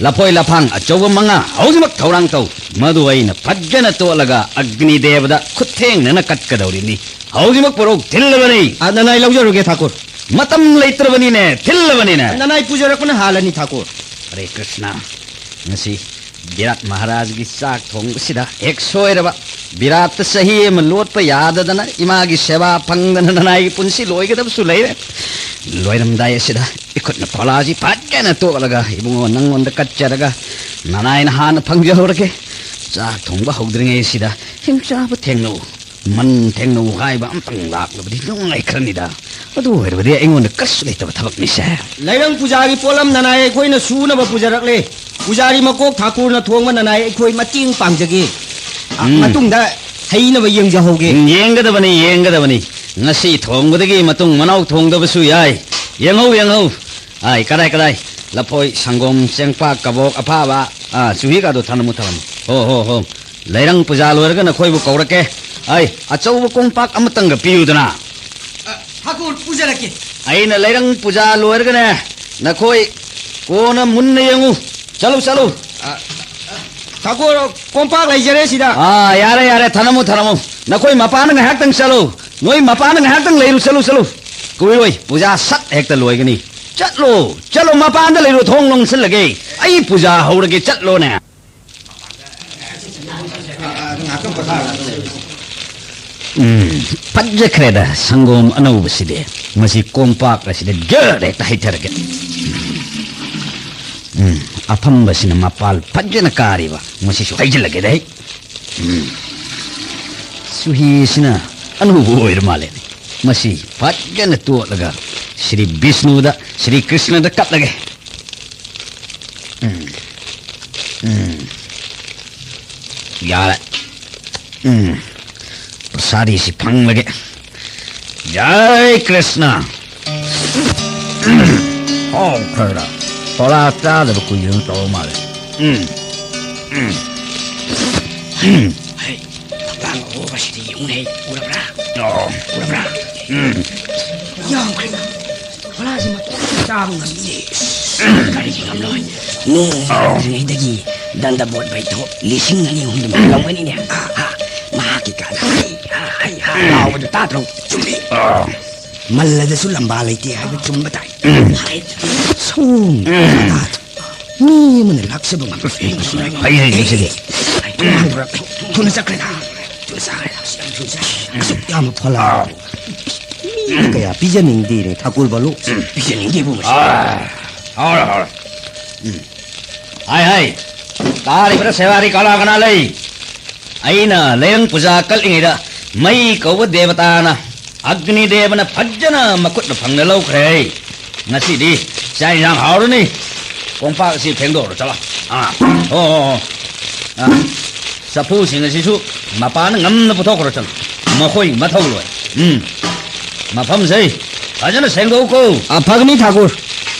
ꯂꯐꯣꯏ ꯂꯐꯥꯡ ꯑꯆꯧꯕ ꯃꯉꯥ, ꯍꯧꯖꯤꯛꯃꯛ ꯊꯧꯔꯥꯡ ꯇꯧ꯫ ꯃꯗꯨ ꯑꯩꯅ ꯐꯖꯅ ꯇꯣꯠꯂꯒ ꯑꯒꯅꯤ ꯗꯦꯕꯗ ꯈꯨꯠ ꯊꯦꯡꯅꯅ ꯀꯠꯀꯗꯧꯔꯤꯅꯤ꯫ ꯍꯧꯖꯤꯛꯃꯛ ꯄꯨꯔꯛ, ꯊꯤꯜꯂꯕꯅꯤ꯫ ꯑ, ꯅꯅꯥꯏ ꯂꯧꯖꯔꯨꯒꯦ, ꯊꯥꯀꯨꯔ꯫ ꯃꯇꯝ ꯂꯩꯇ꯭ꯔꯕꯅꯤꯅꯦ, ꯊꯤꯜꯂꯕꯅꯤꯅꯦ꯫ ꯅꯅꯥꯏ ꯄꯨꯖꯔꯛꯄꯅ ꯍꯥꯜꯂꯅꯤ, ꯊꯥꯀꯨꯔ꯫ ꯍꯔꯦ ꯀ꯭ꯔꯤꯁꯅ, ꯉꯁꯤ ꯕꯤꯔꯥꯠ ꯃꯍꯥꯔꯥꯖꯒꯤ ꯆꯥꯛ ꯊꯣꯡꯕꯁꯤꯗ ꯍꯦꯛ ꯁꯣꯏꯔꯕ, ꯕꯤꯔꯥꯠꯇ ꯆꯍꯤ ꯑꯃ ꯂꯣꯠꯄ ꯌꯥꯗꯗꯅ ꯏꯃꯥꯒꯤ ꯁꯦꯕꯥ ꯐꯪꯗꯅ ꯅꯅꯥꯏꯒꯤ ꯄꯨꯟꯁꯤ ꯂꯣꯏꯒꯗꯕꯁꯨ ꯂꯩꯔꯦ꯫ ꯂꯣꯏꯔꯝꯗꯥꯏ ꯑꯁꯤꯗ ꯏꯈꯨꯠꯅ ꯐꯣꯂꯥꯁꯤ ꯐꯖꯅ ꯇꯣꯠꯂꯒ, ꯏꯕꯨꯡꯉꯣ, ꯅꯪꯉꯣꯟꯗ ꯀꯠꯆꯔꯒ ꯅꯅꯥꯏꯅ ꯍꯥꯟꯅ ꯐꯪꯖꯍꯧꯔꯒꯦ꯫ ꯆꯥꯛ ꯊꯣꯡꯕ ꯍꯧꯗ꯭ꯔꯤꯉꯩ ꯑꯁꯤꯗ ꯍꯤꯡꯆꯥꯕ ꯊꯦꯡꯅꯧ, ꯃꯟ ꯊꯦꯡꯅꯧ ꯍꯥꯏꯕ ꯑꯝꯇꯪ ꯂꯥꯛꯂꯕꯗꯤ ꯅꯨꯡꯉꯥꯏꯈ꯭ꯔꯅꯤꯗ꯫ ꯑꯗꯨ ꯑꯣꯏꯔꯕꯗꯤ ꯑꯩꯉꯣꯟꯗ ꯀꯔꯤꯁꯨ ꯂꯩꯇꯕ ꯊꯕꯛꯅꯤꯁꯦ꯫ ꯂꯩꯔꯪ ꯄꯨꯖꯥꯒꯤ ꯄꯣꯠꯂꯝ ꯅꯅꯥꯏ ꯑꯩꯈꯣꯏꯅ ꯁꯨꯅꯕ ꯄꯨꯖꯔꯛꯂꯦ꯫ ꯄꯨꯖꯥꯔꯤ ꯃꯀꯣꯛ ꯊꯥꯀꯨꯔꯅ ꯊꯣꯡꯕ ꯅꯅꯥꯏ ꯑꯩꯈꯣꯏ ꯃꯇꯦꯡ ꯄꯥꯡꯖꯒꯦ꯫ ꯑ, ꯎꯝ꯫ ꯃꯇꯨꯡꯗ ꯍꯩꯅꯕ ꯌꯦꯡꯖꯍꯧꯒꯦ꯫ ꯎꯝ, ꯌꯦꯡꯒꯗꯕꯅꯤ, ꯌꯦꯡꯒꯗꯕꯅꯤ꯫ ꯉꯁꯤ ꯊꯣꯡꯕꯗꯒꯤ ꯃꯇꯨꯡ ꯃꯅꯥꯎ ꯊꯣꯡꯗꯕꯁꯨ ꯌꯥꯏ꯫ ꯌꯦꯡꯍꯧ, ꯌꯦꯡꯍꯧ꯫ ꯑꯥꯏ, ꯀꯗꯥꯏ, ꯀꯗꯥꯏ? ꯂꯐꯣꯏ, ꯁꯪꯒꯣꯝ, ꯆꯦꯡꯄꯥꯛ, ꯀꯕꯣꯛ ꯑꯐꯥꯕ, ꯑꯥ, ꯆꯨꯍꯤꯒꯗꯣ ꯊꯅꯝꯃꯨ, ꯊꯅꯝꯃꯨ꯫ ꯍꯣ, ꯍꯣ, ꯍꯣ꯫ ꯂꯩꯔꯪ ꯄꯨꯖꯥ ꯂꯣꯏꯔꯒ ꯅꯈꯣꯏꯕꯨ ꯀꯧꯔꯛꯀꯦ꯫ ꯑꯩ ꯑꯆꯧꯕ ꯀꯣꯝꯄꯥꯛ ꯑꯃꯇꯪꯒ ꯄꯤꯌꯨꯗꯅ꯫ ꯑ, ꯊꯥꯀꯨꯔ, ꯄꯨꯖꯔꯛꯀꯦ꯫ ꯑꯩꯅ ꯂꯩꯔꯪ ꯄꯨꯖꯥ ꯂꯣꯏꯔꯒꯅꯦ, ꯅꯈꯣꯏ ꯀꯣꯟꯅ ꯃꯨꯟꯅ ꯌꯦꯡꯉꯨ꯫ ꯆꯠꯂꯨ, ꯆꯠꯂꯨ꯫ ꯑ, ꯊꯥꯀꯨꯔ, ꯀꯣꯝꯄꯥꯛ ꯂꯩꯖꯔꯦ ꯁꯤꯗ꯫ ꯑꯥ, ꯌꯥꯔꯦ, ꯌꯥꯔꯦ, ꯊꯅꯝꯃꯨ, ꯊꯅꯝꯃꯨ꯫ ꯅꯈꯣꯏ ꯃꯄꯥꯟꯗ ꯉꯥꯏꯍꯥꯛꯇꯪ ꯆꯠꯂꯨ꯫ ꯅꯣꯏ ꯃꯄꯥꯟꯗ ꯉꯥꯏꯍꯥꯛꯇꯪ ꯂꯩꯔꯨ, ꯆꯠꯂꯨ, ꯆꯠꯂꯨ꯫ ꯀꯨꯏꯔꯣꯏ, ꯄꯨꯖꯥ ꯁꯠ ꯍꯦꯛꯇ ꯂꯣꯏꯒꯅꯤ꯫ ꯆꯠꯂꯣ, ꯆꯠꯂꯣ, ꯃꯄꯥꯟꯗ ꯂꯩꯔꯨ, ꯊꯣꯡ ꯂꯣꯟꯁꯤꯜꯂꯒꯦ꯫ ꯑꯩ ꯄꯨꯖꯥ ꯍꯧꯔꯒꯦ, ꯆꯠꯂꯣꯅꯦ꯫ ꯎꯝ, ꯐꯖꯈ꯭ꯔꯦꯗ ꯁꯪꯒꯣꯝ ꯑꯅꯧꯕꯁꯤꯗꯤ꯫ ꯃꯁꯤ ꯀꯣꯝꯄꯥꯛ ꯑꯁꯤꯗ ꯖꯔ ꯍꯦꯛꯇ ꯍꯩꯊꯔꯒꯦ꯫ ꯎꯝ, ꯑꯐꯝꯕꯁꯤꯅ ꯃꯄꯥꯜ ꯐꯖꯅ ꯀꯥꯔꯤꯕ꯫ ꯃꯁꯤꯁꯨ ꯍꯩꯖꯤꯜꯂꯒꯦꯗ ꯑꯩ꯫ ꯎꯝ, ꯆꯨꯍꯤꯁꯤꯅ ꯑꯅꯧꯕ ꯑꯣꯏꯔ ꯃꯥꯜꯂꯦꯅꯦ꯫ ꯃꯁꯤ ꯐꯖꯅ ꯇꯣꯠꯂꯒ ꯁ꯭ꯔꯤ ꯕꯤꯁꯅꯨꯗ, ꯁ꯭ꯔꯤ ꯀ꯭ꯔꯤꯁꯅꯗ ꯀꯠꯂꯒꯦ꯫ ꯎꯝ꯫ ꯎꯝ꯫ ꯌꯥꯔꯦ꯫ ꯎꯝ꯫ ꯄ꯭ꯔꯁꯥꯗꯤꯁꯤ ꯐꯪꯂꯒꯦ꯫ ꯖꯥꯏ ꯀ꯭ꯔꯤꯁꯅ꯫ ꯎꯝ꯫ ꯍꯥꯎꯈ꯭ꯔꯦꯗ꯫ ꯄꯔꯥ ꯆꯥꯗꯕ ꯀꯨꯏꯔꯦꯅ ꯇꯧꯔ ꯃꯥꯜꯂꯦ꯫ ꯎꯝ꯫ ꯎꯝ꯫ ꯎꯝ꯫ ꯍꯩ, ꯐꯛꯂꯥꯡ ꯑꯍꯣꯕꯁꯤꯗꯤ ꯌꯦꯡꯉꯨꯅꯦ꯫ ꯎꯔꯕ꯭ꯔꯥ? ꯑꯣ꯫ ꯎꯔꯕ꯭ꯔꯥ? ꯎꯝ꯫ ꯌꯥꯝꯈ꯭ꯔꯦꯗ꯫ ꯐꯛꯂꯥꯡꯁꯤ ꯃꯇꯣꯟ ꯆꯥꯕ ꯉꯝꯃꯤꯅꯦ꯫ ꯀꯔꯤꯒꯤ ꯉꯝꯂꯣꯏ? ꯅꯣꯡ ꯇꯥꯗ꯭ꯔꯤꯉꯩꯗꯒꯤ ꯗꯟꯗ ꯕꯣꯠ ꯕꯩꯊꯣꯛ ꯂꯤꯁꯤꯡ ꯑꯅꯤ ꯑꯍꯨꯝꯗꯨꯃ ꯂꯧꯒꯅꯤꯅꯦ꯫ ꯑꯥ, ꯑꯥ, ꯃꯍꯥꯛꯀꯤ ꯀꯥꯗ ꯍꯩ ꯍꯥ, ꯍꯩ ꯍꯥ ꯂꯥꯎꯕꯗꯨ ꯇꯥꯗ꯭ꯔꯣ? ꯆꯨꯝꯃꯤ꯫ ꯑꯥ꯫ ꯃꯜꯂꯗꯁꯨ ꯂꯝꯕꯥ ꯂꯩꯇꯦ ꯍꯥꯏꯕ ꯆꯨꯝꯕ ꯇꯥꯏ꯫ ꯎꯝ꯫ ꯍꯥꯏ꯫ ꯁꯣꯝ ꯎꯝ꯫ ꯃꯤ ꯑꯃꯅ ꯂꯥꯛꯆꯕ ꯉꯝꯕ ꯐꯤꯕꯝ ꯑꯁꯤꯗ ꯍꯩ, ꯍꯩ, ꯍꯩ, ꯍꯩ꯫ ꯂꯩꯔꯦ꯫ ꯊꯨꯅ ꯆꯠꯈ꯭ꯔꯦꯗ꯫ ꯊꯨꯅ ꯆꯠꯈ꯭ꯔꯦꯗ꯫ ꯊꯨꯅ ꯆꯠꯈ꯭ꯔꯦꯗ꯫ ꯑꯁꯨꯛ ꯌꯥꯝꯅ ꯐꯣꯂꯥ꯫ ꯑꯥ꯫ ꯃꯤ ꯀꯌꯥ ꯄꯤꯖꯅꯤꯡꯗꯦꯅꯦ ꯊꯥꯀꯨꯔ ꯕꯥꯂꯨ꯫ ꯎꯝ, ꯄꯤꯖꯅꯤꯡꯗꯦꯕꯨ ꯃꯁꯤ꯫ ꯑꯥ, ꯍꯥꯎꯔꯦ, ꯍꯥꯎꯔꯦ꯫ ꯎꯝ꯫ ꯍꯥꯏ, ꯍꯥꯏ꯫ ꯇꯥꯔꯤꯕ꯭ꯔꯥ ꯁꯦꯋꯥꯔꯤ ꯀꯅꯥ ꯀꯅꯥ ꯂꯩ? ꯑꯩꯅ ꯂꯩꯔꯪ ꯄꯨꯖꯥ ꯀꯠꯂꯤꯉꯩꯗ ꯃꯩ ꯀꯧꯕ ꯗꯦꯕꯇꯥꯅ ꯑꯒꯅꯤ ꯗꯦꯕꯅ ꯐꯖꯅ ꯃꯈꯨꯠꯅ ꯐꯪꯅ ꯂꯧꯈ꯭ꯔꯦ꯫ ꯉꯁꯤꯗꯤ ꯆꯥꯛ ꯏꯟꯁꯥꯡ ꯍꯥꯎꯔꯅꯤ꯫ ꯀꯣꯝꯄꯥꯛ ꯑꯁꯤ ꯐꯦꯡꯗꯣꯛꯎꯔꯣ, ꯆꯠꯂꯣ꯫ ꯑꯥ, ꯍꯣ, ꯍꯣ, ꯍꯣ꯫ ꯑꯥ, ꯆꯐꯨꯁꯤꯡ ꯑꯁꯤꯁꯨ ꯃꯄꯥꯟꯗ ꯉꯝꯅ ꯄꯨꯊꯣꯛꯈ꯭ꯔꯣ, ꯆꯠꯂꯣ꯫ ꯃꯈꯣꯏ ꯃꯊꯧ ꯂꯣꯏ꯫ ꯎꯝ꯫ ꯃꯐꯝꯁꯦ ꯐꯖꯅ ꯁꯦꯡꯗꯣꯛꯎꯀꯣ꯫ ꯑꯥ, ꯐꯒꯅꯤ ꯊꯥꯀꯨꯔ꯫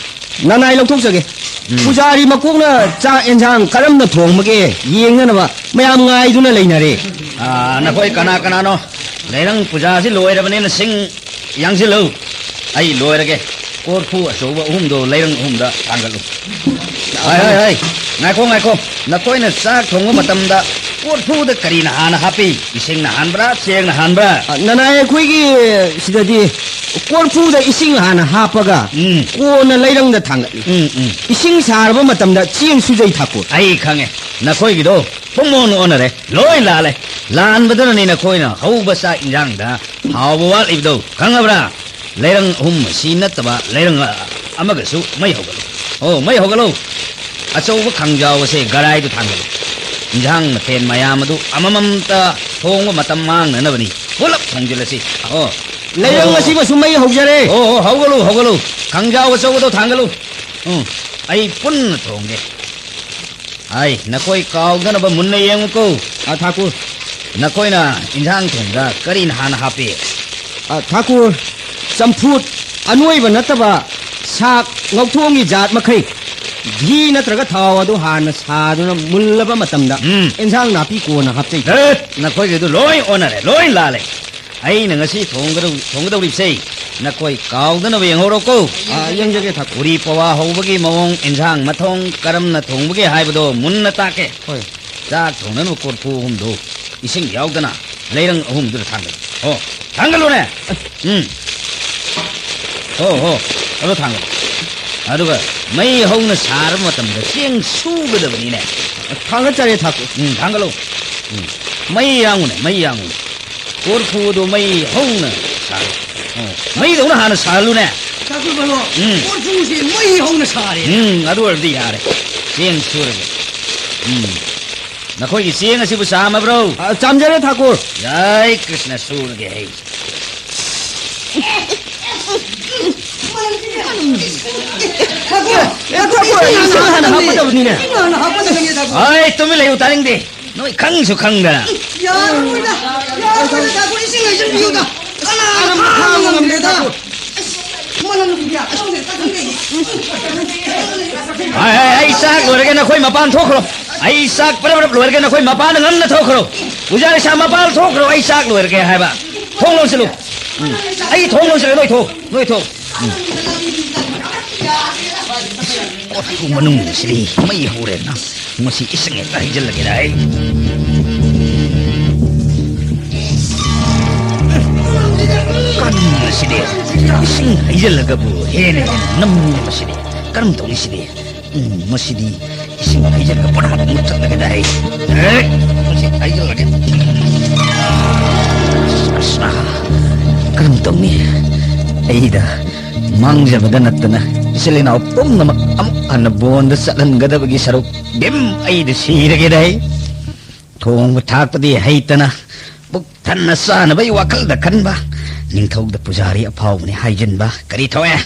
ꯅꯅꯥꯏ ꯂꯧꯊꯣꯛꯆꯒꯦ꯫ ꯎꯝ꯫ ꯄꯨꯖꯥꯔꯤ ꯃꯀꯣꯛꯅ ꯆꯥꯛ ꯑꯦꯟꯁꯥꯡ ꯀꯔꯝꯅ ꯊꯣꯡꯕꯒꯦ ꯌꯦꯡꯅꯅꯕ ꯃꯌꯥꯝ ꯉꯥꯏꯗꯨꯅ ꯂꯩꯅꯔꯦ꯫ ꯑꯥ, ꯅꯈꯣꯏ ꯀꯅꯥ ꯀꯅꯥꯅꯣ ꯂꯩꯔꯪ ꯄꯨꯖꯥꯁꯤ ꯂꯣꯏꯔꯕꯅꯤꯅ ꯁꯤꯡ ꯌꯥꯡꯁꯤꯜꯂꯨ꯫ ꯑꯩ ꯂꯣꯏꯔꯒꯦ꯫ ꯀꯣꯔꯐꯨ ꯑꯆꯧꯕ ꯑꯍꯨꯝꯗꯣ ꯂꯩꯔꯪ ꯑꯍꯨꯝꯗ ꯊꯥꯡꯒꯠꯂꯨ꯫ ꯍꯥꯏ, ꯍꯥꯏ, ꯍꯥꯏ꯫ ꯉꯥꯏꯈꯣ, ꯉꯥꯏꯈꯣ꯫ ꯅꯈꯣꯏꯅ ꯆꯥꯛ ꯊꯣꯡꯕ ꯃꯇꯝꯗ ꯀꯣꯔꯐꯨꯗ ꯀꯔꯤꯅ ꯍꯥꯟꯅ ꯍꯥꯞꯄꯤ? ꯏꯁꯤꯡꯅ ꯍꯥꯟꯕ꯭ꯔꯥ, ꯆꯦꯡꯅ ꯍꯥꯟꯕ꯭ꯔꯥ? ꯑ, ꯅꯅꯥꯏ ꯑꯩꯈꯣꯏꯒꯤ ꯁꯤꯗꯗꯤ ꯀꯣꯔꯐꯨꯗ ꯏꯁꯤꯡ ꯍꯥꯟꯅ ꯍꯥꯞꯄꯒ ꯎꯝ꯫ ꯀꯣꯟꯅ ꯂꯩꯔꯪꯗ ꯊꯥꯡꯒꯠꯂꯤ꯫ ꯎꯝ, ꯎꯝ꯫ ꯏꯁꯤꯡ ꯁꯥꯔꯕ ꯃꯇꯝꯗ ꯆꯦꯡ ꯁꯨꯖꯩ ꯊꯥꯀꯨ꯫ ꯑꯩ ꯈꯪꯉꯦ꯫ ꯅꯈꯣꯏꯒꯤꯗꯣ ꯄꯨꯡꯑꯣꯟ ꯑꯣꯟꯅꯔꯦ꯫ ꯂꯣꯏ ꯂꯥꯜꯂꯦ꯫ ꯂꯥꯟꯕꯗꯨꯅꯅꯤ ꯅꯈꯣꯏꯅ ꯍꯧꯕ ꯆꯥꯛ ꯏꯟꯖꯥꯡꯗ ꯍꯥꯎꯕ ꯋꯥꯠꯂꯤꯕꯗꯣ꯫ ꯈꯪꯉꯕ꯭ꯔꯥ? ꯂꯩꯔꯪ ꯑꯍꯨꯝ ꯑꯁꯤ ꯅꯠꯇꯕ ꯂꯩꯔꯪ ꯑꯃꯒꯁꯨ ꯃꯩ ꯍꯧꯒꯠꯂꯨ꯫ ꯑꯣ, ꯃꯩ ꯍꯧꯒꯠꯂꯨ꯫ ꯑꯆꯧꯕ ꯈꯥꯡꯖꯥꯎ ꯑꯁꯦ ꯒꯔꯥꯏꯗꯨ ꯊꯥꯡꯒꯠꯂꯨ꯫ ꯏꯟꯖꯥꯡ ꯃꯊꯦꯜ ꯃꯌꯥꯝ ꯑꯗꯨ ꯑꯃꯃꯝꯇ ꯊꯣꯡꯕ ꯃꯇꯝ ꯃꯥꯡꯅꯅꯕꯅꯤ꯫ ꯄꯨꯂꯞ ꯊꯣꯡꯖꯤꯜꯂꯁꯤ꯫ ꯑꯣ꯫ ꯂꯩꯔꯪ ꯑꯣ꯫ ꯑꯁꯤꯃꯁꯨ ꯃꯩ ꯍꯧꯖꯔꯦ꯫ ꯑꯣ, ꯑꯣ, ꯍꯧꯒꯠꯂꯨ, ꯍꯧꯒꯠꯂꯨ꯫ ꯈꯥꯡꯖꯥꯎ ꯑꯆꯧꯕꯗꯣ ꯊꯥꯡꯒꯠꯂꯨ꯫ ꯎꯝ, ꯑꯩ ꯄꯨꯟꯅ ꯊꯣꯡꯒꯦ꯫ ꯑꯩ, ꯅꯈꯣꯏ ꯀꯥꯎꯗꯅꯕ ꯃꯨꯟꯅ ꯌꯦꯡꯉꯨꯀꯣ꯫ ꯑ, ꯊꯥꯀꯨꯔ꯫ ꯅꯈꯣꯏꯅ ꯏꯟꯖꯥꯡ ꯊꯣꯡꯕꯗ ꯀꯔꯤꯅ ꯍꯥꯟꯅ ꯍꯥꯞꯄꯤ? ꯑ, ꯊꯥꯀꯨꯔ, ꯆꯝꯐꯨꯠ ꯑꯅꯣꯏꯕ ꯅꯠꯇꯕ ꯁꯥꯛ ꯉꯧꯊꯣꯡꯒꯤ ꯖꯥꯠ ꯃꯈꯩ ꯘꯤ ꯅꯠꯇ꯭ꯔꯒ ꯊꯥꯎ ꯑꯗꯨ ꯍꯥꯟꯅ ꯁꯥꯗꯨꯅ ꯃꯨꯜꯂꯕ ꯃꯇꯝꯗ ꯎꯝ꯫ ꯏꯟꯁꯥꯡ ꯅꯥꯄꯤ ꯀꯣꯟꯅ ꯍꯥꯞꯆꯩ꯫ ꯙꯠ! ꯅꯈꯣꯏꯒꯤꯗꯨ ꯂꯣꯏ ꯑꯣꯟꯅꯔꯦ, ꯂꯣꯏ ꯂꯥꯜꯂꯦ꯫ ꯑꯩꯅ ꯉꯁꯤ ꯊꯣꯡꯒꯗꯧ-, ꯊꯣꯡꯒꯗꯧꯔꯤꯕꯁꯦ ꯅꯈꯣꯏ ꯀꯥꯎꯗꯅꯕ ꯌꯦꯡꯍꯧꯔꯣꯀꯣ꯫ ꯑ, ꯌꯦꯡꯖꯒꯦ, ꯊꯥꯀꯨꯔ꯫ ꯎꯔꯤ ꯄꯋꯥ ꯍꯧꯕꯒꯤ ꯃꯑꯣꯡ, ꯏꯟꯁꯥꯡ ꯃꯊꯣꯡ ꯀꯔꯝꯅ ꯊꯣꯡꯕꯒꯦ ꯍꯥꯏꯕꯗꯣ ꯃꯨꯟꯅ ꯇꯥꯛꯀꯦ꯫ ꯍꯣꯏ꯫ ꯆꯥꯛ ꯊꯣꯡꯅꯅꯕ ꯀꯣꯔꯐꯨ ꯑꯍꯨꯝꯗꯨ ꯏꯁꯤꯡ ꯌꯥꯎꯗꯅ ꯂꯩꯔꯪ ꯑꯍꯨꯝꯗꯨꯗ ꯊꯥꯡꯒꯠꯂꯨ꯫ ꯍꯣ, ꯊꯥꯡꯒꯠꯂꯨꯅꯦ꯫ ꯎꯝ꯫ ꯍꯣ, ꯍꯣ, ꯑꯗꯨ ꯊꯥꯡꯒꯠꯂꯨ꯫ ꯑꯗꯨꯒ ꯃꯩ ꯍꯧꯅ ꯁꯥꯔꯕ ꯃꯇꯝꯗ ꯆꯦꯡ ꯁꯨꯒꯗꯕꯅꯤꯅꯦ꯫ ꯊꯥꯡꯒꯠꯆꯔꯦ, ꯊꯥꯀꯨꯔ꯫ ꯎꯝ, ꯊꯥꯡꯒꯠꯂꯨ꯫ ꯎꯝ꯫ ꯃꯩ ꯌꯥꯡꯉꯨꯅꯦ, ꯃꯩ ꯌꯥꯡꯉꯨꯅꯦ꯫ ꯀꯣꯔꯐꯨꯗꯨ ꯃꯩ ꯍꯧꯅ ꯁꯥꯔꯣ꯫ ꯑꯣ, ꯃꯩꯗꯧꯅ ꯍꯥꯟꯅ ꯁꯥꯍꯜꯂꯨꯅꯦ꯫ ꯊꯥꯀꯨꯔ ꯕꯥꯂꯣ, ꯎꯝ꯫ ꯀꯣꯔꯐꯨꯁꯤ ꯃꯩ ꯍꯧꯅ ꯁꯥꯔꯦ꯫ ꯎꯝ, ꯑꯗꯨ ꯑꯣꯏꯔꯗꯤ ꯌꯥꯔꯦ꯫ ꯆꯦꯡ ꯁꯨꯔꯒꯦ꯫ ꯎꯝ꯫ ꯅꯈꯣꯏꯒꯤ ꯆꯦꯡ ꯑꯁꯤꯕꯨ ꯆꯥꯝꯃꯕ꯭ꯔꯣ? ꯑ, ꯆꯥꯝꯖꯔꯦ, ꯊꯥꯀꯨꯔ꯫ ꯖꯥꯏ ꯀ꯭ꯔꯤꯁꯅ, ꯁꯨꯔꯒꯦ ꯑꯩ꯫ ꯊꯥꯀꯨꯔ, ꯑꯦ, ꯊꯥꯀꯨꯔ, ꯏꯁꯤꯡ ꯍꯥꯟꯅ ꯍꯥꯞꯀꯗꯕꯅꯤꯅꯦ꯫ ꯏꯁꯤꯡ ꯍꯥꯟꯅ ꯍꯥꯞꯀꯗꯕꯅꯤ, ꯊꯥꯀꯨꯔ꯫ ꯍꯣꯏ, ꯇꯨꯃꯤꯟ ꯂꯩꯌꯨ, ꯇꯥꯅꯤꯡꯗꯦ꯫ ꯅꯣꯏ ꯈꯪꯁꯨ ꯈꯪꯗꯅ꯫ ꯌꯥꯔꯣꯏꯗ, ꯌꯥꯔꯣꯏꯗ, ꯊꯥꯀꯨꯔ, ꯏꯁꯤꯡ ꯍꯩꯖꯤꯟꯕꯤꯌꯨꯗ꯫ ꯀꯅꯥꯅ ꯈꯥꯡꯕ ꯉꯝꯗꯦꯗ꯫ ꯑꯁ, ꯃꯅꯝ ꯅꯨꯡꯁꯤꯕꯤ, ꯑꯁ, ꯈꯪꯗꯦ, ꯈꯪꯗꯦ꯫ ꯍꯥꯏ, ꯍꯥꯏ, ꯑꯩ ꯆꯥꯛ ꯂꯣꯏꯔꯒꯦ, ꯅꯈꯣꯏ ꯃꯄꯥꯟ ꯊꯣꯛꯈ꯭ꯔꯣ꯫ ꯑꯩ ꯆꯥꯛ ꯄꯔꯞ ꯄꯔꯞ ꯂꯣꯏꯔꯒꯦ, ꯅꯈꯣꯏ ꯃꯄꯥꯟꯗ ꯉꯟꯅ ꯊꯣꯛꯈ꯭ꯔꯣ꯫ ꯄꯨꯖꯥꯔꯤ ꯁꯥ, ꯃꯄꯥꯟ ꯊꯣꯛꯈ꯭ꯔꯣ, ꯑꯩ ꯆꯥꯛ ꯂꯣꯏꯔꯒꯦ ꯍꯥꯏꯕ꯫ ꯊꯣꯡ ꯂꯣꯟꯁꯤꯜꯂꯨ꯫ ꯎꯝ꯫ ꯑꯩ ꯊꯣꯡ ꯂꯣꯟꯁꯤꯜꯂꯒꯦ, ꯅꯣꯏ ꯊꯣꯛ, ꯅꯣꯏ ꯊꯣꯛ꯫ ꯎꯝ꯫ ꯀꯣꯔꯐꯨ ꯃꯅꯨꯡꯁꯤꯗꯤ ꯃꯩ ꯍꯧꯔꯦꯅ, ꯃꯁꯤ ꯏꯁꯤꯡ ꯍꯦꯛꯇ ꯍꯩꯖꯤꯜꯂꯒꯦꯗ ꯑꯩ꯫ ꯀꯟꯕꯁꯤꯗꯤ ꯏꯁꯤꯡ ꯍꯩꯖꯤꯜꯂꯒꯕꯨ ꯍꯦꯟꯅ ꯍꯦꯟꯅ ꯅꯝꯃꯤ ꯃꯁꯤꯗꯤ꯫ ꯀꯔꯝ ꯇꯧꯅꯤ ꯁꯤꯗꯤ? ꯎꯝ, ꯃꯁꯤꯗꯤ ꯏꯁꯤꯡ ꯍꯩꯖꯤꯜꯂꯒ ꯄꯨꯝꯅꯃꯛ ꯃꯨꯠꯊꯠꯂꯒꯦꯗ ꯑꯩ꯫ ꯑꯦ, ꯃꯁꯤ ꯍꯩꯖꯤꯜꯂꯒꯦ꯫ ꯀ꯭ꯔꯤꯁꯅ, ꯀꯔꯝ ꯇꯧꯅꯤ? ꯑꯩꯗ ꯃꯥꯡꯖꯕꯗ ꯅꯠꯇꯅ ꯏꯆꯤꯜ ꯏꯅꯥꯎ ꯄꯨꯝꯅꯃꯛ ꯑꯃꯨꯛ ꯍꯟꯅ ꯕꯣꯟꯗ ꯆꯠꯍꯟꯒꯗꯕꯒꯤ ꯁꯔꯨꯛ ꯚꯤꯝ ꯑꯩꯗ ꯁꯤꯔꯒꯦꯗ ꯑꯩ꯫ ꯊꯣꯡꯕ ꯊꯥꯛꯄꯗꯤ ꯍꯩꯇꯅ ꯄꯨꯛ ꯊꯟꯅ ꯆꯥꯅꯕꯒꯤ ꯋꯥꯈꯜꯗ ꯈꯟꯕ, ꯅꯤꯡꯊꯧꯗ ꯄꯨꯖꯥꯔꯤ ꯑꯐꯥꯎꯕꯅꯤ ꯍꯥꯏꯖꯤꯟꯕ ꯀꯔꯤ ꯊꯣꯛꯑꯦ?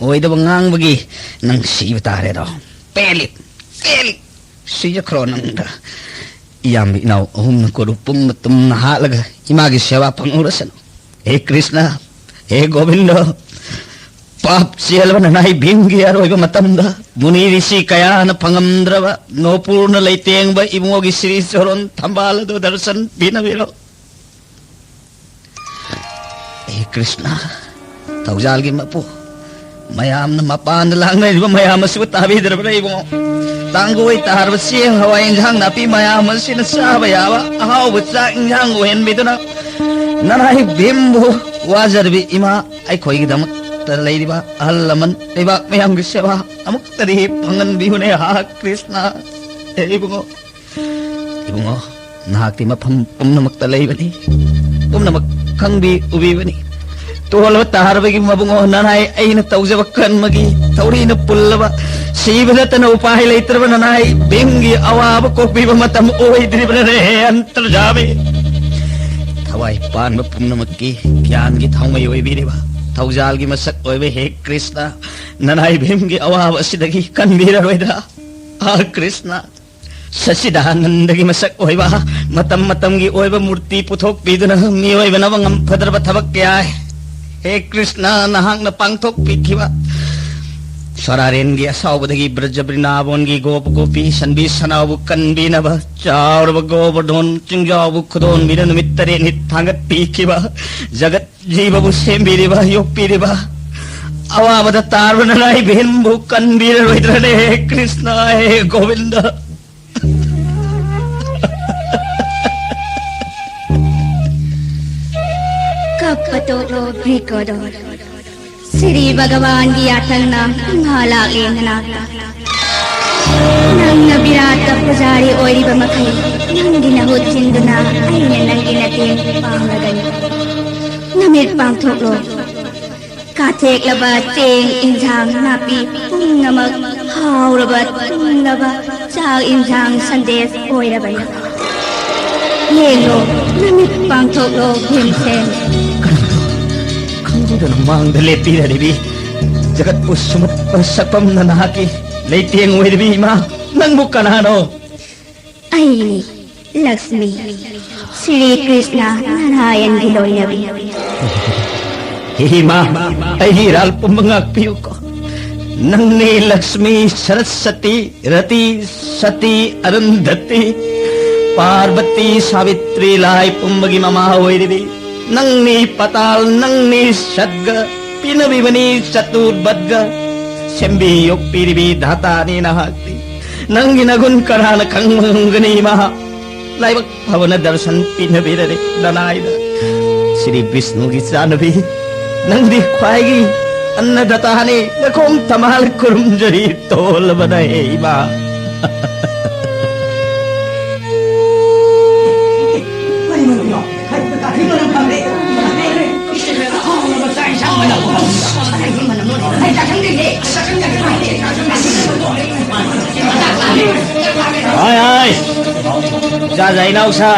ꯑꯣꯏꯗꯕ ꯉꯥꯡꯕꯒꯤ ꯅꯪ ꯁꯤꯕ ꯇꯥꯔꯦꯗꯣ꯫ ꯄꯦꯜꯂꯤ, ꯄꯦꯜꯂꯤ, ꯁꯤꯖꯈ꯭ꯔꯣ ꯅꯪꯗ꯫ ꯏꯌꯥꯝꯕ ꯏꯅꯥꯎ ꯑꯍꯨꯝꯅ ꯀꯣꯔꯨ ꯄꯨꯡꯅ ꯇꯨꯝꯅ ꯍꯥꯠꯂꯒ ꯏꯃꯥꯒꯤ ꯁꯦꯕꯥ ꯐꯪꯍꯧꯔꯁꯅꯨ꯫ ꯍꯦ ꯀ꯭ꯔꯤꯁꯅ, ꯍꯦ ꯒꯣꯕꯤꯟꯗ, ꯄꯥꯞ ꯆꯦꯜꯂꯕ ꯅꯅꯥꯏ ꯚꯤꯝꯒꯤ ꯑꯔꯣꯏꯕ ꯃꯇꯝꯗ ꯃꯨꯅꯤ ꯔꯤꯁꯤ ꯀꯌꯥꯅ ꯐꯪꯉꯝꯗ꯭ꯔꯕ ꯅꯣꯄꯨꯔꯅ ꯂꯩꯇꯦꯡꯕ ꯏꯕꯨꯡꯉꯣꯒꯤ ꯁꯤꯔꯤ ꯆꯣꯔꯣꯟ ꯊꯝꯕꯥꯜ ꯑꯗꯨ ꯗꯔꯁꯟ ꯄꯤꯅꯕꯤꯔꯣ꯫ ꯍꯦ ꯀ꯭ꯔꯤꯁꯅ, ꯊꯧꯖꯥꯜꯒꯤ ꯃꯄꯨ, ꯃꯌꯥꯝꯅ ꯃꯄꯥꯟꯗ ꯂꯥꯡꯅꯔꯤꯕ ꯃꯌꯥꯝ ꯑꯁꯤꯕꯨ ꯇꯥꯕꯤꯗ꯭ꯔꯕ꯭ꯔꯥ ꯏꯕꯨꯡꯉꯣ? ꯇꯥꯡꯒꯣꯏ ꯇꯥꯔꯕ ꯆꯦꯡ, ꯍꯋꯥꯏ, ꯏꯟꯖꯥꯡ ꯅꯥꯄꯤ ꯃꯌꯥꯝ ꯑꯁꯤꯅ ꯆꯥꯕ ꯌꯥꯕ ꯑꯍꯥꯎꯕ ꯆꯥꯛ ꯏꯟꯖꯥꯡ ꯑꯣꯏꯍꯟꯕꯤꯗꯨꯅ ꯅꯅꯥꯏ ꯚꯤꯝꯕꯨ ꯋꯥꯖꯔꯕꯤ ꯏꯃꯥ, ꯑꯩꯈꯣꯏꯒꯤꯗꯃꯛꯇ ꯂꯩꯔꯤꯕ ꯑꯍꯜ ꯂꯃꯟ, ꯂꯩꯕꯥꯛ ꯃꯌꯥꯝꯒꯤ ꯁꯦꯕꯥ ꯑꯃꯨꯛꯇꯗꯤ ꯐꯪꯍꯟꯕꯤꯌꯨꯅꯦ꯫ ꯍꯥ ꯀ꯭ꯔꯤꯁꯅ, ꯍꯦ ꯏꯕꯨꯡꯉꯣ, ꯏꯕꯨꯡꯉꯣ, ꯅꯍꯥꯛꯇꯤ ꯃꯐꯝ ꯄꯨꯝꯅꯃꯛꯇ ꯂꯩꯕꯅꯤ, ꯄꯨꯝꯅꯃꯛ ꯈꯪꯕꯤ ꯎꯕꯤꯕꯅꯤ꯫ ꯇꯣꯜꯂꯕ ꯇꯥꯔꯕꯒꯤ ꯃꯕꯨꯡꯉꯣ ꯅꯅꯥꯏ ꯑꯩꯅ ꯇꯧꯖꯕ ꯀꯔꯃꯒꯤ ꯊꯧꯔꯤꯅ ꯄꯨꯜꯂꯕ, ꯁꯤꯕ ꯅꯠꯇꯅ ꯎꯄꯥꯏ ꯂꯩꯇ꯭ꯔꯕ ꯅꯅꯥꯏ ꯚꯤꯝꯒꯤ ꯑꯋꯥꯕ ꯀꯣꯛꯄꯤꯕ ꯃꯇꯝ ꯑꯣꯏꯗ꯭ꯔꯤꯕꯅꯅꯦ꯫ ꯍꯦ ꯑꯟꯇꯔꯖꯥꯃꯤ, ꯊꯋꯥꯏ ꯄꯥꯟꯕ ꯄꯨꯝꯅꯃꯛꯀꯤ ꯒ꯭ꯌꯥꯟꯒꯤ ꯊꯥꯎꯃꯩ ꯑꯣꯏꯕꯤꯔꯤꯕ ꯊꯧꯖꯥꯜꯒꯤ ꯃꯁꯛ ꯑꯣꯏꯕ ꯍꯦ ꯀ꯭ꯔꯤꯁꯅ, ꯅꯅꯥꯏ ꯚꯤꯝꯒꯤ ꯑꯋꯥꯕ ꯑꯁꯤꯗꯒꯤ ꯀꯟꯕꯤꯔꯔꯣꯏꯗ꯭ꯔꯥ? ꯑꯥ ꯀ꯭ꯔꯤꯁꯅ, ꯁꯆꯤꯗꯥꯅꯟꯗꯒꯤ ꯃꯁꯛ ꯑꯣꯏꯕ ꯃꯇꯝ ꯃꯇꯝꯒꯤ ꯑꯣꯏꯕ ꯃꯨꯔꯇꯤ ꯄꯨꯊꯣꯛꯄꯤꯗꯨꯅ ꯃꯤꯑꯣꯏꯕꯅ ꯉꯝꯐꯗ꯭ꯔꯕ ꯊꯕꯛ ꯀꯌꯥ, ꯍꯦ ꯀ꯭ꯔꯤꯁꯅ, ꯅꯍꯥꯛꯅ ꯄꯥꯡꯊꯣꯛꯄꯤꯈꯤꯕ꯫ ꯁꯣꯔꯥꯔꯦꯟꯒꯤ ꯑꯁꯥꯎꯕꯗꯒꯤ ꯕ꯭ꯔꯖ ꯕ꯭ꯔꯤꯟꯗꯥꯕꯣꯟꯒꯤ ꯒꯣꯄ ꯒꯣꯄꯤ ꯁꯟꯕꯤ ꯁꯅꯥꯎꯕꯨ ꯀꯟꯕꯤꯅꯕ ꯆꯥꯎꯔꯕ ꯒꯣꯕꯔꯙꯣꯟ ꯆꯤꯡꯖꯥꯎꯕꯨ ꯈꯨꯗꯣꯟꯕꯤꯅ ꯅꯨꯃꯤꯠ ꯇꯔꯦꯠꯅꯤ ꯊꯥꯡꯒꯠꯄꯤꯈꯤꯕ꯫ ꯖꯒꯠ ꯖꯤꯕꯕꯨ ꯁꯦꯝꯕꯤꯔꯤꯕ, ꯌꯣꯛꯄꯤꯔꯤꯕ, ꯑꯋꯥꯕꯗ ꯇꯥꯔꯕ ꯅꯅꯥꯏ ꯕꯦꯟꯕꯨ ꯀꯟꯕꯤꯔꯔꯣꯏꯗ꯭ꯔꯅꯦ, ꯀ꯭ꯔꯤꯁꯅ ꯍꯦ ꯒꯣꯕꯤꯟꯗ? ꯀꯞꯄ ꯇꯣꯛꯂꯣ, ꯕ꯭ꯔꯤꯀꯣꯗꯣ꯫ ꯁ꯭ꯔꯤ ꯚꯒꯋꯥꯟꯒꯤ ꯌꯥꯊꯪꯅ ꯏꯃꯥ ꯂꯥꯛꯂꯦ ꯅꯅꯥꯛꯇ꯫ ꯅꯪꯅ ꯕꯤꯔꯥꯠꯇ ꯄꯨꯖꯥꯔꯤ ꯑꯣꯏꯔꯤꯕ ꯃꯈꯩ, ꯅꯪꯒꯤ ꯅꯍꯨꯠ ꯆꯤꯟꯗꯨꯅ ꯑꯩꯅ ꯅꯪꯒꯤ ꯃꯇꯦꯡ ꯄꯥꯡꯂꯒꯅꯤ꯫ ꯅꯃꯤꯠ ꯄꯥꯡꯊꯣꯛꯂꯣ꯫ ꯀꯥꯊꯦꯛꯂꯕ ꯆꯦꯡ, ꯏꯟꯖꯥꯡ, ꯅꯥꯄꯤ ꯄꯨꯝꯅꯃꯛ ꯍꯥꯎꯔꯕ, ꯇꯨꯝꯂꯕ ꯆꯥꯛ, ꯏꯟꯖꯥꯡ, ꯁꯟꯗꯦꯁ ꯑꯣꯏꯔꯕꯅꯤ꯫ ꯌꯦꯡꯂꯣ, ꯅꯃꯤꯠ ꯄꯥꯡꯊꯣꯛꯂꯣ, ꯚꯤꯝꯁꯦꯟ꯫ ꯀꯅꯥꯅꯣ ꯈꯪꯍꯧꯗꯅ ꯃꯥꯡꯗ ꯂꯦꯞꯄꯤꯔꯔꯤꯕꯤ? ꯖꯒꯠꯄꯨ ꯁꯨꯝꯍꯠꯄ ꯁꯛꯐꯝꯅ ꯅꯍꯥꯛꯀꯤ ꯂꯩꯇꯦꯡ ꯑꯣꯏꯔꯤꯕꯤ ꯏꯃꯥ, ꯅꯪꯕꯨ ꯀꯅꯥꯅꯣ? ꯑꯩꯅꯤ, ꯂꯛꯁꯃꯤ, ꯁ꯭ꯔꯤ ꯀ꯭ꯔꯤꯁꯅ ꯅꯥꯔꯥꯌꯟꯒꯤ ꯂꯣꯏꯅꯕꯤ꯫ ꯍꯦ ꯏꯃꯥ, ꯑꯩꯒꯤ ꯏꯔꯥꯜ ꯄꯨꯝꯕ ꯉꯥꯛꯄꯤꯌꯨꯀꯣ꯫ ꯅꯪꯅꯤ ꯂꯛꯁꯃꯤ, ꯁꯔꯁꯇꯤ, ꯔꯇꯤ, ꯁꯇꯤ, ꯑꯔꯨꯟꯙꯇꯤ, ꯄꯥꯔꯕꯇꯤ, ꯁꯥꯕꯤꯇ꯭ꯔꯤ, ꯂꯥꯏ ꯄꯨꯝꯕꯒꯤ ꯃꯃꯥ ꯑꯣꯏꯔꯤꯕꯤ꯫ ꯅꯪꯅꯤ ꯄꯇꯥꯜ, ꯅꯪꯅꯤ ꯁꯠꯒ, ꯄꯤꯅꯕꯤꯕꯅꯤ ꯆꯇꯨꯔꯕꯠꯒ꯫ ꯁꯦꯝꯕꯤ ꯌꯣꯛꯄꯤꯔꯤꯕꯤ ꯙꯥꯇꯥꯅꯤ ꯅꯍꯥꯛꯇꯤ꯫ ꯅꯪꯒꯤ ꯅꯒꯨꯟ ꯀꯅꯥꯅ ꯈꯪꯕ ꯉꯝꯒꯅꯤ ꯏꯃꯥ? ꯂꯥꯏꯕꯛ ꯐꯕꯅ ꯗꯔꯁꯟ ꯄꯤꯅꯕꯤꯔꯔꯦ ꯂꯅꯥꯏꯗ꯫ ꯁ꯭ꯔꯤ ꯕꯤꯁꯅꯨꯒꯤ ꯆꯥꯅꯕꯤ, ꯅꯪꯗꯤ ꯈ꯭ꯋꯥꯏꯒꯤ ꯑꯟꯅꯗꯇꯥꯅꯤ꯫ ꯅꯈꯣꯡ ꯊꯃꯥꯜ ꯈꯨꯔꯨꯝꯖꯔꯤ ꯇꯣꯜꯂꯕꯅ ꯍꯦ ꯏꯃꯥ꯫ ꯍꯥꯏ, ꯍꯥꯏ꯫ ꯏꯆꯥ ꯏꯅꯥꯎꯁꯥ,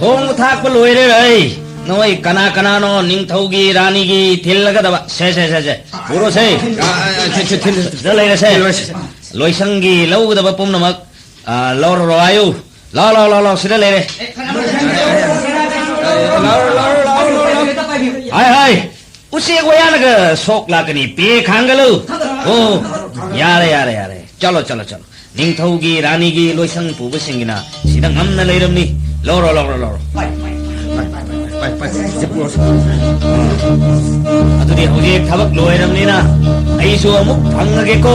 ꯊꯣꯡꯕ ꯊꯥꯛꯄ ꯂꯣꯏꯔꯦ ꯑꯩ꯫ ꯅꯣꯏ ꯀꯅꯥ ꯀꯅꯥꯅꯣ ꯅꯤꯡꯊꯧꯒꯤ ꯔꯥꯅꯤꯒꯤ ꯊꯤꯜꯂꯒꯗꯕ? ꯁꯦ, ꯁꯦ, ꯁꯦ, ꯁꯦ꯫ ꯄꯨꯔꯣꯁꯦ꯫ ꯑ, ꯑ, ꯑ, ꯊꯤꯜ-, ꯊꯤꯜ-, ꯊꯤꯜ-, ꯁꯤꯗ ꯂꯩꯔꯁꯦ꯫ ꯊꯤꯜꯂꯣꯏꯁꯦ꯫ ꯂꯣꯏꯁꯪꯒꯤ ꯂꯧꯒꯗꯕ ꯄꯨꯝꯅꯃꯛ, ꯑ, ꯂꯧꯔꯔꯣ ꯍꯥꯏꯌꯨ꯫ ꯂꯥꯎ, ꯂꯥꯎ, ꯂꯥꯎ, ꯂꯥꯎ, ꯁꯤꯗ ꯂꯩꯔꯦ꯫ ꯍꯥꯏ, ꯍꯥꯏ꯫ ꯎꯆꯦꯛ ꯋꯥꯌꯥꯅꯒ ꯁꯣꯛ ꯂꯥꯛꯀꯅꯤ, ꯄꯦ ꯈꯥꯡꯒꯂꯨ꯫ ꯑꯣ, ꯌꯥꯔꯦ, ꯌꯥꯔꯦ, ꯌꯥꯔꯦ꯫ ꯆꯠꯂꯣ, ꯆꯠꯂꯣ, ꯆꯠꯂꯣ꯫ ꯅꯤꯡꯊꯧꯒꯤ ꯔꯥꯅꯤꯒꯤ ꯂꯣꯏꯁꯪ ꯄꯨꯕꯁꯤꯡꯒꯤꯅ ꯁꯤꯗ ꯉꯝꯅ ꯂꯩꯔꯝꯅꯤ꯫ ꯂꯧꯔꯣ, ꯂꯧꯔꯣ, ꯂꯧꯔꯣ꯫ ꯑꯗꯨꯗꯤ ꯍꯧꯖꯤꯛ ꯊꯕꯛ ꯂꯣꯏꯔꯕꯅꯤꯅ ꯑꯩꯁꯨ ꯑꯃꯨꯛ ꯐꯪꯉꯒꯦꯀꯣ꯫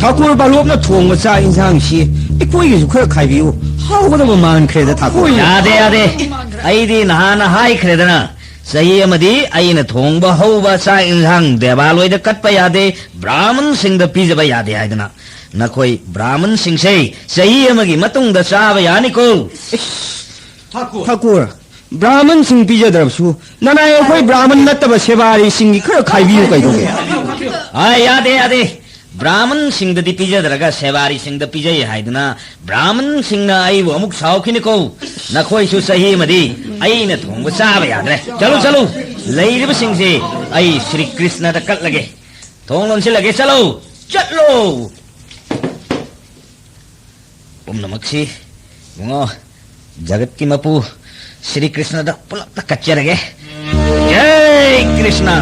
ꯊꯥꯀꯨꯔ ꯕꯥꯂꯣꯞꯅ ꯊꯣꯡꯕ ꯆꯥꯛ ꯏꯟꯁꯥꯡꯁꯤ ꯑꯩꯈꯣꯏꯒꯤꯁꯨ ꯈꯔ ꯈꯥꯏꯕꯤꯌꯨ꯫ ꯍꯥꯎꯒꯗꯕ ꯃꯥꯟꯈ꯭ꯔꯦꯗ, ꯊꯥꯀꯨꯔ꯫ ꯌꯥꯗꯦ, ꯌꯥꯗꯦ꯫ ꯑꯩꯗꯤ ꯅꯍꯥꯟꯅ ꯍꯥꯏꯈ꯭ꯔꯦꯗꯅ, ꯆꯍꯤ ꯑꯃꯗꯤ ꯑꯩꯅ ꯊꯣꯡꯕ ꯍꯧꯕ ꯆꯥꯛ ꯏꯟꯁꯥꯡ ꯗꯦꯕꯥꯂꯣꯏꯗ ꯀꯠꯄ ꯌꯥꯗꯦ, ꯕ꯭ꯔꯥꯍꯃꯟꯁꯤꯡꯗ ꯄꯤꯖꯕ ꯌꯥꯗꯦ ꯍꯥꯏꯗꯅ꯫ ꯅꯈꯣꯏ ꯕ꯭ꯔꯥꯍꯃꯟꯁꯤꯡꯁꯦ ꯆꯍꯤ ꯑꯃꯒꯤ ꯃꯇꯨꯡꯗ ꯆꯥꯕ ꯌꯥꯅꯤꯀꯣ꯫ ꯏꯁ! ꯊꯥꯀꯨꯔ꯫ ꯊꯥꯀꯨꯔ, ꯕ꯭ꯔꯥꯍꯃꯟꯁꯤꯡ ꯄꯤꯖꯗ꯭ꯔꯕꯁꯨ ꯅꯅꯥꯏ ꯑꯩꯈꯣꯏ ꯕ꯭ꯔꯥꯍꯃꯟ ꯅꯠꯇꯕ ꯁꯦꯕꯥꯔꯤꯁꯤꯡꯒꯤ ꯈꯔ ꯈꯥꯏꯕꯤꯌꯨ ꯀꯩꯗꯧꯒꯦ? ꯑꯥ, ꯌꯥꯗꯦ, ꯌꯥꯗꯦ꯫ ꯕ꯭ꯔꯥꯍꯃꯟꯁꯤꯡꯗꯗꯤ ꯄꯤꯖꯗ꯭ꯔꯒ ꯁꯦꯕꯥꯔꯤꯁꯤꯡꯗ ꯄꯤꯖꯩ ꯍꯥꯏꯗꯨꯅ ꯕ꯭ꯔꯥꯍꯃꯟꯁꯤꯡꯅ ꯑꯩꯕꯨ ꯑꯃꯨꯛ ꯁꯥꯎꯈꯤꯅꯤꯀꯣ꯫ ꯅꯈꯣꯏꯁꯨ ꯆꯍꯤ ꯑꯃꯗꯤ ꯑꯩꯅ ꯊꯣꯡꯕ ꯆꯥꯕ ꯌꯥꯗ꯭ꯔꯦ꯫ ꯆꯠꯂꯨ, ꯆꯠꯂꯨ꯫ ꯂꯩꯔꯤꯕꯁꯤꯡꯁꯤ ꯑꯩ ꯁ꯭ꯔꯤ ꯀ꯭ꯔꯤꯁꯅꯗ ꯀꯠꯂꯒꯦ꯫ ꯊꯣꯡ ꯂꯣꯟꯁꯤꯜꯂꯒꯦ꯫ ꯆꯠꯂꯨ, ꯆꯠꯂꯨ꯫ ꯄꯨꯝꯅꯃꯛꯁꯤ ꯏꯕꯨꯡꯉꯣ, ꯖꯒꯠꯀꯤ ꯃꯄꯨ ꯁ꯭ꯔꯤ ꯀ꯭ꯔꯤꯁꯅꯗ ꯄꯨꯂꯞꯇ ꯀꯠꯆꯔꯒꯦ꯫ ꯖꯩ ꯀ꯭ꯔꯤꯁꯅ꯫